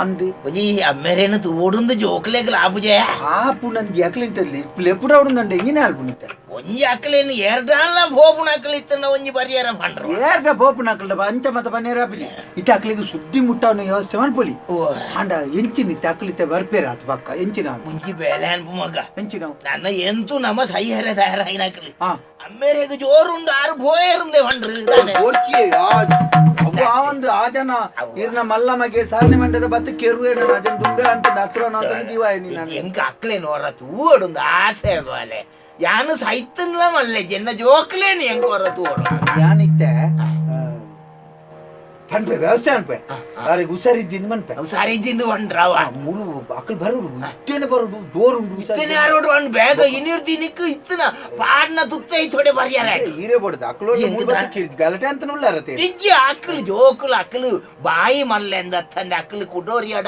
ಅಂದು ಒಂಜಿ ಅಮ್ಮೆರೇನು ತೂವೋಡುಂದು ಜೋಕುಲೆಗ್ ಆ ಪೂಜೆ ಆಪು ನನ್ಗೆ ಅಕ್ಲಿಂತಲ್ಲಿ ಲೆಪ್ಪುಡೌಡುಂದಂಡೆ ಇಂಗಿನ ಆಲ್ಪುನಿತ್ತ ಒಂಜಿ ಅಕ್ಲೇನು ಎರಡಲ್ಲ ಪೋಪುನ ಅಕ್ಲಿತ್ತನ ಒಂಜಿ ಪರಿಹಾರ ಪಂಡ್ರು ಏರ್ಡ ಪೋಪುನ ಅಕ್ಲ ಅಂಚ ಮತ ಪನ್ನೇರ ಆಪಿನಿ ಇತ್ತ ಅಕ್ಲಿಗೆ ಸುದ್ದಿ ಮುಟ್ಟವನ ವ್ಯವಸ್ಥೆ ಮನ್ಪೊಲಿ ಅಂಡ ಎಂಚಿನ ಇತ್ತ ಅಕ್ಲಿತ್ತ ಬರ್ಪೇರ ಆತು ಪಕ್ಕ ಎಂಚಿನ ಮುಂಚಿ ಬೇಲೆ ಅನ್ಪು ಮಗ ಎಂಚಿನ ನನ್ನ ಎಂತೂ ನಮ್ಮ ಸೈಹರೆ ತಯಾರಾಗಿನಾಕಲಿ ಅಮ್ಮೇರೆಗ್ ಜೋರುಂಡು ಆರು ಪೋಯರುಂದೆ ಪಂಡ್ರು ಆ ಒಂದು ಆ ಜನ ಇರ್ನ ಮಲ್ಲ ಮಗೆ ಸಾಧನೆ ಮಂಡದ ಬತ್ತು ಕೆರುವೆ ಅಜನ್ ದುಂಬೆ ಅಂತ ಹತ್ರ ದೀವಾಯ ಎಂಕ ಅಕ್ಲೆ ನೋರ ತೂವಡುಂದು ಆಸೆ ಬಾಲೆ ಯಾನು ಸೈತನ್ಲ ಮಲ್ಲೆ ಜನ ಜೋಕ್ಲೇನು ಎಂಕ ಹೊರ ತೂವಡು ಯಾನಿತ್ತೆ ಪನ್ಪೆ ವ್ಯವಸ್ಥೆ ಅನ್ಪೆ ಅವ್ರಿಗೆ ಹುಷಾರಿದ್ದಿಂದ ಮನ್ಪೆ ಹುಷಾರಿದ್ದಿಂದ ಹೊಂಡ್ರವ ಮುಳು ಅಕ್ಕಲ್ ಬರೋಡು ಇತ್ತೇನೆ ಬರೋಡು ಜೋರುಂಡು ಇತ್ತೇನೆ ಯಾರೋಡು ಹಣ್ಣು ಬೇಗ ಇನ್ನಿರ್ ದಿನಕ್ಕೆ ಇತ್ತನ ಪಾಡ್ನ ತುತ್ತ ಥೋಡೆ ಬರ್ಯಾರ ಹೀರೆ ಬಡದು ಅಕ್ಕಲು ಗಲಾಟೆ ಅಂತ ಉಳ್ಳಾರತೆ ಇಜ್ಜಿ ಅಕ್ಕಲು ಜೋಕುಲು ಅಕ್ಕಲು ಬಾಯಿ ಮಲ್ಲೆಂದ ತಂದೆ ಅಕ್ಕಲು ಕುಡೋರಿಯಾಡ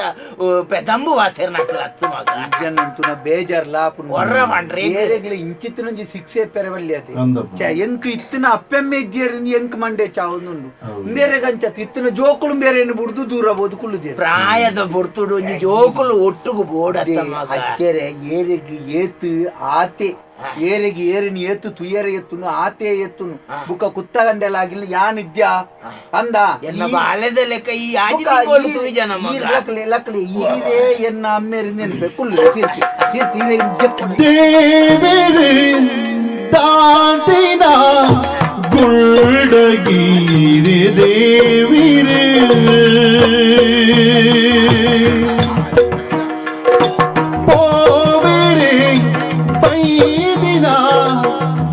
ಪೆದಂಬು ವಾತೇರ್ನ ಅಕ್ಕಲು ಅತ್ತು ಮಗ ಅಂತುನ ಬೇಜಾರ್ ಲಾಪು ಒರ್ರ ಪಂಡ್ರೆ ಬೇರೆಗ್ಲ ಇಂಚಿತ್ತಿನೊಂಜಿ ಸಿಕ್ಸೆ ಪೆರವಲ್ಲಿ ಅದೇ ಎಂಕ್ ಇತ್ತಿನ ಅಪ್ಪೆಮ್ಮೆ ಇದ್ದೀರಿ ಎಂಕ್ ಮಂಡೆ ಚಾವುಂದುಂಡು ಬೇರೆ ಗಂಚ ಇತ್ತಿನ ಜೋಕುಳು ಬೇರೆ ಬುಡ್ದು ದೂರ ಬೋದು ಕುಳ್ಳುದೇರು ಪ್ರಾಯದ ಬೊರ್ತುಡು ಒಂಜಿ ಜೋಕುಲು ಒಟ್ಟುಗು ಬೋಡ ಅಚ್ಚರೆ ಏರೆಗ್ ಏತು ಆತೆ ಏರೆಗ್ ಏರಿನ ಏತು ತುಯರ ಎತ್ತುನು ಆತೆ ಎತ್ತುನು ಬುಕ್ಕ ಕುತ್ತಗಂಡೆಲಾಗಿಲ್ಲ ಯಾನ್ ಇದ್ಯಾ ಅಂದ ಎನ್ನ ಬಾಲ್ಯದ ಲೆಕ್ಕ ಈ ಆಜಿ ತಿಂಗಳು ತೂಜ ನಮ್ಮ ಲಕ್ಲೆ ಲಕ್ಲೆ ಈರೇ ಎನ್ನ ಅಮ್ಮೇರಿ ನೆನಪೆ ಕುಳ್ಳು ತೀರ್ಸಿ ತೀರ್ಸಿ ಈರೇ ದೇವಿರೇ ದಾಟಿನ ಗುಲ್ಡಗೀರೆ ದೇವಿರೇ ಪೋವಿರೇ ಪೈದಿನ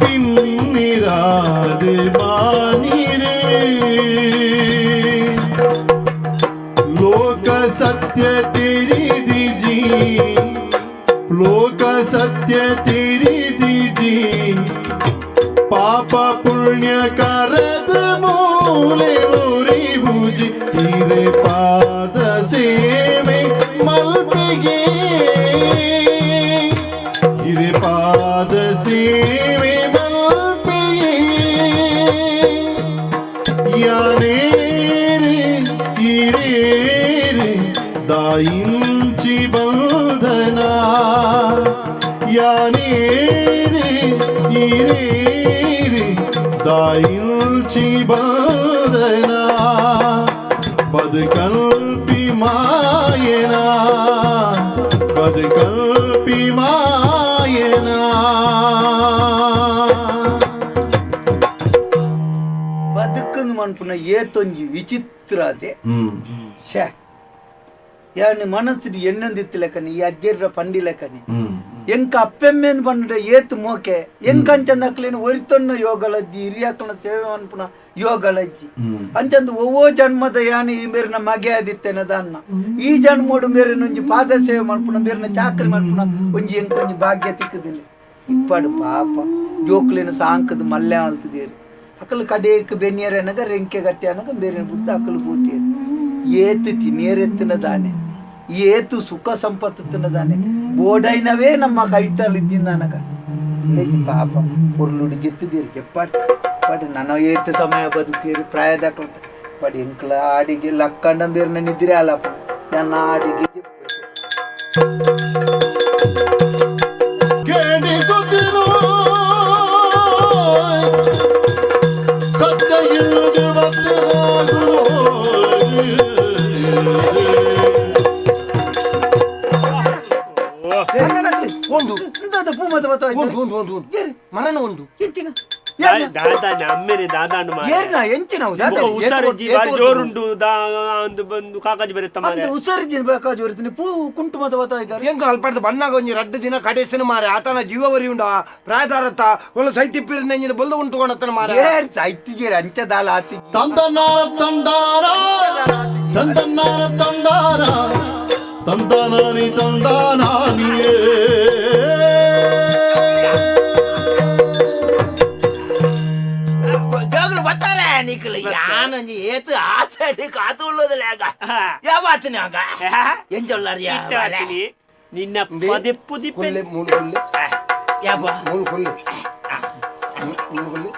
ಪಿನ್ನಿರಾದ ಮಾನಿರೇ ಲೋಕ ಸತ್ಯ ತಿರಿದಿಜಿ ಲೋಕ ಸತ್ಯ ತಿರಿದಿಜಿ ಪಾಪ ಪುಣ್ಯ ಕರದ ಮೂಲೆ ಊರಿ ಬೂಜಿ ತಿರೆ ಪಾದ ಸೇವೆ ಮಲ್ಪೆಗೆ ಹಿರೆ ಪಾದ ಸೇವೆ ಮಲ್ಪೆಗೆ ಯಾನೇರೆ ಇರೇರೆ ದಾಯಿಂಚಿ ಬಂಧನ ಯಾನೇರೆ ಇರೇರೆ ದಾಯಿಂಚಿ ಬಂಧನ ಬದುಕಲ್ಪಿ ಮಾಯನ ಬದುಕಲ್ಪಿ ಮಾಯನ. ಬದುಕನ್ನು ಮನ್ಪುನ ಏತೊಂಜಿ ವಿಚಿತ್ರ ಅದೇ ಶೇ ಯಾನಿ ಮನಸ್ಸು ಎಣ್ಣೊಂದಿತ್ತಿಲೆಕ್ಕನಿ ಈ ಅಜ್ಜರ್ರ ಪಂಡಿಲೆಕ್ಕನಿ ಎಂಕ ಅಪ್ಪೆಮ್ಮೇನ್ ಪಂಡ ಏತ್ ಮೋಕೆ ಎಂಕಂಚಂದ ಅಕ್ಲೇನು ಒರಿತೊನ್ನ ಯೋಗಳಜ್ಜಿ ಹಿರಿಯಾಕನ ಸೇವೆ ಅನ್ಪುನ ಯೋಗಳಜ್ಜಿ ಅಂಚಂದು ಒವ್ವೋ ಜನ್ಮದ ಯಾನಿ ಈ ಮೇರಿನ ಮಗೆ ಆದಿತ್ತೇನ ದಾನ್ನ ಈ ಜನ್ಮೋಡು ಮೇರಿನ ಒಂಜಿ ಪಾದ ಸೇವೆ ಮನ್ಪುನ ಮೇರಿನ ಚಾಕ್ರಿ ಮನ್ಪುನ ಒಂಜಿ ಎಂಕೊಂಜಿ ಭಾಗ್ಯ ತಿಕ್ಕದಿಲ್ಲ ಇಪ್ಪಾಡು ಪಾಪ ಜೋಕ್ಲೇನು ಸಾಂಕದ ಮಲ್ಲೆ ಆಲ್ತದೇರು ಅಕಲು ಕಡೇಕ್ ಬೆನ್ನಿಯರ್ ಅನಗ ರೆಂಕೆ ಗಟ್ಟಿ ಅನಗ ಬೇರೆ ಬುದ್ಧ ಅಕಲು ಬೂತಿಯರು ಏತು ತಿನಿಯರೆತ್ತಿನದಾನೆ ಏತು ಸುಖ ಸಂಪತ್ತು ತಿನ್ನದಾನೆ ಬೋಡೈನವೇ ನಮ್ಮ ಕೈತಲ್ಲಿದ್ದಿಂದ ಅನಗ ಪಾಪ ಪೊರ್ಲುಡು ಗೆತ್ತಿದ್ದೀರಿ ಜೆಪ್ಪಾಡು ಪಾಡಿ ನನ್ನ ಏತು ಸಮಯ ಬದುಕೇರಿ ಪ್ರಾಯದ ಪಾಡಿ ಎಂಕ್ಲ ಆಡಿಗೆ ಲಕ್ಕಂಡ ಬೇರೆ ನಿದ್ರೆ ಅಲ್ಲಪ್ಪ ನನ್ನ ಆಡಿಗೆ ಕೇಳಿಸುತ್ತಿರು ಸತ್ಯ ಇಲ್ಲದೆ ಬತ್ತನಾಗುವ ಒಂದು ಒಂದು ಒಂದು ಒಂದು ಒಂದು ಮರಣ ಒಂದು ಎಂಚಿನ ದಾದಾನ ಅಮ್ಮೇನೆ ದಾದಾನು ಮಾರ್ರೆ. ಏರ್ನ ಎಂಚಿನ ಬೊಕ್ಕ ಹುಷಾರಿಜ್ಜಿ ಬಾರಿ ಜೋರುಂಡು ದಾ ಅಂದು ಬಂದು ಕಾಕಾಜಿ ಬರುತ್ತೆ ಮಾರ್ರೆ. ಅಂದು ಹುಷಾರಿಜ್ಜಿ ಬೇಕಾಜು ಹೊರಿತೀನಿ ಪೂ ಕುಂಟು ಮತ ಬತ್ತಾ ಇದ್ದಾರೆ ಎಂಕ ಅಲ್ಪಡ್ದು ಬನ್ನಾಗ ಒಂಜಿ ರಡ್ಡು ದಿನ ಕಡೆಸಿನ ಮಾರೆ ಆತನ ಜೀವವರಿ ಉಂಡ ಪ್ರಾಯದಾರತ್ತ ಒಳ್ಳೆ ಸೈತಿಪ್ಪಿರ ನೆಂಜಿನ ಬಲ್ದು ಉಂಟು ಕೊಣತನ ಮಾರೆ ಏರ್ ಸೈತಿಜೇರ್ ಅಂಚದಾಲ ಆತಿ ತಂದನಾರ ತಂದಾರ ತಂದನಾರ ತಂದಾರ ತಂದನಾನಿ ತಂದನಾನಿಯೇ ಜೋಗುಲು ಬರ್ತಾರೆ ನಿಖಲ್ ಯಾನೊಂಜಿ ಏತು ಆಸೆ ಕಾತುಳ್ಳೋದಿಲ್ಲ ಯಾವ ಆತನ ಆಗ ಎಂಚೊಲ್ಲಾರಿಯ ಇಟ್ಟ ಹಾಕಿನಿ. ನಿನ್ನ ಪದೇ ಪುದಿಪ್ಪೆ ಕೊಲ್ಲೆ ಮೂರು ಕೊಲ್ಲೆ ಯಾವ ಮೂರು ಕೊಲ್ಲೆ ಮೂರು ಕೊಲ್ಲೆ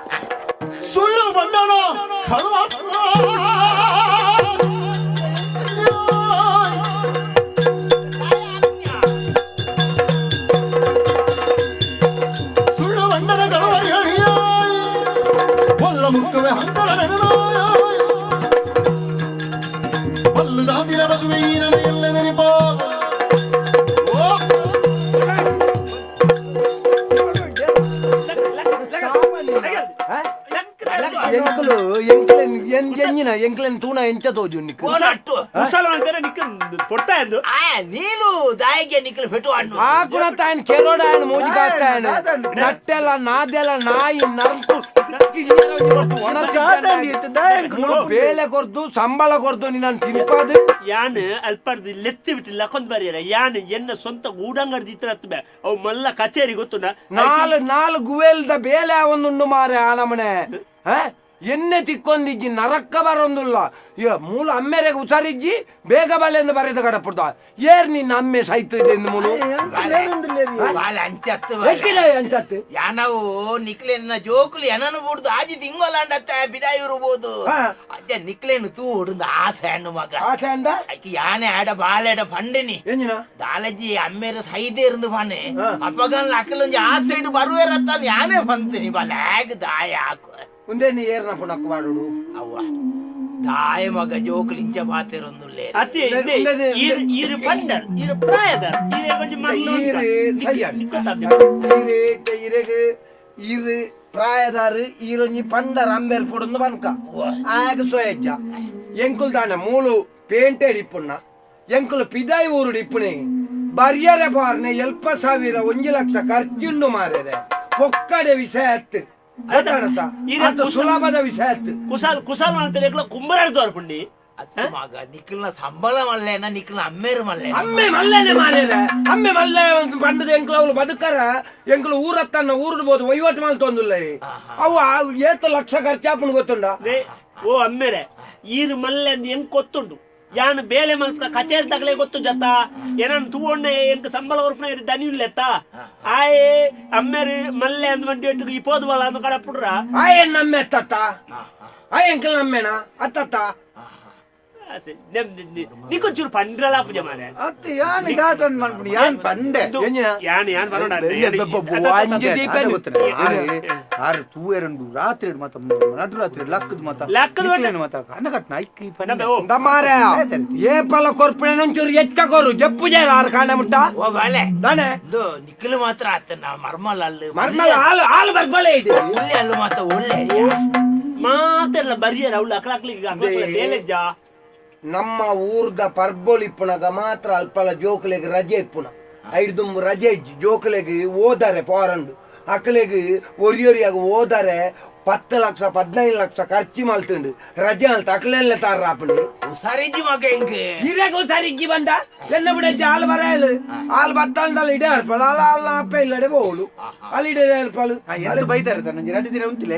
ಸುಳ್ಳು ಬಂಡನ ಕಳುವ ಸುಳ್ಳು ಬಂಡನ ಕಳುವರಿಯ ಒಲ್ಲ ಮುಕ್ಕವೇ ಹಂತರ ಬಲ್ಲು ದಾದಿರ ಬಸುವೆ ಈರನ ಓ ಎಂಕಲು ಎಂಕಲೆನ್ ಎಂಜಿನ ಎಂಕಲೆನ್ ತೂನ ಎಂಚ ತೋಜು ನಿಕ್ ಕೋನಟ್ಟು ಕುಶಲ ಅಂತಾರೆ ನಿಕ್ಕ ಪೊಡ್ತಾ ಇದ್ದು ಆ ನೀನು ದಾಯಿಗೆ ನಿಖಲ್ ಫೆಟು ಅಣ್ಣು ಆ ಕುಣತಾಯನ್ ಕೆರೋಡಾಯನ್ ಮೋಜಿ ಕಾಸ್ತಾಯನ್ ನಟ್ಟೆಲ್ಲ ನಾದೆಲ್ಲ ನಾಯಿ ನರ್ಕು ಬೇಲೆ ಕೊರ್ದು ಸಂಬಳ ಕೊರ್ದು ನಿನ್ನ ತಿನ್ಪಾದು ಯಾನ್ ಅಲ್ಪರ್ದು ಲೆತ್ತಿ ಬಿಟ್ಟಿಲ್ಲ ಲಕೊಂದ್ ಬರಿಯಲ್ಲ ಯಾನ್ ಎನ್ನ ಸ್ವಂತ ಗೂಡಂಗಡ್ದು ಇತ್ರ ಹತ್ತು ಅವು ಮಲ್ಲ ಕಚೇರಿ ಗೊತ್ತುಂಡ ನಾಲ್ ನಾಲ್ ಗುವೆಲ್ದ ಬೇಲೆ ಒಂದುಂಡು ಮಾರೆ ಆ ನಮನೆ ಎಣ್ಣೆ ತಿಕ್ಕೊಂದಿಜ್ಜಿ ನರಕ್ಕ ಬರೊಂದುಲ್ಲ ಮೂಲ ಅಮ್ಮೆರೆಗೆ ಉಸಾರಿಜ್ಜಿ ಬೇಗ ಬಲೆಂದು ಬರೆದ ಕಡಪುಡ್ದ ಏರ್ ನಿನ್ನ ಅಮ್ಮೆ ಸೈತಿದೆ ಮೂಲು ಅಂಚತ್ತು ಯಾನವು ನಿಕ್ಲೆನ್ನ ಜೋಕುಲು ಎನನು ಬುಡ್ದು ಆಜಿ ತಿಂಗೊಲಾಂಡತ್ತ ಬಿದಾಯಿ ಇರ್ಬೋದು ಅಜ್ಜ ನಿಕ್ಲೇನು ತೂ ಹೊಡುಂದು ಆಸೆ ಹಣ್ಣು ಮಗ ಆಸೆ ಅಂಡ ಐಕಿ ಯಾನೆ ಆಡ ಬಾಲೆಡ ಪಂಡಿನಿ ದಾಲಜಿ ಅಮ್ಮೇರು ಸೈದೆ ಇருந்து ಪಣ್ಣೆ ಅಪ್ಪಗನ್ ಅಕ್ಕಲೊಂಜಿ ಆಸೆ ಇಡು ಬರುವೇರತ್ತ ಯಾನೇ ಬಂತೀನಿ ಬಾಲ್ಯಾಗ ದಾಯ ಹಾಕು ಒಂದೇ ನೀ ಏರ್ನ ಪುನಕ್ ಮಾಡುಡು ಅವ್ವ ದಾಯ ಮಗ ಜೋಕುಲು ಇಂಚ ಬಾತಿರೊಂದುಲ್ಲೆ ಅತಿ ಈರು ಪಂಡರ್ ಈರು ಪ್ರಾಯದರ್ ಈರೇ ಕೊಂಚ ಮಲ್ಲು ಈರು ಸಯ್ಯ ಈರು ಈರೆಗ್ ಈರು ಪ್ರಾಯದಾರು ಈರೊಂಜಿ ಪಂಡರ್ ಅಂಬೇರ್ ಪುಡೊಂದು ಪನ್ಕ ಆಗ ಸೋಯಜ್ಜ ಎಂಕುಲ್ ದಾನೆ ಮೂಲು ಪೇಂಟೆಡ್ ಇಪ್ಪುಣ್ಣ ಎಂಕುಲು ಪಿದಾಯಿ ಊರುಡು ಇಪ್ಪುಣೆ ಬರ್ಯರೆ ಪಾರ್ನೆ ಎಲ್ಪ ಸಾವಿರ 1 ಲಕ್ಷ ಖರ್ಚುಂಡು ಮಾರೇರೆ ಪೊಕ್ಕಡೆ ವಿಷಯ ಅತ್ತು ಸುಲಭದ ವಿಷಯ ಕುಸಾಲ್ ಕುಸಾಲ್ ಮಾಡ್ತಾರೆ ಕುಂಬರಾಡ್ ತೋರ್ಪುಂಡಿ ಮಗ ನಿಕ್ಲ್ನ ಸಂಬಳ ಮಲ್ಲೇನ ನಿಕ್ಲ್ನ ಅಮ್ಮೇರು ಮಲ್ಲೆ ಅಮ್ಮೆ ಮಲ್ಲೇನೆ ಮಾರೇರೆ ಅಮ್ಮೆ ಮಲ್ಲೆ ಪಂಡದ ಎಂಕುಲು ಅವಳು ಬದುಕರ ಎಂಕುಲು ಊರತ್ತನ್ನ ಊರುಡ್ಬೋದು ವಹಿವಾಟು ಮಾಲ್ ಅವು ಏತ ಲಕ್ಷ ಖರ್ಚಾಪುಂಡು ಗೊತ್ತುಂಡ ಓ ಅಮ್ಮೇರೆ ಈರು ಮಲ್ಲೆ ಅಂದ್ ಹೆಂಗ್ ಗೊತ್ತುಂಡು ಯಾನ್ ಬೇಲೆ ಮಲ್ಪ ಕಚೇರಿ ತಗಲೆ ಗೊತ್ತು ಜತ್ತ ಏನನ್ ತೂವೊಣ್ಣೆ ಎಂಕ್ ಸಂಬಳ ಒರ್ಪುನ ದನಿ ಇಲ್ಲೆತ್ತ ಆಯೆ ಅಮ್ಮೇರು ಮಲ್ಲೆ ಅಂದ್ ಮಂಡಿ ಒಟ್ಟಿಗೆ ಈ ಪೋದುವಲ್ಲ ಅಂದ್ ಕಡಪುಡ್ರ ಆಯೆ ನಮ್ಮೆ ಅತ್ತತ್ತ ಆಯ್ ಎಂಕಲ್ ನಮ್ಮೇನ ಅತ್ತತ್ತ ನಿಕೊಂಚೂರು ಪಂಡ್ರಲ ಪೂಜೆ ಮಾರೆ ಅತ್ತೆ ಯಾನ್ ದಾತನ್ ಮನ್ಪುಣಿ ಯಾನ್ ಪಂಡೆ ಯಾನ್ ಯಾನ್ ಬರೋಣ ಆರು ತೂವೆರಂಡು ರಾತ್ರಿ ಮಾತ ನಡು ರಾತ್ರಿ ಲಕ್ಕದ ಮಾತ ಲಕ್ಕದ ಮಾತ ಕನ್ನಕಟ್ನ ಐಕ್ಕಿ ಪಂಡೆ ಮಾರೆ ಏ ಪಲ ಕೊರ್ಪಣೆ ಒಂಚೂರು ಎಚ್ಚ ಕೊರು ಜಪ್ಪು ಜೇರ ಆರು ಕಾಣ ಮುಟ್ಟ ಓ ಬಾಲೆ ದಾನೆ ಇದು ನಿಕ್ಕಲು ಮಾತ್ರ ಆತನ ಮರ್ಮಲ್ ಅಲ್ಲು ಮರ್ಮಲ್ ಹಾಲು ಹಾಲು ಬರ್ಬಲೆ ಇದೆ ಒಳ್ಳೆ ಅಲ್ಲು ಮಾತ ಒಳ್ಳೆ ಮಾತೆಲ್ಲ ಬರಿಯರ ಅವಳು ಅಕ್ಲಾಕ್ಲಿಗೆ ಬೇಲೆಜ್ಜಾ ನಮ್ಮ ಊರ್ದ ಪರ್ಬೋಲ್ ಇಪ್ಪುನಗ ಮಾತ್ರ ಅಲ್ಪಲ ಜೋಕುಲೆಗ್ ರಜೆ ಇಪ್ಪುನ ಐಡ್ದುಂಬು ರಜೆ ಇಜ್ಜಿ ಜೋಕುಲೆಗ್ ಓದಾರೆ ಪೋರಂಡು ಅಕಲೆಗ್ ಒರಿಯೊರಿಯಾಗ ಓದಾರೆ 10 ಲಕ್ಷ 15 ಲಕ್ಷ ಖರ್ಚು ಮಲ್ತುಂಡು ರಜೆ ಅಲ್ತ ಅಕಲೆಲ್ಲ ತಾರಾಪುಂಡು ಉಸಾರಿಜ್ಜಿ ಮಗ ಎಂಕ್ ಇರೆಗ್ ಉಸಾರಿಜ್ಜಿ ಬಂದ ಎನ್ನ ಬಿಡಜ್ಜಿ ಹಾಲು ಬರಾಯಲು ಹಾಲು ಬತ್ತಂದಲ್ಲ ಇಡೇ ಅರ್ಪಲು ಅಲ್ಲ ಅಲ್ಲ ಅಪ್ಪ ಇಲ್ಲಡೆ ಹೋಳು ಅಲ್ಲಿ ಇಡೇ ಅರ್ಪಲು ಎಂತ ಬೈತಾರೆ ನಂಜಿ ರಡ್ಡು ದಿನ ಉಂತಿಲ್ಲ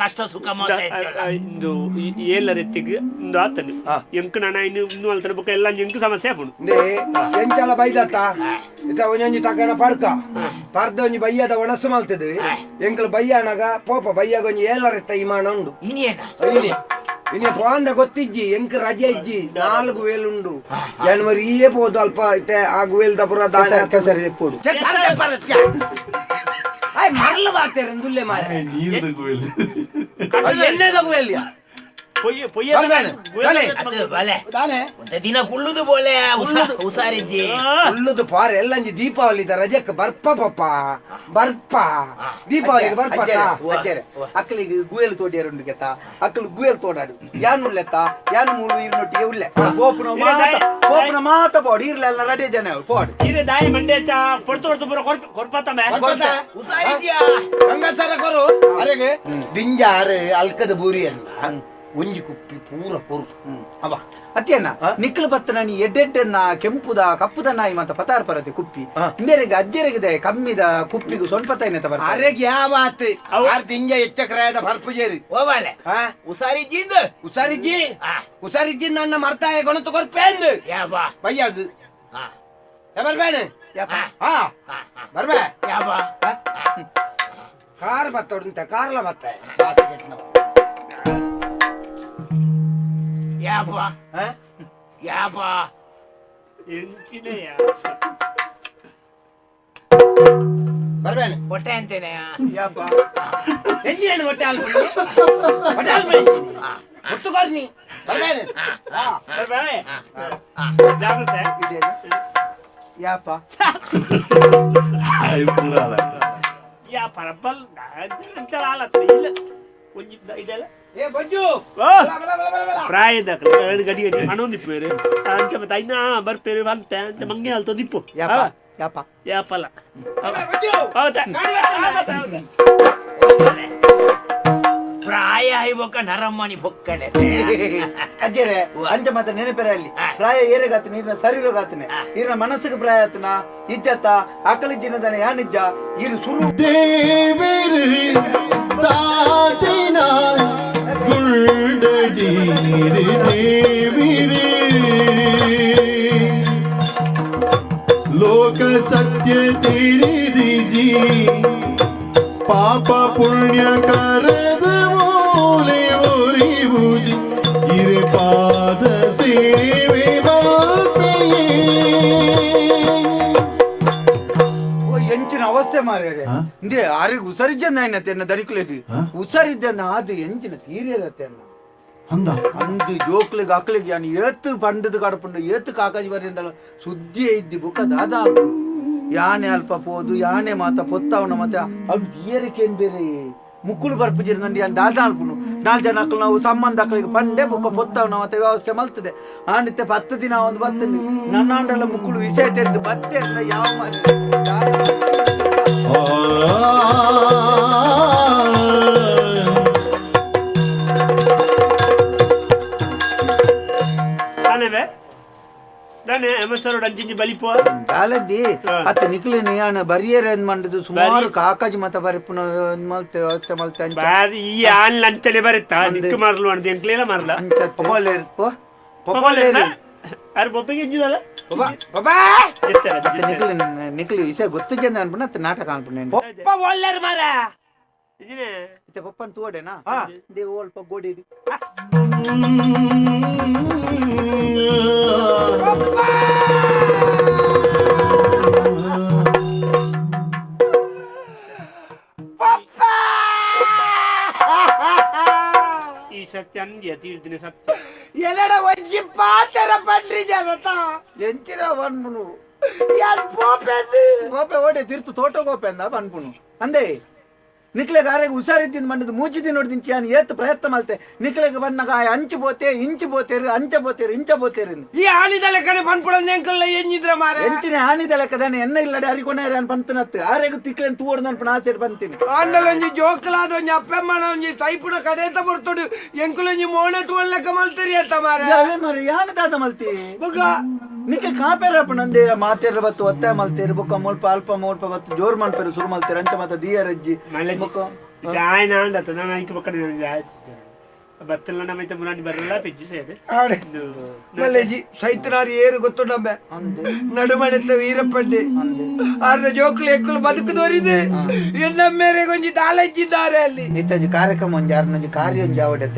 ಕಷ್ಟ ಸುಖ ಇಂದು ಏಲರೆತ್ತಿಗ್ ಇಂದು ಆತನು ಎಂಕ್ ನಾನ ಇನ್ನು ಇನ್ನು ಅಲ್ತನ ಬೊಕ್ಕ ಎಲ್ಲ ಎಂಕ್ ಸಮಸ್ಯೆ ಆಪುಂಡು ಎಂಚಲ ಬೈದತ್ತ ಇತ್ತ ಒಂಜೊಂಜಿ ತಕನ ಪಡ್ಕ ಪರ್ದ ಒಂಜಿ ಬಯ್ಯದ ಒಣಸು ಮಲ್ತದೆ ಎಂಕಲ್ ಬಯ್ಯನಾಗ ಪೋಪ ಬಯ್ಯಾಗ ಒಂಜಿ ಏಲರೆತ್ತ ಇಮಾನ ಉಂಡು ಇನ್ನೇನ ಇನಿ ಇನಿ ಪೋಂದ ಗೊತ್ತಿಜ್ಜಿ ಎಂಕ್ ರಜೆ ಇಜ್ಜಿ 4 ವೇಲ್ ಉಂಡು ಜನವರಿಯೇ ಪೋದು ಅಲ್ಪ ಇತ್ತೆ ಆ ಗುವೇಲ್ದ ಪುರ ದಾನ ಕೆಸರಿ ಕೊಡು ಆಯ್ ಮರಲು ಬಾತೇರೆ ದುಲ್ಲೆ ಮಾರೆ ಎಣ್ಣೆದ ಗುವೇಲ್ಯ ದಿನ ಕುಳ್ಳುದು ಬೋಲೆ ಉಸಾರಿಜ್ಜಿ ಕುಳ್ಳುದು ಪಾರೆ ಎಲ್ಲಂಜಿ ದೀಪಾವಳಿ ರಜಕ್ಕೆ ಬರ್ಪ ಪಪ್ಪ ಬರ್ಪ ದೀಪಾವಳಿಗೆ ಬರ್ಪ ಅಕ್ಕಲಿಗೆ ಗುಯಲ್ ತೋಡಿಯರುಂಡು ಗೆತ್ತ ಅಕ್ಕಲು ಗುಯಲ್ ತೋಡಾಡು ಯಾನ್ ಉಳ್ಳೆತ್ತ ಯಾನ್ ಮೂಲು ಇರ್ನೊಟ್ಟಿಗೆ ಉಳ್ಳೆ ಪೋಪುನ ಮಾತ ಪೋಪುನ ಮಾತ ಪೋಡು ಇರ್ಲೆಲ್ಲ ರಡೆ ಜನ ಪೋಡು ಇರೆ ದಾಯಿ ಮಂಡೆ ಚಾ ಕೊಡ್ತು ಕೊಡ್ತು ಬರೋ ಕೊರ್ಪತ್ತಮೆ ಉಸಾರಿಜ್ಜಿಯ ಗಂಗಾಚಾರ ಕೊರು ಅರೆಗೆ ದಿಂಜಾರು ಅಲ್ಕದ ಬೂರಿ ಅಲ್ಲ ಒಂಜಿ ಕುಪ್ಪಿ ಪೂರ ಕೊರು ಅವ ಅತ್ಯನ್ನ ನಿಕ್ಕಲು ಪತ್ತನ ನೀ ಎಡ್ಡೆಡ್ಡನ್ನ ಕೆಂಪುದ ಕಪ್ಪುದ ನಾಯಿ ಮತ್ತ ಪತಾರ್ ಪರತೆ ಕುಪ್ಪಿ ಇಂಬೇರೆಗೆ ಅಜ್ಜೆರೆಗಿದೆ ಕಮ್ಮಿದ ಕುಪ್ಪಿಗೂ ಸೊನ್ಪತೈನೆ ತವರ ಅರೆಗೆ ಯಾವ ಆತು ಆರ್ ತಿಂಜ ಎಚ್ಚ ಕ್ರಯದ ಪರ್ಪುಜೇರಿ ಓವಾಲೆ ಉಸಾರಿಜ್ಜಿಂದ ಉಸಾರಿಜ್ಜಿ ಉಸಾರಿಜ್ಜಿ ನನ್ನ ಮರ್ತಾಯ ಕೊಣತು ಕೊರ್ಪೇಂದು ಯಾಬಾ ಬಯ್ಯಾಗು ಬರ್ಬೇನೆ ಹಾ ಬರ್ಬೇ ಯಾಬಾ ಕಾರ್ ಬತ್ತೋಡುಂತೆ ಕಾರ್ಲ ಬತ್ತ ಯಾಪಾ ಯಾಪಾ ಎಂಚಿನೆಯ ಬರ್ಬೇನೆ ಹೊಟ್ಟೆ ಅಂತೇನೆ ಯಾಪಾ ಎಲ್ಲಿ ಹೊಟ್ಟೆ ಹಾಲು ಹೊಟ್ಟೆ ಹಾಲು ಮುತ್ತುಕೋರ್ ನೀ ಬರ್ಬೇನೆ ಬರ್ಬೇ ಜಾಗ್ರತೆ ಯಾಪಾ ಯಾ ಪರಬ್ಬಲ್ ಅಂಚಲ ಇಲ್ಲ ಇದೆಲ್ಲ ಏ ಬಜ್ಜು ಪ್ರಾಯದ ಗಡಿ ಗಡಿ ಹಣೊಂದಿಪ್ಪೇರು ಅಂಚ ಮತ್ತೆ ಐನಾ ಬರ್ಪೇರು ಅಂತ ಅಂಚ ಮಂಗೆ ಅಲ್ತೋ ದಿಪ್ಪು ಯಾಪ ಯಾಪ ಯಾಪಲ್ಲ ಹೌದಾ ಪ್ರಾಯ ಹೈಬೊಕ್ಕ ನರಮ್ಮಣಿ ಬೊಕ್ಕಡೆ ಅಜ್ಜರೇ ಅಂಚ ಮಾತ ನೆನಪೆರ ಅಲ್ಲಿ ಪ್ರಾಯ ಏರೆಗಾತನೆ ಇರ್ನ ಸರೀರಗಾತನೆ ಇರ್ನ ಮನಸ್ಸಿಗೆ ಪ್ರಾಯ ಆತನ ಇಜ್ಜತ್ತ ಆಕಲಿ ಜಿನದನೆ ಯಾನಿಜ್ಜ ಇರು ಸುರು ದೇವಿರು ತಾತಿನ ಗುಂಡಡೀರಿ ದೇವಿರು ಲೋಕ ಸತ್ಯ ತಿರಿದಿಜಿ ಪಾಪ ಪುಣ್ಯ ಕರದ ಮೂಲೆ ಒರಿವುಜಿ ಇರೆ ಪಾದ ಸೇವೆ ಬಲ್ಪೆಯೇ. ಓ ಎಂಚಿನ ಅವಸ್ಥೆ ಮಾರ್ರೆ ಇಂದೇ ಆರಿಗೆ ಉಸರಿಜ್ಜನ ಆಯ್ನತ್ತೆ ದನಿಕುಲೆಗ್ ಉಸರಿಜ್ಜನ ಅದು ಎಂಚಿನ ತೀರಿರತ್ತೆ ಅನ್ನ ಅಂದ ಅಂದು ಜೋಕ್ಲಿಗೆ ಅಕ್ಲಿಗೆ ಯಾನ್ ಏತು ಪಂಡದ ಕಡಪುಂಡು ಏತು ಕಾಕಾಜಿ ಬರಿಂಡಲ ಸುದ್ದಿಯೇ ಇದ್ದಿ ಬುಕ್ಕ ದಾದಾ ಯಾನೆ ಅಲ್ಪ ಪೋದು ಯಾನೆ ಮಾತ ಪೊತ್ತವನ ಮತ್ತೆ ಅವು ಏರಿಕೇನ್ ಬೇರೆ ಮುಕ್ಕುಲು ಬರ್ಪುಜಿರ್ ನಂದಿ ಯಾನ್ ದಾದಾ ಅಲ್ಪುನು ನಾಲ್ ಜನ ಅಕ್ಲು ನಾವು ಸಂಬಂಧ ಅಕ್ಲಿಗೆ ಪಂಡೆ ಬುಕ್ಕ ಪೊತ್ತವನ ಮತ್ತೆ ವ್ಯವಸ್ಥೆ ಮಲ್ತದೆ ಆಂಡಿತ್ತೆ 10 ದಿನ ಒಂದು ಬತ್ತಂದು ನನ್ನಾಂಡೆಲ್ಲ ಮುಕ್ಕುಲು ವಿಷಯ ತೆರೆದು ಬತ್ತೆ ಅಂದ್ರೆ ಯಾವ ಮಾರ್ರೆ. ತಾನೇವೆ ತಾನೇ ಎಮಸರೋಡ್ ಅಂಚಿಂಚಿ ಬಲಿಪುವ ದಾಲದ್ದಿ ಅತ್ತ ನಿಕ್ಲಿನ ಯಾನ ಬರಿಯರ್ ಏನ್ ಮಂಡದು ಸುಮಾರು ಕಾಕಾಜಿ ಮತ ಬರಿಪುನ ಮಲ್ತೆ ವ್ಯವಸ್ಥೆ ಮಲ್ತೆ ಅಂಚ ಬಾರಿ ಈ ಆನ್ ಲಂಚನೆ ಬರುತ್ತಾ ನಿಕ್ಕು ಮಾರ್ಲು ಅಂದ್ ಎಂಕ್ಲೇಲ ಮಾರ್ಲ ಅಂಚ ಪೊಪೋಲೇರ್ ಪೋ ಪೊಪೋಲೇರ್ ಅರೆ ಬೊಪ್ಪೆಗೆ ಎಂಜುದಲ್ಲ ಪಪ್ಪ ಎತ್ತರ ಅತ್ತ ನಿಕ್ಲಿ ನಿಕ್ಲಿ ವಿಷಯ ಗೊತ್ತು ಜನ ಅನ್ಪುನ ಅತ್ತ ನಾಟಕ ಅನ್ಪುನ ಪಪ್ಪ ಒಳ್ಳೆರ್ ಮಾರ ಇತ್ತೆ ಪಪ್ಪನ್ ತೋಡೆನಾ ದೇವ ಅಲ್ಪ ಗೋಡಿ ಈ ಸತ್ಯ ಅಂದ್ಯ ತೀರ್ದಿನ ಸತ್ಯ ಎಲ್ಲಡ ಒಂಜಿ ಪಾತರ ಪಂಡ್ರಿ ಜನತ ಎಂಚಿನ ಬನ್ಪುನು ಯಾಲ್ ಪೋಪೆಂದು ಗೋಪೆ ಓಡೆ ತಿರ್ತು ತೋಟ ಗೋಪೆ ಅಂದ ಬನ್ಪುನು ಅಂದೇ ನಿಕ್ಲೆಗ್ ಆರೆಗ್ ಹುಷಾರಿದ್ದಿನ ಮಂಡದು ಮೂಜಿ ದಿನ ನೋಡ್ದಿಂಚಿ ಯಾನ್ ಏತ್ ಪ್ರಯತ್ನ ಮಲ್ತೆ ನಿಕ್ಲೆಗ್ ಬನ್ನಗ ಆಯ್ ಅಂಚು ಬೋತೆ ಇಂಚು ಬೋತೇರು ಅಂಚ ಬೋತೇರು ಇಂಚ ಬೋತೇರು ಈ ಆನಿದ ಲೆಕ್ಕನೆ ಪನ್ಪುಡಂದ ಎಂಕಲ್ಲ ಎಂಜಿದ್ರ ಮಾರ ಎಂಚಿನ ಆನಿದ ಲೆಕ್ಕದಾನೆ ಎನ್ನ ಇಲ್ಲಡೆ ಅರಿಕೊನೇರ ಅನ್ ಪಂತನತ್ತು ಆರೆಗ್ ತಿಕ್ಲೆನ್ ತೂವಡ್ದು ಅನ್ಪುನ ಆಸೆಡ್ ಬಂತೀನಿ ಆಂಡಲೊಂಜಿ ಜೋಕಲಾದ ಒಂಜಿ ಅಪ್ಪೆಮ್ಮನ ಒಂಜಿ ಸೈಪುನ ಕಡೇತ ಬರ್ತೋಡು ಎಂಕುಲೊಂಜಿ ಮೋಣೆ ತೂವನ್ ಲೆಕ್ಕ ಮಲ್ತರಿ ಅತ್ತ ಮಾರ ಅವೆ ಮಾರೆ ಯಾನ ದಾದ ಮಲ್ತಿ ಬೊಕ್ಕ ನಿಕ್ಕೆ ಕಾಪೇರಪ್ಪ ನಂದೆ ಮಾತೇರ ಬತ್ತು ಒತ್ತಾಯ ಮಲ್ತೇರು ಬೊಕ್ಕ ಮುಲ್ಪ ಅಲ್ಪ ಮುಲ್ಪ ಬತ್ತು ಜೋರ್ ಮನ್ಪೇರು ಸುರು ಮಲ್ತೇರು ಅಂಚ ಮಾತ ದಿಯರಜ್ಜಿ ಬೊಕ್ಕ ఆయన అండత ನಾನು ఇంక పక్కన ಬತ್ತಲ್ಲ ನಮ್ಮೈತೆ ಮುನಾಡಿ ಬರಲ್ಲ ಪೆಜ್ಜು ಸೇದೆ ಆಡೆ ಮಲ್ಲೇಜಿ ಸೈತನಾರು ಏರು ಗೊತ್ತುಂಡಮ್ಮೆ ನಡುಮನೆತ್ತ ವೀರಪ್ಪಂಡಿ ಆರ್ನ ಜೋಕುಲು ಎಕ್ಕುಲು ಬದುಕುದೋರಿದೆ ಎನ್ನ ಮೇರೆ ಗೊಂಜಿ ದಾಲಜ್ಜಿದ್ದಾರೆ ಅಲ್ಲಿ ನಿತ್ತೊಂಜಿ ಕಾರ್ಯಕ್ರಮ ಒಂಜಿ ಆರ್ನೊಂಜಿ ಕಾರ್ಯ ಒಂಜಿ ಆವಡೆ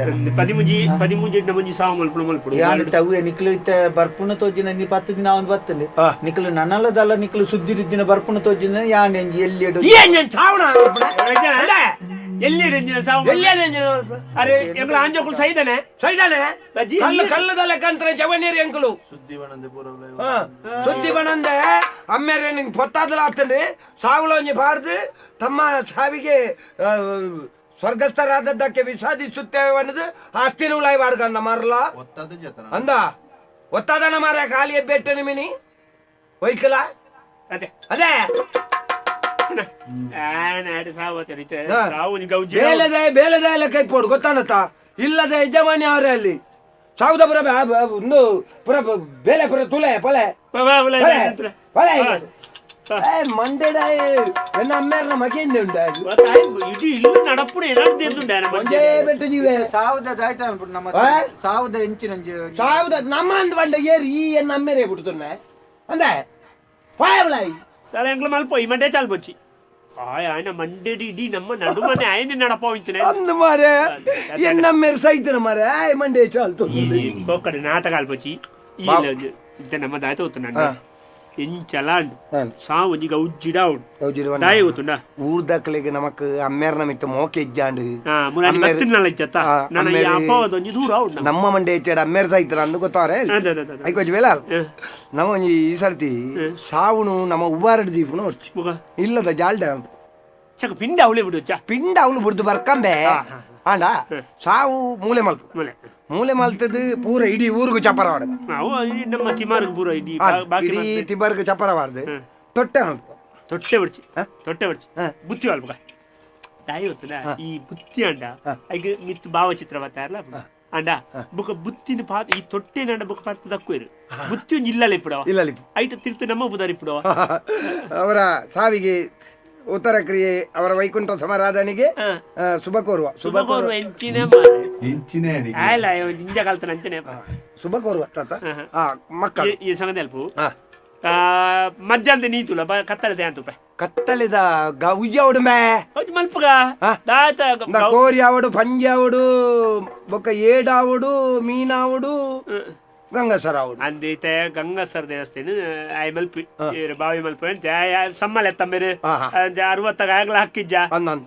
ಪದಿಮುಜಿ ಪದಿಮುಜಿ ನಮುಂಜಿ ಸಾವು ಮಲ್ಪುಡು ಮಲ್ಪುಡು ಯಾನ್ ತವ್ವೆ ನಿಕ್ಲು ಇತ್ತೆ ಬರ್ಪುನ ತೋಜಿನ ನೀ 10 ದಿನ ಒಂದು ಬತ್ತಂದೆ ನಿಕ್ಲು ನನ್ನಲ್ಲದಲ್ಲ ನಿಕ್ಲು ಸುದ್ದಿರಿದ್ದಿನ ಬರ್ಪುನ ತೋಜಿನ ಯಾನ್ ಎಂಜಿ ಎಲ್ಲಿ ಎಡು ಏನ್ ಏನ್ ಸಾವಣ ಎಲ್ಲಿ ಎಂಜಿನ ಸಾವು ಅರೆ ಎಂಗ್ಲ ಆಂಜೋಕುಲು ಸೈದನೆ ಸೈದಾನೆ ಬಜ್ಜಿ ಕಲ್ಲು ಕಲ್ಲದ ಲೆಕ್ಕಂತ್ರ ಜವನೀರ್ ಎಂಕುಲು ಸುದ್ದಿ ಬಣಂದೆ ಅಮ್ಮೇರೆ ನಿಂಗೆ ಪೊತ್ತಾದಲ ಆಗ್ತದೆ ಸಾವುಲ ಒಂಜಿ ಬಾರ್ದು ತಮ್ಮ ಸಾವಿಗೆ ಸ್ವರ್ಗಸ್ಥರಾದದ್ದಕ್ಕೆ ವಿಷಾದಿಸುತ್ತೇವೆ ಅನ್ನೋದು ಆಸ್ತಿ ಉಳಾಯಿ ಬಾಡ್ಕಂದ ಮಾರಲ ಅಂದ ಒತ್ತಾದನ ಮಾರ ಖಾಲಿ ಬೆಟ್ಟ ನಿಮಿನಿ ಒಯ್ಕಲ ಅದೇ ಅದೇ ಬೇಲದೆ ಬೇಲದೆ ಎಲ್ಲ ಕೈ ಪೋಡು ಗೊತ್ತಾನತ್ತ ಇಲ್ಲದೆ ಯಜಮಾನಿ ಅವರೇ ಅಲ್ಲಿ ಸಾವುದ ಪುರ ಒಂದು ಪುರ ಬೇಲೆ ಪುರ ತುಲೆ ಪೊಲೆ ಪೊಲೆ ಮಂಡೆಡ ಎನ್ನ ಅಮ್ಮೇರ್ನ ಮಗೆಯಿಂದ ಉಂಟು ಇಲ್ಲು ನಡಪುಡು ಒಂದೇ ಬೆಟ್ಟು ಜೀವೆ ಸಾವುದ ದಾಯ್ತ ಅನ್ಬಿಟ್ಟು ನಮ್ಮ ಸಾವುದ ಎಂಚಿನ ಸಾವುದ ನಮ್ಮ ಅಂದ್ ಬಂಡ ಏರಿ ಈ ಎನ್ನ ಅಮ್ಮೇರೆ ಬಿಡ್ತುನ್ನೆ ಅಂದೆ ಪಾಯಬ್ಲಾಯಿ ತಲೆ ಎಂಗ್ಲ ಮಲ್ಪ ಈ ಮಂಡೆ ಚಾಲ್ಬೊಚ್ಚಿ ಆಯ್ ఆయన ಮಂಡೆಡಿ ಇಡೀ ನಮ್ಮ ನಡುಮನೆ ఆయన ನಡಪೋಯ್ತನೆ ಅಂದು ಮಾರೆ ಎನ್ನ ಅಮ್ಮೇರ್ ಸೈತನ ಮಾರೆ ಆಯ್ ಮಂಡೆ ಚಾಲ್ತು ಬೊಕ್ಕಡೆ ನಾಟಕ ಅಲ್ಪೊಚ್ಚಿ ಈ ನಮ್ಮ ದಾಯ್ತ ಹೋಗ್ತಾನೆ ಎಂಚಲ ಸಾವು ಒಂಜಿ ಗೌಜಿಡ ಉಂಡು ದಾಯಿ ಗೊತ್ತುಂಡ ಊರ್ದಕ್ಲೆಗ್ ನಮಕ್ ಅಮ್ಮೇರ್ನ ಮಿತ್ತ ಮೋಕೆ ಇಜ್ಜಾಂಡು ದೂರ ಉಂಡು ನಮ್ಮ ಮಂಡೆ ಹೆಚ್ಚಾಡ ಅಮ್ಮೇರ್ ಸೈತರ ಅಂದು ಗೊತ್ತಾರೆ ಐಕೊಂಜಿ ವೇಲ ನಮ್ಮ ಒಂಜಿ ಈ ಸರ್ತಿ ಸಾವುನು ನಮ್ಮ ಉಬಾರಡ್ ದೀಪುನು ಇಲ್ಲದ ಜಾಲ್ಡ ಚಕ ಪಿಂಡ ಅವಳೆ ಬಿಡು ಪಿಂಡ ಅವಳು ಬಿಡ್ದು ಬರ್ಕಂಬೆ ಆಂಡ ಸಾವು ಮೂಲೆ ಮಲ್ಪು ಮೂಲೆ ಮಲ್ತದ್ದು ಪೂರ ಇಡೀ ಊರಿಗೂ ಚಪ್ಪರ ಮಾಡದು ನಮ್ಮ ತಿಮಾರ್ಗ್ ಪೂರ ಇಡೀ ಇಡೀ ತಿಮಾರ್ಗ್ ಚಪ್ಪರ ಮಾಡದು ತೊಟ್ಟೆ ಮಲ್ಪ ತೊಟ್ಟೆ ಬಿಡ್ಚಿ ತೊಟ್ಟೆ ಬಿಡ್ಚಿ ಬುತ್ತಿ ಅಲ್ಪ ತಾಯಿ ಗೊತ್ತಲ್ಲ ಈ ಬುತ್ತಿ ಅಂಡ ಐಗ ಮಿತ್ ಭಾವಚಿತ್ರ ಬತ್ತಾರಲ್ಲ ಅಂಡ ಬುಕ್ಕ ಬುತ್ತಿನ ಪಾತ ಈ ತೊಟ್ಟೆನ ಬುಕ್ಕ ಪಾತ ದಕ್ಕುವೇರು ಬುತ್ತಿ ಒಂಜಿ ಇಲ್ಲಲ್ಲ ಇಪ್ಪುಡವ ಇಲ್ಲಲ್ಲಿ ಐಟ ತಿರ್ತು ನಮ್ಮ ಬುದಾರಿ ಇಪ್ಪುಡವ. ಅವರ ಸಾವಿಗೆ ಉತ್ತರ ಕ್ರಿಯೆ, ಅವರ ವೈಕುಂಠ ಸಮಾರಾಧನೆಗೆ ಶುಭ ಕೋರುವ. ಶುಭ ಕೋರುವ ಎಂಚಿನ ಇಂಚಿನೇ ಅಡಿಗೆ. ಆಯ್ಲ ಇಂಜ ಕಲ್ತನ ಅಂಚನೆ. ಶುಭ ಕೋರುವ ತಾತ. ಮಕ್ಕಳು ಈ ಸಂಗತಿ ಅಲ್ಪ ಮಧ್ಯಾಹ್ನದ ನೀತುಲ ಕತ್ತಲೆ ಅಂತುಪ. ಕತ್ತಲೆದ ಉಯ್ಯಾವಡು ಮೇ ಹೌದು ಮಲ್ಪುಗ ದಾತ. ಕೋರಿ ಆವಡು, ಪಂಜಿ ಆವಡು, ಬೊಕ್ಕ ಏಡಾವಡು, ಮೀನಾವಡು, ಗಂಗಸರ ಆವಡು. ಅಂದೈತೆ ಗಂಗಸರ ದೇವಸ್ಥಾನ ಆಯ್ ಮಲ್ಪಿ ಬಾವಿ ಮಲ್ಪು ಅಂತ ಸಮ್ಮಲ್ ಎತ್ತಂಬೇರು 60 ಆಗಲ ಹಾಕಿಜ್ಜ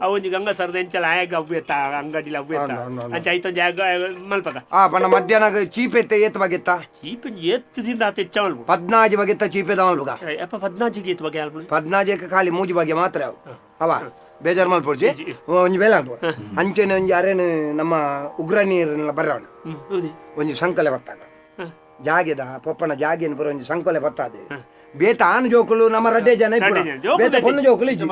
ಅವೊಂಜಿ ಗಂಗಸರದ ಎಂಚಲ ಆಯಗ ಅವ್ವೆತ್ತ ಅಂಗಡಿಲ ಅವ್ವೆತ್ತ ಅಂಚ ಐತೊಂಜಿ ಆಗ ಮಲ್ಪಗ. ಆ ಪಂಡ ಮಧ್ಯಾಹ್ನ ಚೀಪೆತ್ತೆ ಏತ್ ಬಗೆತ್ತ? ಚೀಪೆ ಏತ್ ದಿನ ಆತ ಹೆಚ್ಚ ಮಲ್ಪು. 14 ಬಗೆತ್ತ ಚೀಪೆದ ಮಲ್ಪುಗ. ಅಪ್ಪ 14 ಏತ್ ಬಗೆ ಅಲ್ಪ? 14 ಖಾಲಿ ಮೂಜಿ ಬಗೆ ಮಾತ್ರ ಅವು. ಅವ ಬೇಜಾರ್ ಮಲ್ಪೊಡ್ಚಿ ಒಂಜಿ ಬೇಲೆ ಅನ್ಪು ಅಂಚೆನೆ ಒಂಜಿ ಅರೇನು ನಮ್ಮ ಉಗ್ರ ನೀರನ್ನೆಲ್ಲ ಬರ್ರವಣ ಒಂಜಿ ಸಂಕಲೆ ಬರ್ತಾಗ ಜಾಗೆದ ಪೊಪ್ಪನ ಜಾಗೆನ ಪೂರ ಒಂಜಿ ಸಂಕೊಲೆ ಬತ್ತಾದೆ ಬೇತ ಆನ್ ಜೋಕುಲು ನಮ್ಮ ರಡ್ಡೆ ಜನ ಬೇತ ಪೊಣ್ಣು ಜೋಕುಲು ಇಜ್ಜಿ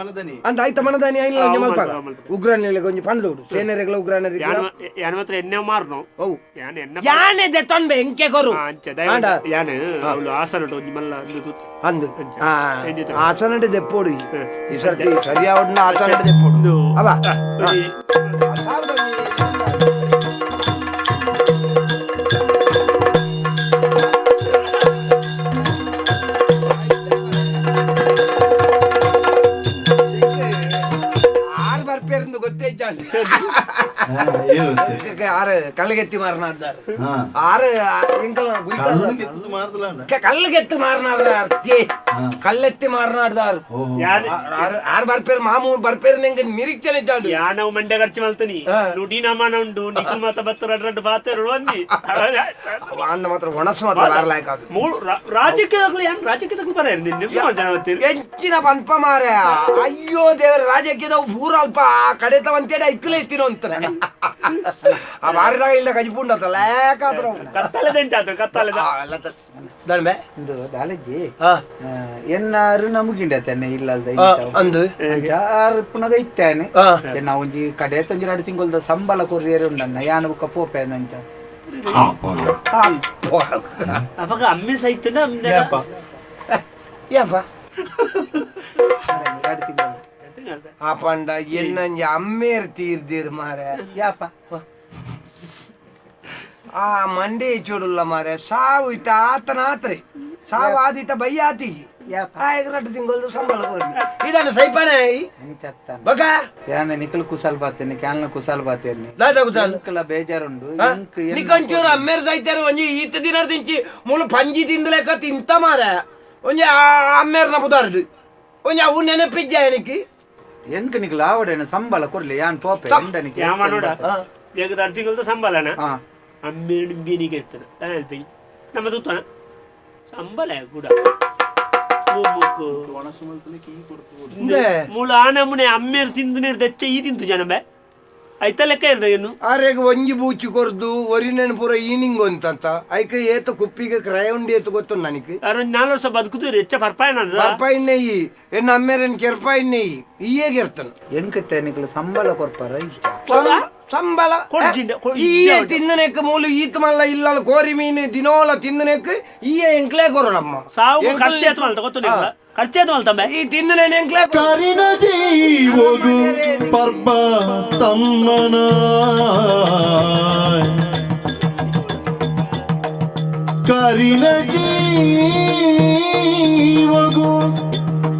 ಅಂತ ಆಯ್ತ ಮನದಾನಿ ಐನ್ಲ ಒಂಜಿ ಮಲ್ಪಾಗ ಉಗ್ರನಿಗೆ ಒಂಜಿ ಪಂಡ್ದೋಡು ಸೇನೆರೆಗಳ ಉಗ್ರನರಿಗೆ ಯಾನ ಮಾತ್ರ ಎಣ್ಣೆ ಮಾರ್ನು. ಅವು ಯಾನೆ ದೆತ್ತೊನ್ಬೆ ಎಂಕೆ ಕೊರು ಯಾನೆ ಅವಳು ಆಸನ ಒಂಜಿ ಮಲ್ಲ ಅಂದು ಆಸನಡೆ ದೆಪ್ಪೋಡು ಈ ಸರ್ತಿ ಸರಿಯಾವಡ್ನ ಆಸನಡೆ ದೆಪ್ಪೋಡು ಅವ. ಆರು ಕಲ್ಲುಗೆತ್ತಿ ಮಾರನಾಡ್ದಾರೆ ಆರು ಕಲ್ಲುಗೆತ್ತಿ ಮಾರನಾಡ್ರ ಅರ್ತಿ ಕಲ್ಲೆತ್ತಿ ಮಾರನಾಡ್ದಾರು ಆರು ಬರ್ಪೇರು ಮಾಮೂ ಬರ್ಪೇರು ನಿಂಗೆ ನಿರೀಕ್ಷಣೆ ಇದ್ದಾಳು. ಯಾನವು ಮಂಡೆ ಖರ್ಚು ಮಲ್ತನಿ ನುಡಿ ನಮನ ಉಂಡು ನಿಖಲ್ ಮಾತ ಬತ್ತ ರಡ್ ರಡ್ ಬಾತೇರು ಅಂದಿ ಅನ್ನ ಮಾತ್ರ ಒಣಸು ಮಾತ್ರ ಬಾರ್ಲಾಯ್ಕ ಮೂರು ರಾಜಕೀಯದಾಗಲಿ ಯಾನ್ ರಾಜಕೀಯದಾಗಲಿ ಬರ ಹೆಚ್ಚಿನ ಪನ್ಪ ಮಾರ. ಅಯ್ಯೋ ದೇವರ ರಾಜಕೀಯದ ಊರ ಅಲ್ಪ ಕಡೆತ ಅಂತೇಳಿ ಐಕ್ಲೆ ಇತ್ತಿನ ಅಂತಾನೆ ಆ ಬಾರಿದಾಗ ಇಲ್ಲ ಕಜಿಪುಂಡತ್ತ ಲೇಕಾತ್ರ ಕತ್ತಲೆ ದಾಲಜ್ಜಿ ಎನ್ನಾರು ನಮಗಿಂಡ ತಾನೆ ಇಲ್ಲಲ್ದ ಅಂದು ಆರು ಪುನಗ ಇತ್ತಾನೆ ಎನ್ನ ಒಂಜಿ ಕಡೆ ತಂಜಿ ರಡು ತಿಂಗೊಲ್ದ ಸಂಬಳ ಕೊರ್ರಿಯರು ಉಂಡನ್ನ ಯಾನ ಬುಕ್ಕ ಪೋಪೆ ನಂಚ. ಅವಾಗ ಅಮ್ಮೆ ಸೈತನ ಏಪ ಆ ಪಂಡ ಎನ್ನಂಜಿ ಅಮ್ಮೇರ್ ತೀರ್ದಿರ್ ಮಾರೆ ಯಾಪ ಆ ಮಂಡೆ ಚೂಡುಲ್ಲ ಮಾರೆ ಸಾವು ಇತ್ತ ಆತನ ಆತ್ರೆ ಸಾವು ಆದಿತ ಬಯ್ಯಾತಿ ರಟ್ಟು ತಿಂಗೊಲ್ದು ಸಂಬಳ ಇದನ್ನ ಸೈಪಾನೆ ಬಕ ಯಾನ ನಿಖಲ್ ಕುಸಾಲ್ ಬಾತೇನೆ ಕ್ಯಾಲ್ನ ಕುಸಾಲ್ ಬಾತೇನೆ ದಾದ ಕುಸಾಲ್ ಇಂಕಲ ಬೇಜಾರುಂಡು ನಿಕೊಂಚೂರು ಅಮ್ಮೇರ್ ಸೈತಾರು ಒಂಜಿ ಈತ ದಿನ ತಿಂಚಿ ಮುಳು ಪಂಜಿ ತಿಂದಲೇಕ ತಿಂತ ಮಾರ ಒಂಜಿ ಅಮ್ಮೇರ್ನ ಪುದಾರ್ದು ಒಂಜಿ ಅವು ನೆನಪಿದ್ಯಾ എനിക്ക് ಎಂಕ ನಿಖಲ್ ಆವಡೇನ ಸಂಬಳ ಕೊರ್ಲಿ ಯಾನ್ ಪೋಪೆ ಎಂಡನಿಗೆ ಯಾಮನೋಡ ಬೇಗ ರಟ್ಟು ತಿಂಗೊಲ್ದು ಸಂಬಳನ ಅಮ್ಮೇರು ಬೀನಿಗೆ ಇರ್ತದೆ ನಮ್ಮ ತೂತನ ಸಂಬಳ ಕೂಡ ಮೂಲ ಆನಮುನೆ ಅಮ್ಮೇರು ತಿಂದು ನೀರು ದಚ್ಚ ಈ ತಿಂತು ಜನ ಬೇ ಐತ ಲೆಕ್ಕ ಇರ್ದ ಏನು ಆರೆಗ್ ಒಂಜಿ ಬೂಚಿ ಕೊರ್ದು ಒರಿನೆನ್ ಪೂರ ಈನಿಂಗ್ ಅಂತಂತ ಐಕ ಏತ ಕುಪ್ಪಿಗೆ ಕ್ರಯ ಉಂಡು ಏತ ಗೊತ್ತು ನನಗೆ ಅರೊಂದು 4 ವರ್ಷ ಬದುಕುದು ಹೆಚ್ಚ ಪರ್ಪಾಯನ ಪರ್ಪಾಯಿನ್ನೆಯಿ ಎನ್ನ ಅಮ್ಮೇರನ್ ಕೆರ್ಪಾಯಿನ್ನೆಯಿ ಈಯೇಗೆ ಇರ್ತಾನೆ ಎಂಕತ್ತೆ ನಿಕ್ಲು ಸಂಬಳ ಕೊರ್ಪಾರ ಸಂಬಳ ಈಯೇ ತಿನ್ನನೆಕ್ ಮೂಲು ಈತ ಮಲ್ಲ ಇಲ್ಲ ಕೋರಿ ಮೀನು ದಿನೋಲ ತಿನ್ನನೆಕ್ ಈಯೇ ಎಂಕ್ಲೇ ಕೊರೋಣಮ್ಮ ಸಾವು ಖರ್ಚು ಮಲ್ತ ಗೊತ್ತು ಖರ್ಚು ಮಲ್ತಂಬೆ ಈ ತಿನ್ನನೆ ಎಂಕ್ಲೇ ಕರಿನ ಜೀವಗು ಪರ್ಬ ತಮ್ಮನ ಕರಿನ ಜೀವಗು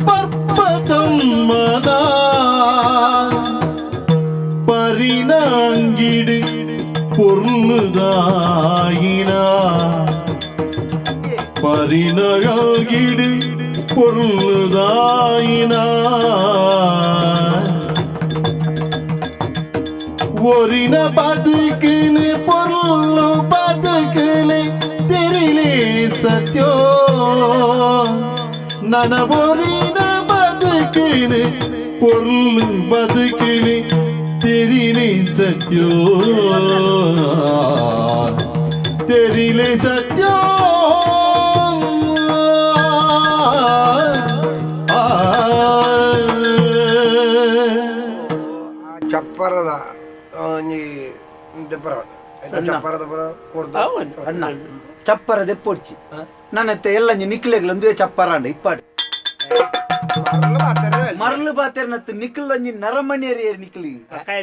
ಪರ್ಬ ತಮ್ಮನ ಪರಿಣಾಂಗಿಡಿ பொருளுதாயினா ಪರಿಣಗಿಡಿ பொருளுதாயினா ஒரின ಬದುಕಿನ பொருಳು ಬದುಕಲೆ ತೆರಿಲೆ ಸತ್ಯೋ ನನ ಒರಿನ ಬದುಕಿನ பொருಳು ಬದುಕಿನ ತೆರಿಲೆ ಸತ್ಯೋ ತೆರಿಲೆ ಸತ್ಯೋ. ಆ ಚಪ್ಪರದ ಅಣ್ಣ ಚಪ್ಪರ ದೆಪ್ಪೊಡ್ಚಿ ನನ್ನತ್ತೆ ಎಲ್ಲ ನಿಕ್ಲೆಗ್ಲ ಒಂದುವೆ ಚಪ್ಪರ ಅಂಡ ಇಪ್ಪಾಡು ಮರಳು ಬಾತೆರ್ನತ್ತು ನಿಕ್ಲ ಒಂಜಿ ನರಮಣಿಯರಿ ನಿಕ್ಲಿ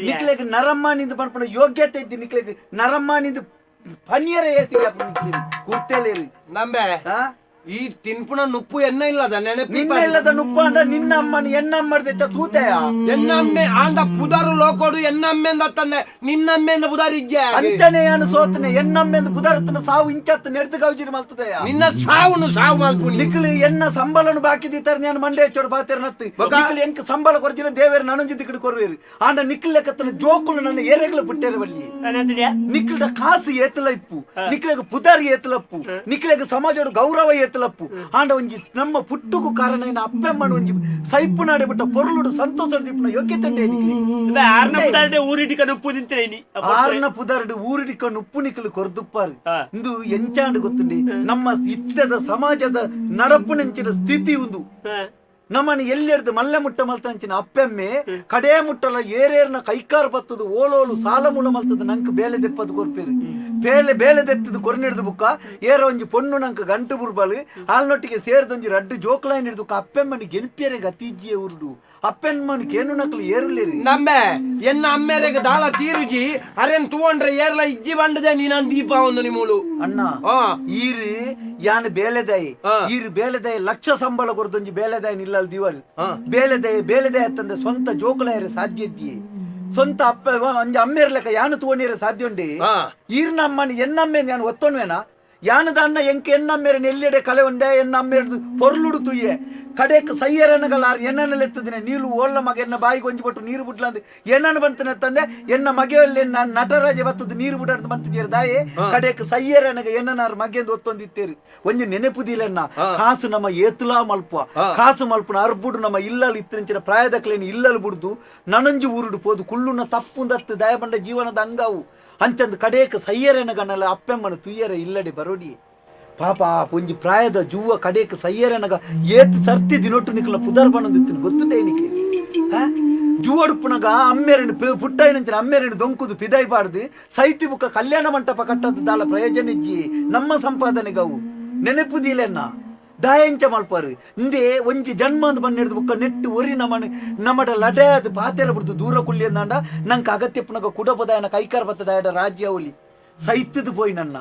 ನಿಕ್ಲೆಗ್ ನರಮಾನಿಂದ ಪನ್ಪುನ ಯೋಗ್ಯತೆ ಇದ್ದಿ ನಿಕ್ಲೆಗ್ ನರಮಾನಿಂದ ಪನಿಯರ ಏಸಿಗೆ ಕುರ್ತೇಲೇರಿ ನಂಬೆ ಈ ತಿನ್ಪುನ ನುಪ್ಪು ಎನ್ನ ಇಲ್ಲದ ನೆನಪಿ ನಿನ್ನ ಇಲ್ಲದ ನುಪ್ಪ ಅಂಡ ನಿನ್ನ ಅಮ್ಮನ ಎನ್ನಮ್ಮರ್ದೆಚ್ಚ ತೂತೆಯ ಎನ್ನಮ್ಮೆ ಆಂದ ಪುದಾರು ಲೋಕೋಡು ಎನ್ನಮ್ಮೆಂದ ತಂದೆ ನಿನ್ನಮ್ಮೆಂದ ಪುದಾರು ಇಜ್ಜೆ ಅಂಚನೆ ಯಾನು ಸೋತನೆ ಎನ್ನಮ್ಮೆಂದು ಪುದಾರತನ ಸಾವು ಇಂಚತ್ತು ನೆಡ್ದು ಗೌಜಿನ ಮಲ್ತದೆಯ ನಿನ್ನ ಸಾವುನು ಸಾವು ಮಲ್ಪುನಿ ನಿಕ್ಲು ಎನ್ನ ಸಂಬಳನು ಬಾಕಿ ದೀತಾರ ನಾನು ಮಂಡೆ ಚೋಡು ಬಾತೇರ ನತ್ತು ನಿಕ್ಲು ಎಂಕ್ ಸಂಬಳ ಕೊರ್ಜಿನ ದೇವೇರು ನನೊಂಜಿ ದಿಕ್ಕಡು ಕೊರುವೇರು ಆಂಡ ನಿಕ್ಲು ಲೆಕ್ಕತ್ತನ ಜೋಕುಲು ನನ್ನ ಏರೆಗ್ಲ ಪುಟ್ಟೇರ ಬಲ್ಲಿ ನಿಕ್ಲದ ಕಾಸು ಏತಲ ಇಪ್ಪು ನಿಕ್ಲೆಗ್ ಪುದಾರ್ ಏತಲಪ್ಪು ನಿಕ್ಲೆಗ್ ಸಮಾಜದ ಗೌರವ ಏತಲಪ್ಪು ಆಂಡ ಒಂಜಿ ನಮ್ಮ ಪುಟ್ಟುಕು ಕಾರಣ ಏನ ಅಪ್ಪೆಮ್ಮನ ಒಂಜಿ ಸೈಪು ನಾಡೆ ಬಿಟ್ಟ ಪೊರುಳುಡು ಸಂತೋಷ ದೀಪನ ಯೋಗ್ಯತೆ ನಿಕ್ಲಿ ಆರ್ನ ಪುದಾರ್ಡು ಊರಿಡಿಕ ಉಪ್ಪು ನಿಕ್ಲು ಕೊರ್ದುಪ್ಪಾರು ಇಂದು ಎಂಚಾಂಡು ಗೊತ್ತುಂಡಿ ನಮ್ಮ ಇತ್ತದ ಸಮಾಜದ ನಡಪು ನೆಂಚಿನ ಸ್ಥಿತಿ ಒಂದು ನಮ್ಮನ್ನು ಎಲ್ಲೆಡ್ದು ಮಲ್ಲೆ ಮುಟ್ಟ ಮಲ್ತಂಚಿನ ಅಪ್ಪೆಮ್ಮೆ ಕಡೆ ಮುಟ್ಟಲ ಏರೇರ್ನ ಕೈಕಾರ್ ಬತ್ತದು ಓಲೋಲು ಸಾಲ ಮೂಲ ಮಲ್ತದ ನಂಕ್ ಬೇಲೆ ದೆಪ್ಪದು ಕೊರ್ಪೇರು ಬೇಲೆ ಬೇಲೆ ದೆತ್ತದು ಕೊರ್ನಿಡ್ದು ಬುಕ್ಕ ಏರ ಒಂಜಿ ಪೊಣ್ಣು ನಂಕ್ ಗಂಟು ಬುರ್ಬಾಲು ಹಾಲ್ನೊಟ್ಟಿಗೆ ಸೇರ್ದೊಂಜಿ ರಡ್ಡು ಜೋಕ್ಲಾಯಿನ್ ಹಿಡ್ದು ಅಪ್ಪೆಮ್ಮನ ಗೆನ್ಪಿಯರೆ ಗತಿಜ್ಜಿಯ ಉರುಡು ಅಪ್ಪೆಮ್ಮನ ಕೇನು ನಕ್ಲು ಏರುಲೇರಿ ನಂಬೆ ಎನ್ನ ಅಮ್ಮೇರೆಗೆ ದಾಲ ತೀರುಜಿ ಅರೆನ್ ತೂಂಡ್ರೆ ಏರ್ಲ ಇಜ್ಜಿ ಬಂಡದೆ ನೀನನ್ ದೀಪ ಒಂದು ನಿಮೂಲು ಅಣ್ಣ ಈರು ಯಾನ್ ಬೇಲೆದಾಯಿ ಈರು ಬೇಲೆದಾಯಿ ಲಕ್ಷ ಸಂಬಳ ಕೊರ್ದೊಂಜಿ ಬೇಲೆದಾಯಿ ನಿಲ್ಲಲ್ ದಿವಾಳಿ ಬೇಲೆದಾಯಿ ಬೇಲೆದಾಯ ತಂದೆ ಸ್ವಂತ ಜೋಕುಲಾಯರೆ ಸಾಧ್ಯ ಇದ್ದೀ ಸ್ವಂತ ಅಪ್ಪ ಒಂಜಿ ಅಮ್ಮೇರ್ಲೆಕ್ಕ ಯಾನು ತೂವಣಿಯರೆ ಸಾಧ್ಯ ಉಂಡಿ ಈರ್ನ ಅಮ್ಮನ ಎನ್ನಮ್ಮೆ ಯಾನು ಒತ್ತೊಣ್ವೇನಾ ಯಾನದ ಅಣ್ಣ ಎಂಕ್ ಎನ್ನಮ್ಮೇರೆ ಎಲ್ಲೆಡೆ ಕಲೆ ಉಂಡೆ ಎನ್ನಮ್ಮೇರ್ದು ಪೊರ್ಲುಡು ತುಯ್ಯೆ ಕಡೆಕ್ ಸೈಯರನಗಲಾರ್ ಎನ್ನನೆಲೆತ್ತದಿನ ನೀಲು ಓಲ್ಲ ಮಗ ಎನ್ನ ಬಾಯಿ ಗೊಂಜಿ ಬಟ್ಟು ನೀರು ಬಿಡ್ಲಂದು ಎನ್ನನ ಬಂತನೆ ತಂದೆ ಎನ್ನ ಮಗೆಯಲ್ಲಿ ನಟರಾಜ ಬತ್ತದ ನೀರು ಬಿಡಾಡ್ದು ಬಂತಿದ್ದೀರ ದಾಯೆ ಕಡೆಕ್ ಸೈಯರನಗ ಎನ್ನನಾರ್ ಮಗೆಂದು ಒತ್ತೊಂದಿತ್ತೇರು ಒಂಜಿ ನೆನಪುದಿಲ್ಲಣ್ಣ ಕಾಸು ನಮ್ಮ ಏತುಲಾ ಮಲ್ಪ ಕಾಸು ಮಲ್ಪನ ಅರ್ಬುಡು ನಮ್ಮ ಇಲ್ಲಲ್ ಇತ್ತಂಚಿನ ಪ್ರಾಯದಕ್ಲೇನು ಇಲ್ಲಲ್ ಬುಡ್ದು ನನಂಜು ಊರುಡು ಪೋದು ಕುಳ್ಳುನ ತಪ್ಪುಂದತ್ತು ದಯಬಂಡ ಜೀವನದ ಅಂಗಾವು ಅಂಚಂದು ಕಡೇಕ ಸೈಯರನಗನಲ್ಲ ಅಪ್ಪೆಮ್ಮನ ತುಯ್ಯರ ಇಲ್ಲಡೆ ಬರೋಡಿ ಪಾಪ ಒಂಜಿ ಪ್ರಾಯದ ಜುವ್ವ ಕಡೇಕ ಸೈಯರನಗ ಏತ್ ಸರ್ತಿ ದಿನೊಟ್ಟು ನಿಕ್ಲ ಪುದರ್ ಬಣ್ಣದಿತ್ತು ಗೊತ್ತುಂಡೆ ನಿಕ್ಲಿ ಜುವಡುಪ್ಪುನಗ ಅಮ್ಮೇರನ್ನು ಪುಟ್ಟಾಯಿನಂಚಿನ ಅಮ್ಮೇರನ್ನು ದೊಂಕುದು ಪಿದಾಯಿ ಬಾರ್ದು ಸೈತಿ ಬುಕ್ಕ ಕಲ್ಯಾಣ ಮಂಟಪ ಕಟ್ಟದ್ದು ದಾಲ ಪ್ರಯೋಜನ ಇಜ್ಜಿ ನಮ್ಮ ಸಂಪಾದನೆಗವು ನೆನಪುದಿಲ್ಲಣ್ಣ ದಾಯಂಚ ಮಲ್ಪಾರು ಇಂದೇ ಒಂಜಿ ಜನ್ಮ ಅಂದ್ ಬಣ್ಣ ಹಿಡ್ದು ಬುಕ್ಕ ನೆಟ್ಟು ಒರಿ ನಮ್ಮನ ನಮ್ಮಡ ಲಡೆ ಅದು ಪಾತೆರ ಬಿಡ್ದು ದೂರ ಕುಳ್ಳಿ ಅಂದಾಂಡ ನಂಗೆ ಅಗತ್ಯಪ್ಪನಗ ಕುಡಪದಾಯನ ಕೈಕಾರ ಬತ್ತದಾಯಡ ರಾಜ್ಯ ಒಲಿ ಸೈತದು ಪೋಯ್ ನನ್ನ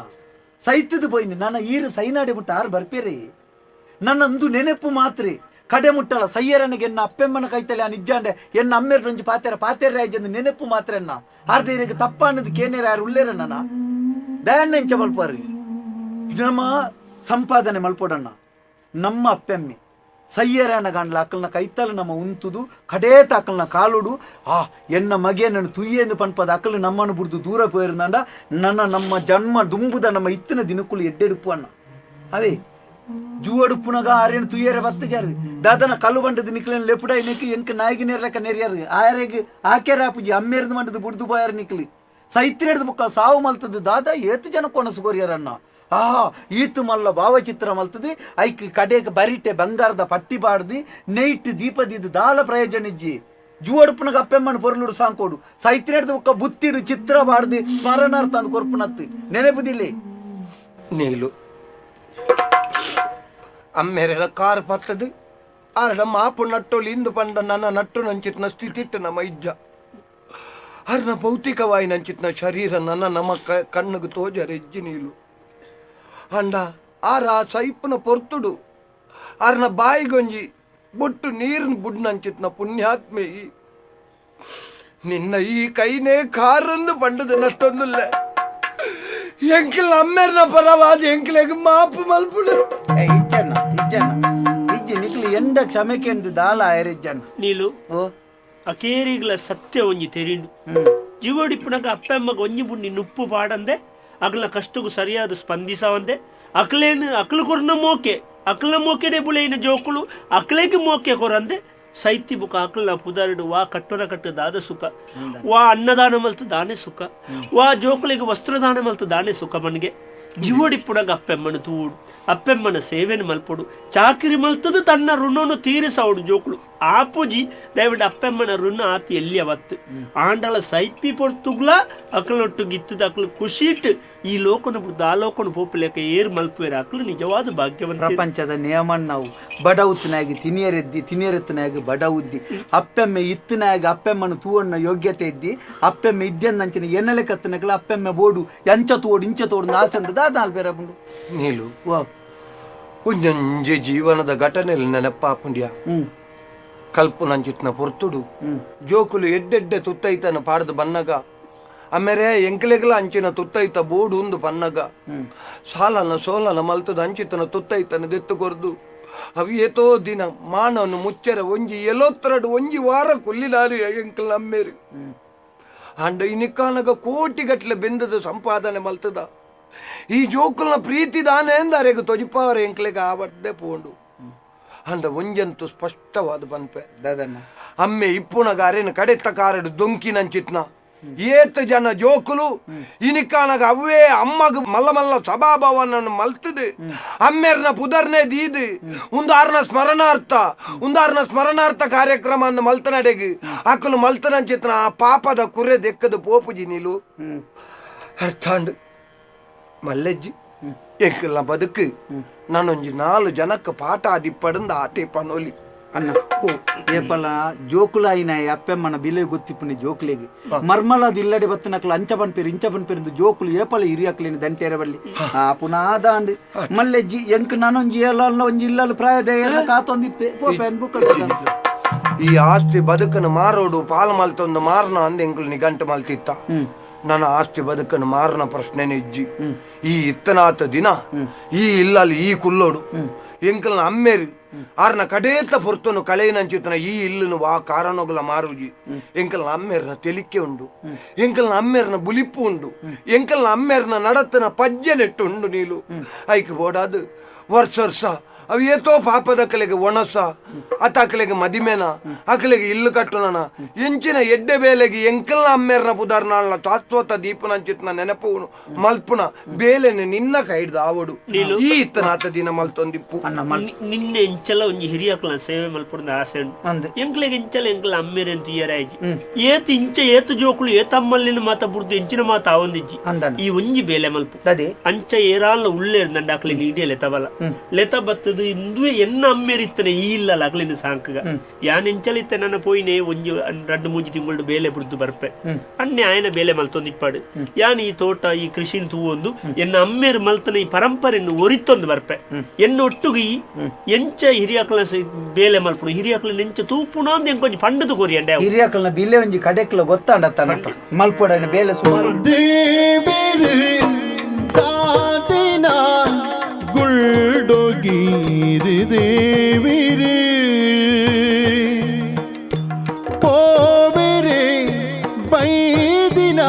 ಸೈತದು ಪೋಯ್ನಿ ನನ್ನ ಈರು ಸೈನಾಡಿ ಮುಟ್ಟ ಆರು ಬರ್ಪೇರಿ ನನ್ನ ಅಂದು ನೆನಪು ಮಾತ್ರೆ ಕಡೆ ಮುಟ್ಟಲ ಸೈಯರನಿಗೆ ಎನ್ನ ಅಪ್ಪೆಮ್ಮನ ಕೈತಲೆ ಆ ನಿಜ್ಜಾಂಡೆ ಎನ್ನ ಅಮ್ಮೇರ ಒಂಜಿ ಪಾತೆರ ಪಾತೆರ ರಾಜ್ಯಂದು ನೆನಪು ಮಾತ್ರ ಅನ್ನ ಆರ್ದೇರಿಗೆ ತಪ್ಪ ಅನ್ನೋದು ಕೇನೇರ ಯಾರು ಉಳ್ಳೇರ ನನ್ನ ದಯಣ್ಣ ಎಂಚ ಮಲ್ಪಾರಿ ನಮ್ಮ ಸಂಪಾದನೆ ಮಲ್ಪೋಡಣ್ಣ ನಮ್ಮ ಅಪ್ಪೆಮ್ಮೆ ಸೈಯರನ ಗಂಡ್ಲ ಅಕ್ಕಲ್ನ ಕೈತಲ ನಮ್ಮ ಉಂತುದು ಕಡೇ ತಾಕಲ್ನ ಕಾಲುಡು ಆ ಎನ್ನ ಮಗೆ ನನ್ನ ತುಯ್ಯೆಂದು ಪನ್ಪದ ಅಕ್ಕಲು ನಮ್ಮನ್ನು ಬುಡ್ದು ದೂರ ಪೋಯಿರ್ದಂಡ ನನ್ನ ನಮ್ಮ ಜನ್ಮ ದುಂಬುದ ನಮ್ಮ ಇತ್ತಿನ ದಿನಕ್ಕುಲು ಎಡ್ಡೆಡುಪ್ಪು ಅಣ್ಣ ಅವೇ ಜೂವಡುಪ್ಪುನಗ ಆರೇನು ತುಯ್ಯರೆ ಬತ್ತಜಾರು ದಾದನ ಕಲ್ಲು ಬಂಡದ ನಿಕ್ಲೇನು ಲೆಪುಡ ನೆಕ್ ಎಂಕ್ ನಾಯಿಗೆ ನೇರ್ಲಕ್ಕ ನೆರಿಯಾರು ಆರೆಗ್ ಆಕೆರ ಆಪುಜಿ ಅಮ್ಮೇರ್ದು ಮಂಡದು ಬುಡ್ದು ಪೋಯಾರ ನಿಕ್ಲಿ ಸೈತ್ರೇಡ್ದು ಬುಕ್ಕ ಸಾವು ಮಲ್ತದ್ದು ದಾದ ಏತು ಜನ ಕೊನಸುಗೋರಿಯಾರಣ್ಣ ಆಹಾ ಈತು ಮಲ್ಲ ಭಾವಚಿತ್ರ ಮಲ್ತದೆ ಐಕ್ ಕಡೆಗೆ ಬರಿಟೆ ಬಂಗಾರದ ಪಟ್ಟಿ ಬಾಡ್ದು ನೈಟ್ ದೀಪದಿದ್ದು ದಾಲ ಪ್ರಯೋಜನ ಇಜ್ಜಿ ಜೂವಡುಪ್ಪನಗ ಅಪ್ಪೆಮ್ಮನ ಪೊರ್ಲುಡು ಸಾಂಕೋಡು ಸೈತ್ರೇಡ್ದು ಬುಕ್ಕ ಬುತ್ತಿಡು ಚಿತ್ರ ಬಾಡ್ದು ಸ್ಮರಣಾರ್ಥ ಅಂದ್ ಕೊರ್ಪುನತ್ತು ನೆನಪುದಿಲ್ಲ ನೀಲು ಅಮ್ಮೇರೆಲ್ಲ ಕಾರ್ ಪತ್ತದು ಆರಡ ಮಾಪು ನಟ್ಟೋಲಿ ಇಂದು ಪಂಡ ನನ್ನ ನಟ್ಟು ನಂಚಿತ್ನ ಸ್ಥಿತಿಟ್ಟು ನಮ್ಮ ಇಜ್ಜ ಅರ್ನ ಭೌತಿಕವಾಯಿ ನಂಚಿತ್ನ ಶರೀರ ನನ್ನ ನಮ್ಮ ಕಣ್ಣುಗೆ ತೋಜರ ಇಜ್ಜಿ ನೀಲು ಅಂಡ ಆರ ಆ ಸೈಪನ ಪೊರ್ತುಡು ಆರ್ನ ಬಾಯಿಗೊಂಜಿ ಬೊಟ್ಟು ನೀರಿನ ಬುಡ್ನಂಚಿತ್ನ ಪುಣ್ಯಾತ್ಮೆ ನಿನ್ನ ಈ ಕೈನೇ ಕಾರನ್ನು ಪಂಡದ ನಟ್ಟೊಂದಿಲ್ಲ ಎಂಕಿಲ್ ಅಮ್ಮೇರ್ನ ಪರವಾದ ಎಂಕಿಲೆಗ್ ಮಾಪು ಮಲ್ಪುಡು ಇಜ್ಜಣ್ಣ ಇಜ್ಜಣ್ಣ ಇಜ್ಜಿ ನಿಕ್ಲು ಎಂಡ ಕ್ಷಮೆಕೆಂದು ದಾಲ ಆಯರಿಜ್ಜಣ್ಣ ನೀಲು ಓ ಅಕೇರಿಗ್ಲ ಸತ್ಯ ಒಂಜಿ ತೆರಿಂಡು ಜೀವಡಿಪ್ಪುನಗ ಅಪ್ಪಮ್ಮಗ ಒಂಜಿ ಬುಣ್ಣಿ ನುಪ್ಪು ಪಾಡಂದೆ ಅಗ್ಲ ಕಷ್ಟಗೂ ಸರಿಯಾದ ಸ್ಪಂದಿಸವಂದೆ ಅಕ್ಲೇನು ಅಕ್ಲು ಕೊರ್ನ ಮೋಕೆ ಅಕ್ಲ ಮೋಕೆಡೆ ಬುಳೆಯಿನ ಜೋಕುಳು ಅಕ್ಲೆಗೆ ಮೋಕೆ ಕೊರಂದೆ ಸೈತಿ ಬುಕ ಅಕ್ಲ ಪುದರಡು ವಾ ಕಟ್ಟೊನ ಕಟ್ಟು ದಾದ ಸುಖ ವಾ ಅನ್ನದಾನ ಮಲ್ತು ದಾನೆ ಸುಖ ವಾ ಜೋಕುಳಿಗೆ ವಸ್ತ್ರದಾನ ಮಲ್ತು ದಾನೆ ಸುಖ ಮನ್ಗೆ ಜೀವಡಿಪ್ಪುಡಗ ಅಪ್ಪೆಮ್ಮನ ತೂಡು ಅಪ್ಪೆಮ್ಮನ ಸೇವೆನು ಮಲ್ಪೊಡು ಚಾಕಿರಿ ಮಲ್ತದು ತನ್ನ ಋಣನು ತೀರಿಸವಡು ಜೋಕುಳು. ಆಪುಜಿ ದಯವಿಟ್ಟು ಅಪ್ಪಮ್ಮನ ಋಣ ಆತ ಎಲ್ಲಿ ಅವತ್ತು ಆಂಡಲ ಸೈಪಿ ಪೊರ್ತುಗ್ಲ ಅಕ್ಲೊಟ್ಟು ಗಿತ್ತದ ಅಕ್ಲು ಖುಷಿಟ್ ಈ ಲೋಕನ ಬಿಡ್ದು ಆ ಲೋಕನ ಪೋಪುಲೇಕ ಏರ್ ಮಲ್ಪುವೇರ ಅಕ್ಲು ನಿಜವಾದ ಭಾಗ್ಯವಂತ. ಪ್ರಪಂಚದ ನಿಯಮ ನಾವು ಬಡವುತ್ತನಾಗಿ ತಿನಿಯರೆದ್ದಿ ತಿನಿಯರೆತ್ತನಾಗಿ ಬಡವುದ್ದಿ ಅಪ್ಪೆಮ್ಮೆ ಇತ್ತನಾಗಿ ಅಪ್ಪೆಮ್ಮನ ತೂವಣ್ಣ ಯೋಗ್ಯತೆ ಇದ್ದಿ ಅಪ್ಪೆಮ್ಮೆ ಇದ್ಯನ್ನಂಚಿನ ಎನ್ನಲೆ ಕತ್ತನಕಲ ಅಪ್ಪೆಮ್ಮೆ ಬೋಡು ಎಂಚ ತೋಡು ಇಂಚ ತೋಡು ಆಸೆ ಉಂಟು ದಾದ ಬೇರೆ ಉಂಡು ನೀಲು ವಾ ಒಂಜೊಂಜೆ ಜೀವನದ ಘಟನೆಯಲ್ಲಿ ನೆನಪಾಪುಂಡ್ಯ ಕಲ್ಪುನಂಚಿತ್ನ ಪೊರ್ತುಡು ಜೋಕುಲು ಎಡ್ಡೆಡ್ಡೆ ತುತ್ತೈತನ ಪಾಡ್ದು ಬನ್ನಗ ಆಮೇಲೆ ಎಂಕ್ಲೆಗ್ಲ ಅಂಚಿನ ತುತ್ತೈತ ಬೋಡು ಉಂದು ಪನ್ನಗ ಸಾಲನ ಸೋಲನ ಮಲ್ತದ ಅಂಚಿತನ ತುತ್ತೈತನ ದೆತ್ತು ಕೊರ್ದು ಅವು ಏತೋ ದಿನ ಮಾನವನು ಮುಚ್ಚರ ಒಂಜಿ ಎಲೋತ್ತರಡು ಒಂಜಿ ವಾರ ಕೊಲ್ಲಿಲಾರಿ ಎಂಕಲ್ ನಮ್ಮೇರು ಅಂಡ ಇನಿಕಾನಗ ಕೋಟಿ ಗಟ್ಲೆ ಬೆಂದದ ಸಂಪಾದನೆ ಮಲ್ತದ ಈ ಜೋಕುಲ್ನ ಪ್ರೀತಿ ದಾನೆ ಅಂದಾರೆಗ ತೊಜಿಪಾವರ ಎಂಕ್ಲೆಗ ಆವರ್ದೆ ಪೋಂಡು ಅಂಡ ಒಂಜಂತು ಸ್ಪಷ್ಟವಾದ ಪನ್ಪೆ ದಾದಣ್ಣ ಅಮ್ಮೆ ಇಪ್ಪುನಗ ಅರೆನ ಕಡೆತ್ತ ಕಾರಡು ದೊಂಕಿನಂಚಿತ್ನ ಏತ ಜನ ಜೋಕುಲು ಇನಿಕಾನಗ ಅವೇ ಅಮ್ಮಗ ಮಲ್ಲ ಮಲ್ಲ ಸಭಾಭವನನ್ನು ಮಲ್ತದು ಅಮ್ಮೆರ್ನ ಪುದರ್ನೆ ದೀದು ಉಂದಾರ್ನ ಸ್ಮರಣಾರ್ಥ ಉಂದಾರ್ನ ಸ್ಮರಣಾರ್ಥ ಕಾರ್ಯಕ್ರಮ ಅನ್ನು ಮಲ್ತನಡೆಗ್ ಅಕಲು ಮಲ್ತನಂಚಿತ್ನ ಆ ಪಾಪದ ಕುರೆ ದೆಕ್ಕದು ಪೋಪುಜಿ ನೀಲು ಅರ್ಥಾಂಡ್ ಮಲ್ಲೆಜ್ಜಿ ಎಂಕಲ್ನ ಬದುಕು ನಾನೊಂಜಿ ನಾಲು ಜನಕ್ಕೆ ಪಾಠ ಆದಿಪ್ಪಡಂದ ಆತೆ ಪನೋಲಿ ಅಣ್ಣ ಏಪಲ ಜೋಕುಲಾಯಿನ ಅಪ್ಪೆಮ್ಮನ ಬಿಲೆ ಗೊತ್ತಿಪ್ಪುನಿ ಜೋಕುಲೆಗ್ ಮರ್ಮಲದ ಇಲ್ಲಡೆ ಬತ್ತನಕ್ಲ ಅಂಚ ಪನ್ಪೇರು ಇಂಚ ಪನ್ಪೇರು ಜೋಕುಲು ಏಪಲ ಹಿರಿಯಕ್ಲೇನು ದಂಟೇರ ಬಲ್ಲಿ ಆ ಪುನಃ ದಾಂಡ್ ಮಲ್ಲೆಜ್ಜಿ ಎಂಕ್ ನಾನೊಂಜಿ ಏಲಲ್ಲ ಒಂಜಿ ಇಲ್ಲಲ್ ಪ್ರಾಯದ ಏಲ ಕಾತೊಂದಿಪ್ಪೆ ಪೋಪೆನ್ ಬುಕ್ಕ ಈ ಆಸ್ತಿ ಬದುಕನ್ನು ಮಾರೋಡು ಪಾಲ್ ಮಲ್ತೊಂದು ಮಾರನ ಅಂದ ಎಂಕುಲು ನಿಘಂಟು ಮಲ್ತಿತ್ತ ನನ್ನ ಆಸ್ತಿ ಬದುಕನ್ನು ಮಾರನ ಪ್ರಶ್ನೆನೇ ಇಜ್ಜಿ ಈ ಇತ್ತನಾತ ದಿನ ಈ ಇಲ್ಲಲ್ಲಿ ಈ ಕುಲ್ಲೋಡು ಎಂಕಲ್ನ ಅಮ್ಮೇರು ಆರ್ನ ಕಡೇತ ಪೊರ್ತನು ಕಳೆಯಿನಂಚಿತನ ಈ ಇಲ್ಲನು ವಾ ಕಾರಣಗಳ ಮಾರುಜಿ ಎಂಕಲ್ನ ಅಮ್ಮೇರ್ನ ತೆಲಿಕೆ ಉಂಡು ಎಂಕಲ್ನ ಅಮ್ಮೇರ್ನ ಬುಲಿಪ್ಪು ಉಂಡು ಎಂಕಲ್ನ ಅಮ್ಮೇರ್ನ ನಡತನ ಪಜ್ಜೆ ನೆಟ್ಟು ಉಂಡು ನೀಲು ಐಕ್ ಬೋಡಾದು ವರ್ಷ ವರ್ಷ ಅವು ಏತೋ ಪಾಪದ ಕಲೆಗೆ ಒಣಸ ಅತ ಅಕಲೆಗೆ ಮದಿಮೇನ ಅಕಲೆಗೆ ಇಲ್ಲು ಕಟ್ಟುನನ ಎಂಚಿನ ಎಡ್ಡೆ ಬೇಲೆಗೆ ಎಂಕಲ್ನ ಅಮ್ಮೇರ್ನ ಪುದಾರ್ನಾಳ ಶಾಶ್ವತ ದೀಪನಂಚಿತ್ನ ನೆನಪುನು ಮಲ್ಪುನ ಬೇಲೆನೆ ನಿನ್ನ ಕೈಡ್ದ ಆವಡು ಈ ಇತ್ತನಾತ ದಿನ ಮಲ್ತೊಂದಿಪ್ಪು ನಿನ್ನೆ ಇಂಚಲ ಒಂಜಿ ಹಿರಿಯಕ್ಲ ಸೇವೆ ಮಲ್ಪುಂಡ ಆಸೆ ಉಂಡು ಎಂಕ್ಲೆಗ್ ಇಂಚಲ ಎಂಕ್ಲ ಅಮ್ಮೇರೆ ಅಂತ ಇಯರಾಜಿ ಏತ್ ಇಂಚ ಏತ್ ಜೋಕುಲು ಏತ್ ಅಮ್ಮಲ್ಲಿನ ಮಾತ ಬುಡ್ದು ಎಂಚಿನ ಮಾತ ಆವೊಂದಿಜ್ಜಿ ಈ ಒಂಜಿ ಬೇಲೆ ಮಲ್ಪು ಅಂಚ ಏರಾಲ್ನ ಉಳ್ಳೇ ನಂಡ ಅಕ್ಲೆಗ್ ಇಡಿಯ ಲೆತಬಲ ಲೆತ ಬತ್ತದು ಇಂದುವೆ ಎನ್ನ ಅಮ್ಮೇರಿತ್ತನೆ ಈ ಇಲ್ಲಲ್ಲ ಅಕ್ಲಿನ ಸಾಂಕಗ ಯಾನ್ ಎಂಚಲಿತ್ತೆ ನನ್ನ ಪೋಯಿನೆ ಒಂಜಿ ರಡ್ಡು ಮೂಜಿ ತಿಂಗಳು ಬೇಲೆ ಬುಡ್ದು ಬರ್ಪೆ ಅನ್ನೆ ಆಯನ ಬೇಲೆ ಮಲ್ತೊಂದು ಇಪ್ಪಾಡು ಯಾನ್ ಈ ತೋಟ ಈ ಕೃಷಿನ್ ತೂವೊಂದು ಎನ್ನ ಅಮ್ಮೇರು ಮಲ್ತನ ಈ ಪರಂಪರೆಯನ್ನು ಒರಿತೊಂದು ಬರ್ಪೆ ಎನ್ನ ಒಟ್ಟುಗಿ ಎಂಚ ಹಿರಿಯಕ್ಲ ಬೇಲೆ ಮಲ್ಪುನು ಹಿರಿಯಕ್ಲ ಎಂಚ ತೂಪುಣ ಅಂದ್ ಎಂಕೊಂಜಿ ಪಂಡದು ಕೊರಿಯಂಡೆ ಹಿರಿಯಕ್ಲನ ಬಿಲೆ ಒಂಜಿ ಕಡೆಕ್ಲ ಗೊತ್ತಾಂಡ ತನ ಮಲ್ಪೊಡನೆ ಬೇಲೆ ಸುಮಾರು ತಾತಿನ ಗುಲ್ಡೊಗೀರಿ ದೇವಿರಿ ಪೋವೆರೆ ಬೈದಿನ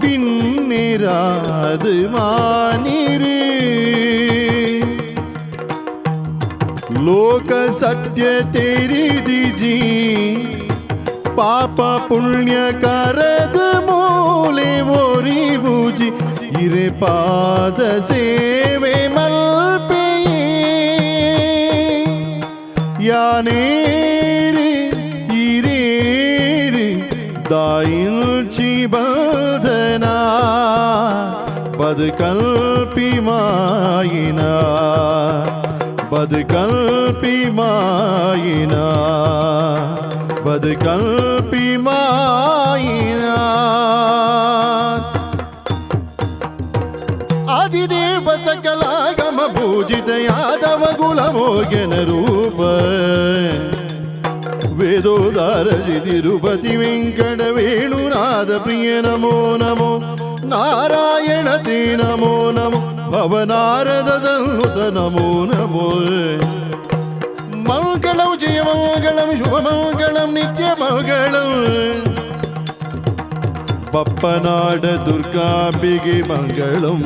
ಬಿನ್ನಿರಾದ ಮಾನಿರಿ ಲೋಕ ಸತ್ಯ ತೆರಿದಿಜಿ ಪಾಪ ಪುಣ್ಯ ಕರದ ಮೂಲೆ ಓರಿ ಬೂಜಿ ಇರೆ ಪಾದ ಸೇವೆ ಮಲ್ಪೆಯೇ ಯಾನೇರಿ ಹಿರೇರಿ ದಾಯಿಲ್ಚಿ ಬದನ ಬದುಕಲ್ಪಿ ಮಾಯಿನ ಬದುಕಲ್ಪಿ ಮಾಯಿನ ಬದುಕಲ್ಪಿ ಮಾಯಿನ ಆದಿದೇವ ಸಕಲಾಗಮ ಪೂಜಿತ ಯಾದವ ಕುಲಮೋಗ್ಯನ ರೂಪ ವೇದೋದಾರ ತಿರುಪತಿ ವೆಂಕಟ ವೇಣುನಾಥ ಪ್ರಿಯ ನಮೋ ನಮೋ ನಾರಾಯಣ ತೇ ನಮೋ ನಮೋ ಭವನಾರದ ಸನ್ನುತ ನಮೋ ನಮೋ ಮಂಗಳಂ ಜಯ ಮಂಗಳಂ ಶುಭ ಮಂಗಳಂ ನಿತ್ಯ ಮಂಗಳಂ ಬಪ್ಪನಾಡ ದುರ್ಗಾಂಬಿಗೆ ಮಂಗಳಂ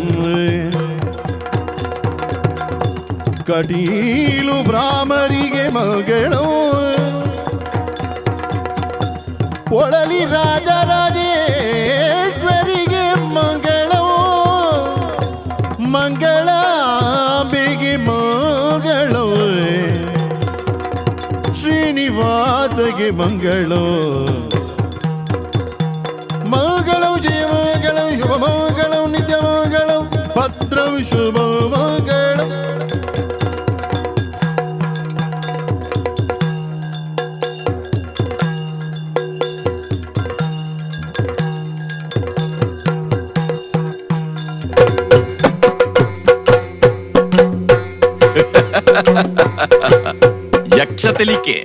ಕಟೀಲು ಬ್ರಾಹ್ಮರಿಗೆ ಮಂಗಳಂ ಒಳಲಿ ರಾಜರಾಜೇಶ್ವರಿಗೆ ಮಂಗಳಂ ಮಂಗಳಾಂಬಿಗೆ ಮಂಗಳಂ ಶ್ರೀನಿವಾಸ ಆಸೆಗೆ ಮಂಗಳಂ. ಮಂಗಳಂ ಜಯ ಮಂಗಳಂ ಶುಭ ಮಂಗಳಂ ನಿತ್ಯ ಮಂಗಳಂ ಭದ್ರಂ ಶುಭ ಮಂಗಳಂ. ಯಕ್ಷ ತೆಲಿಕೆ.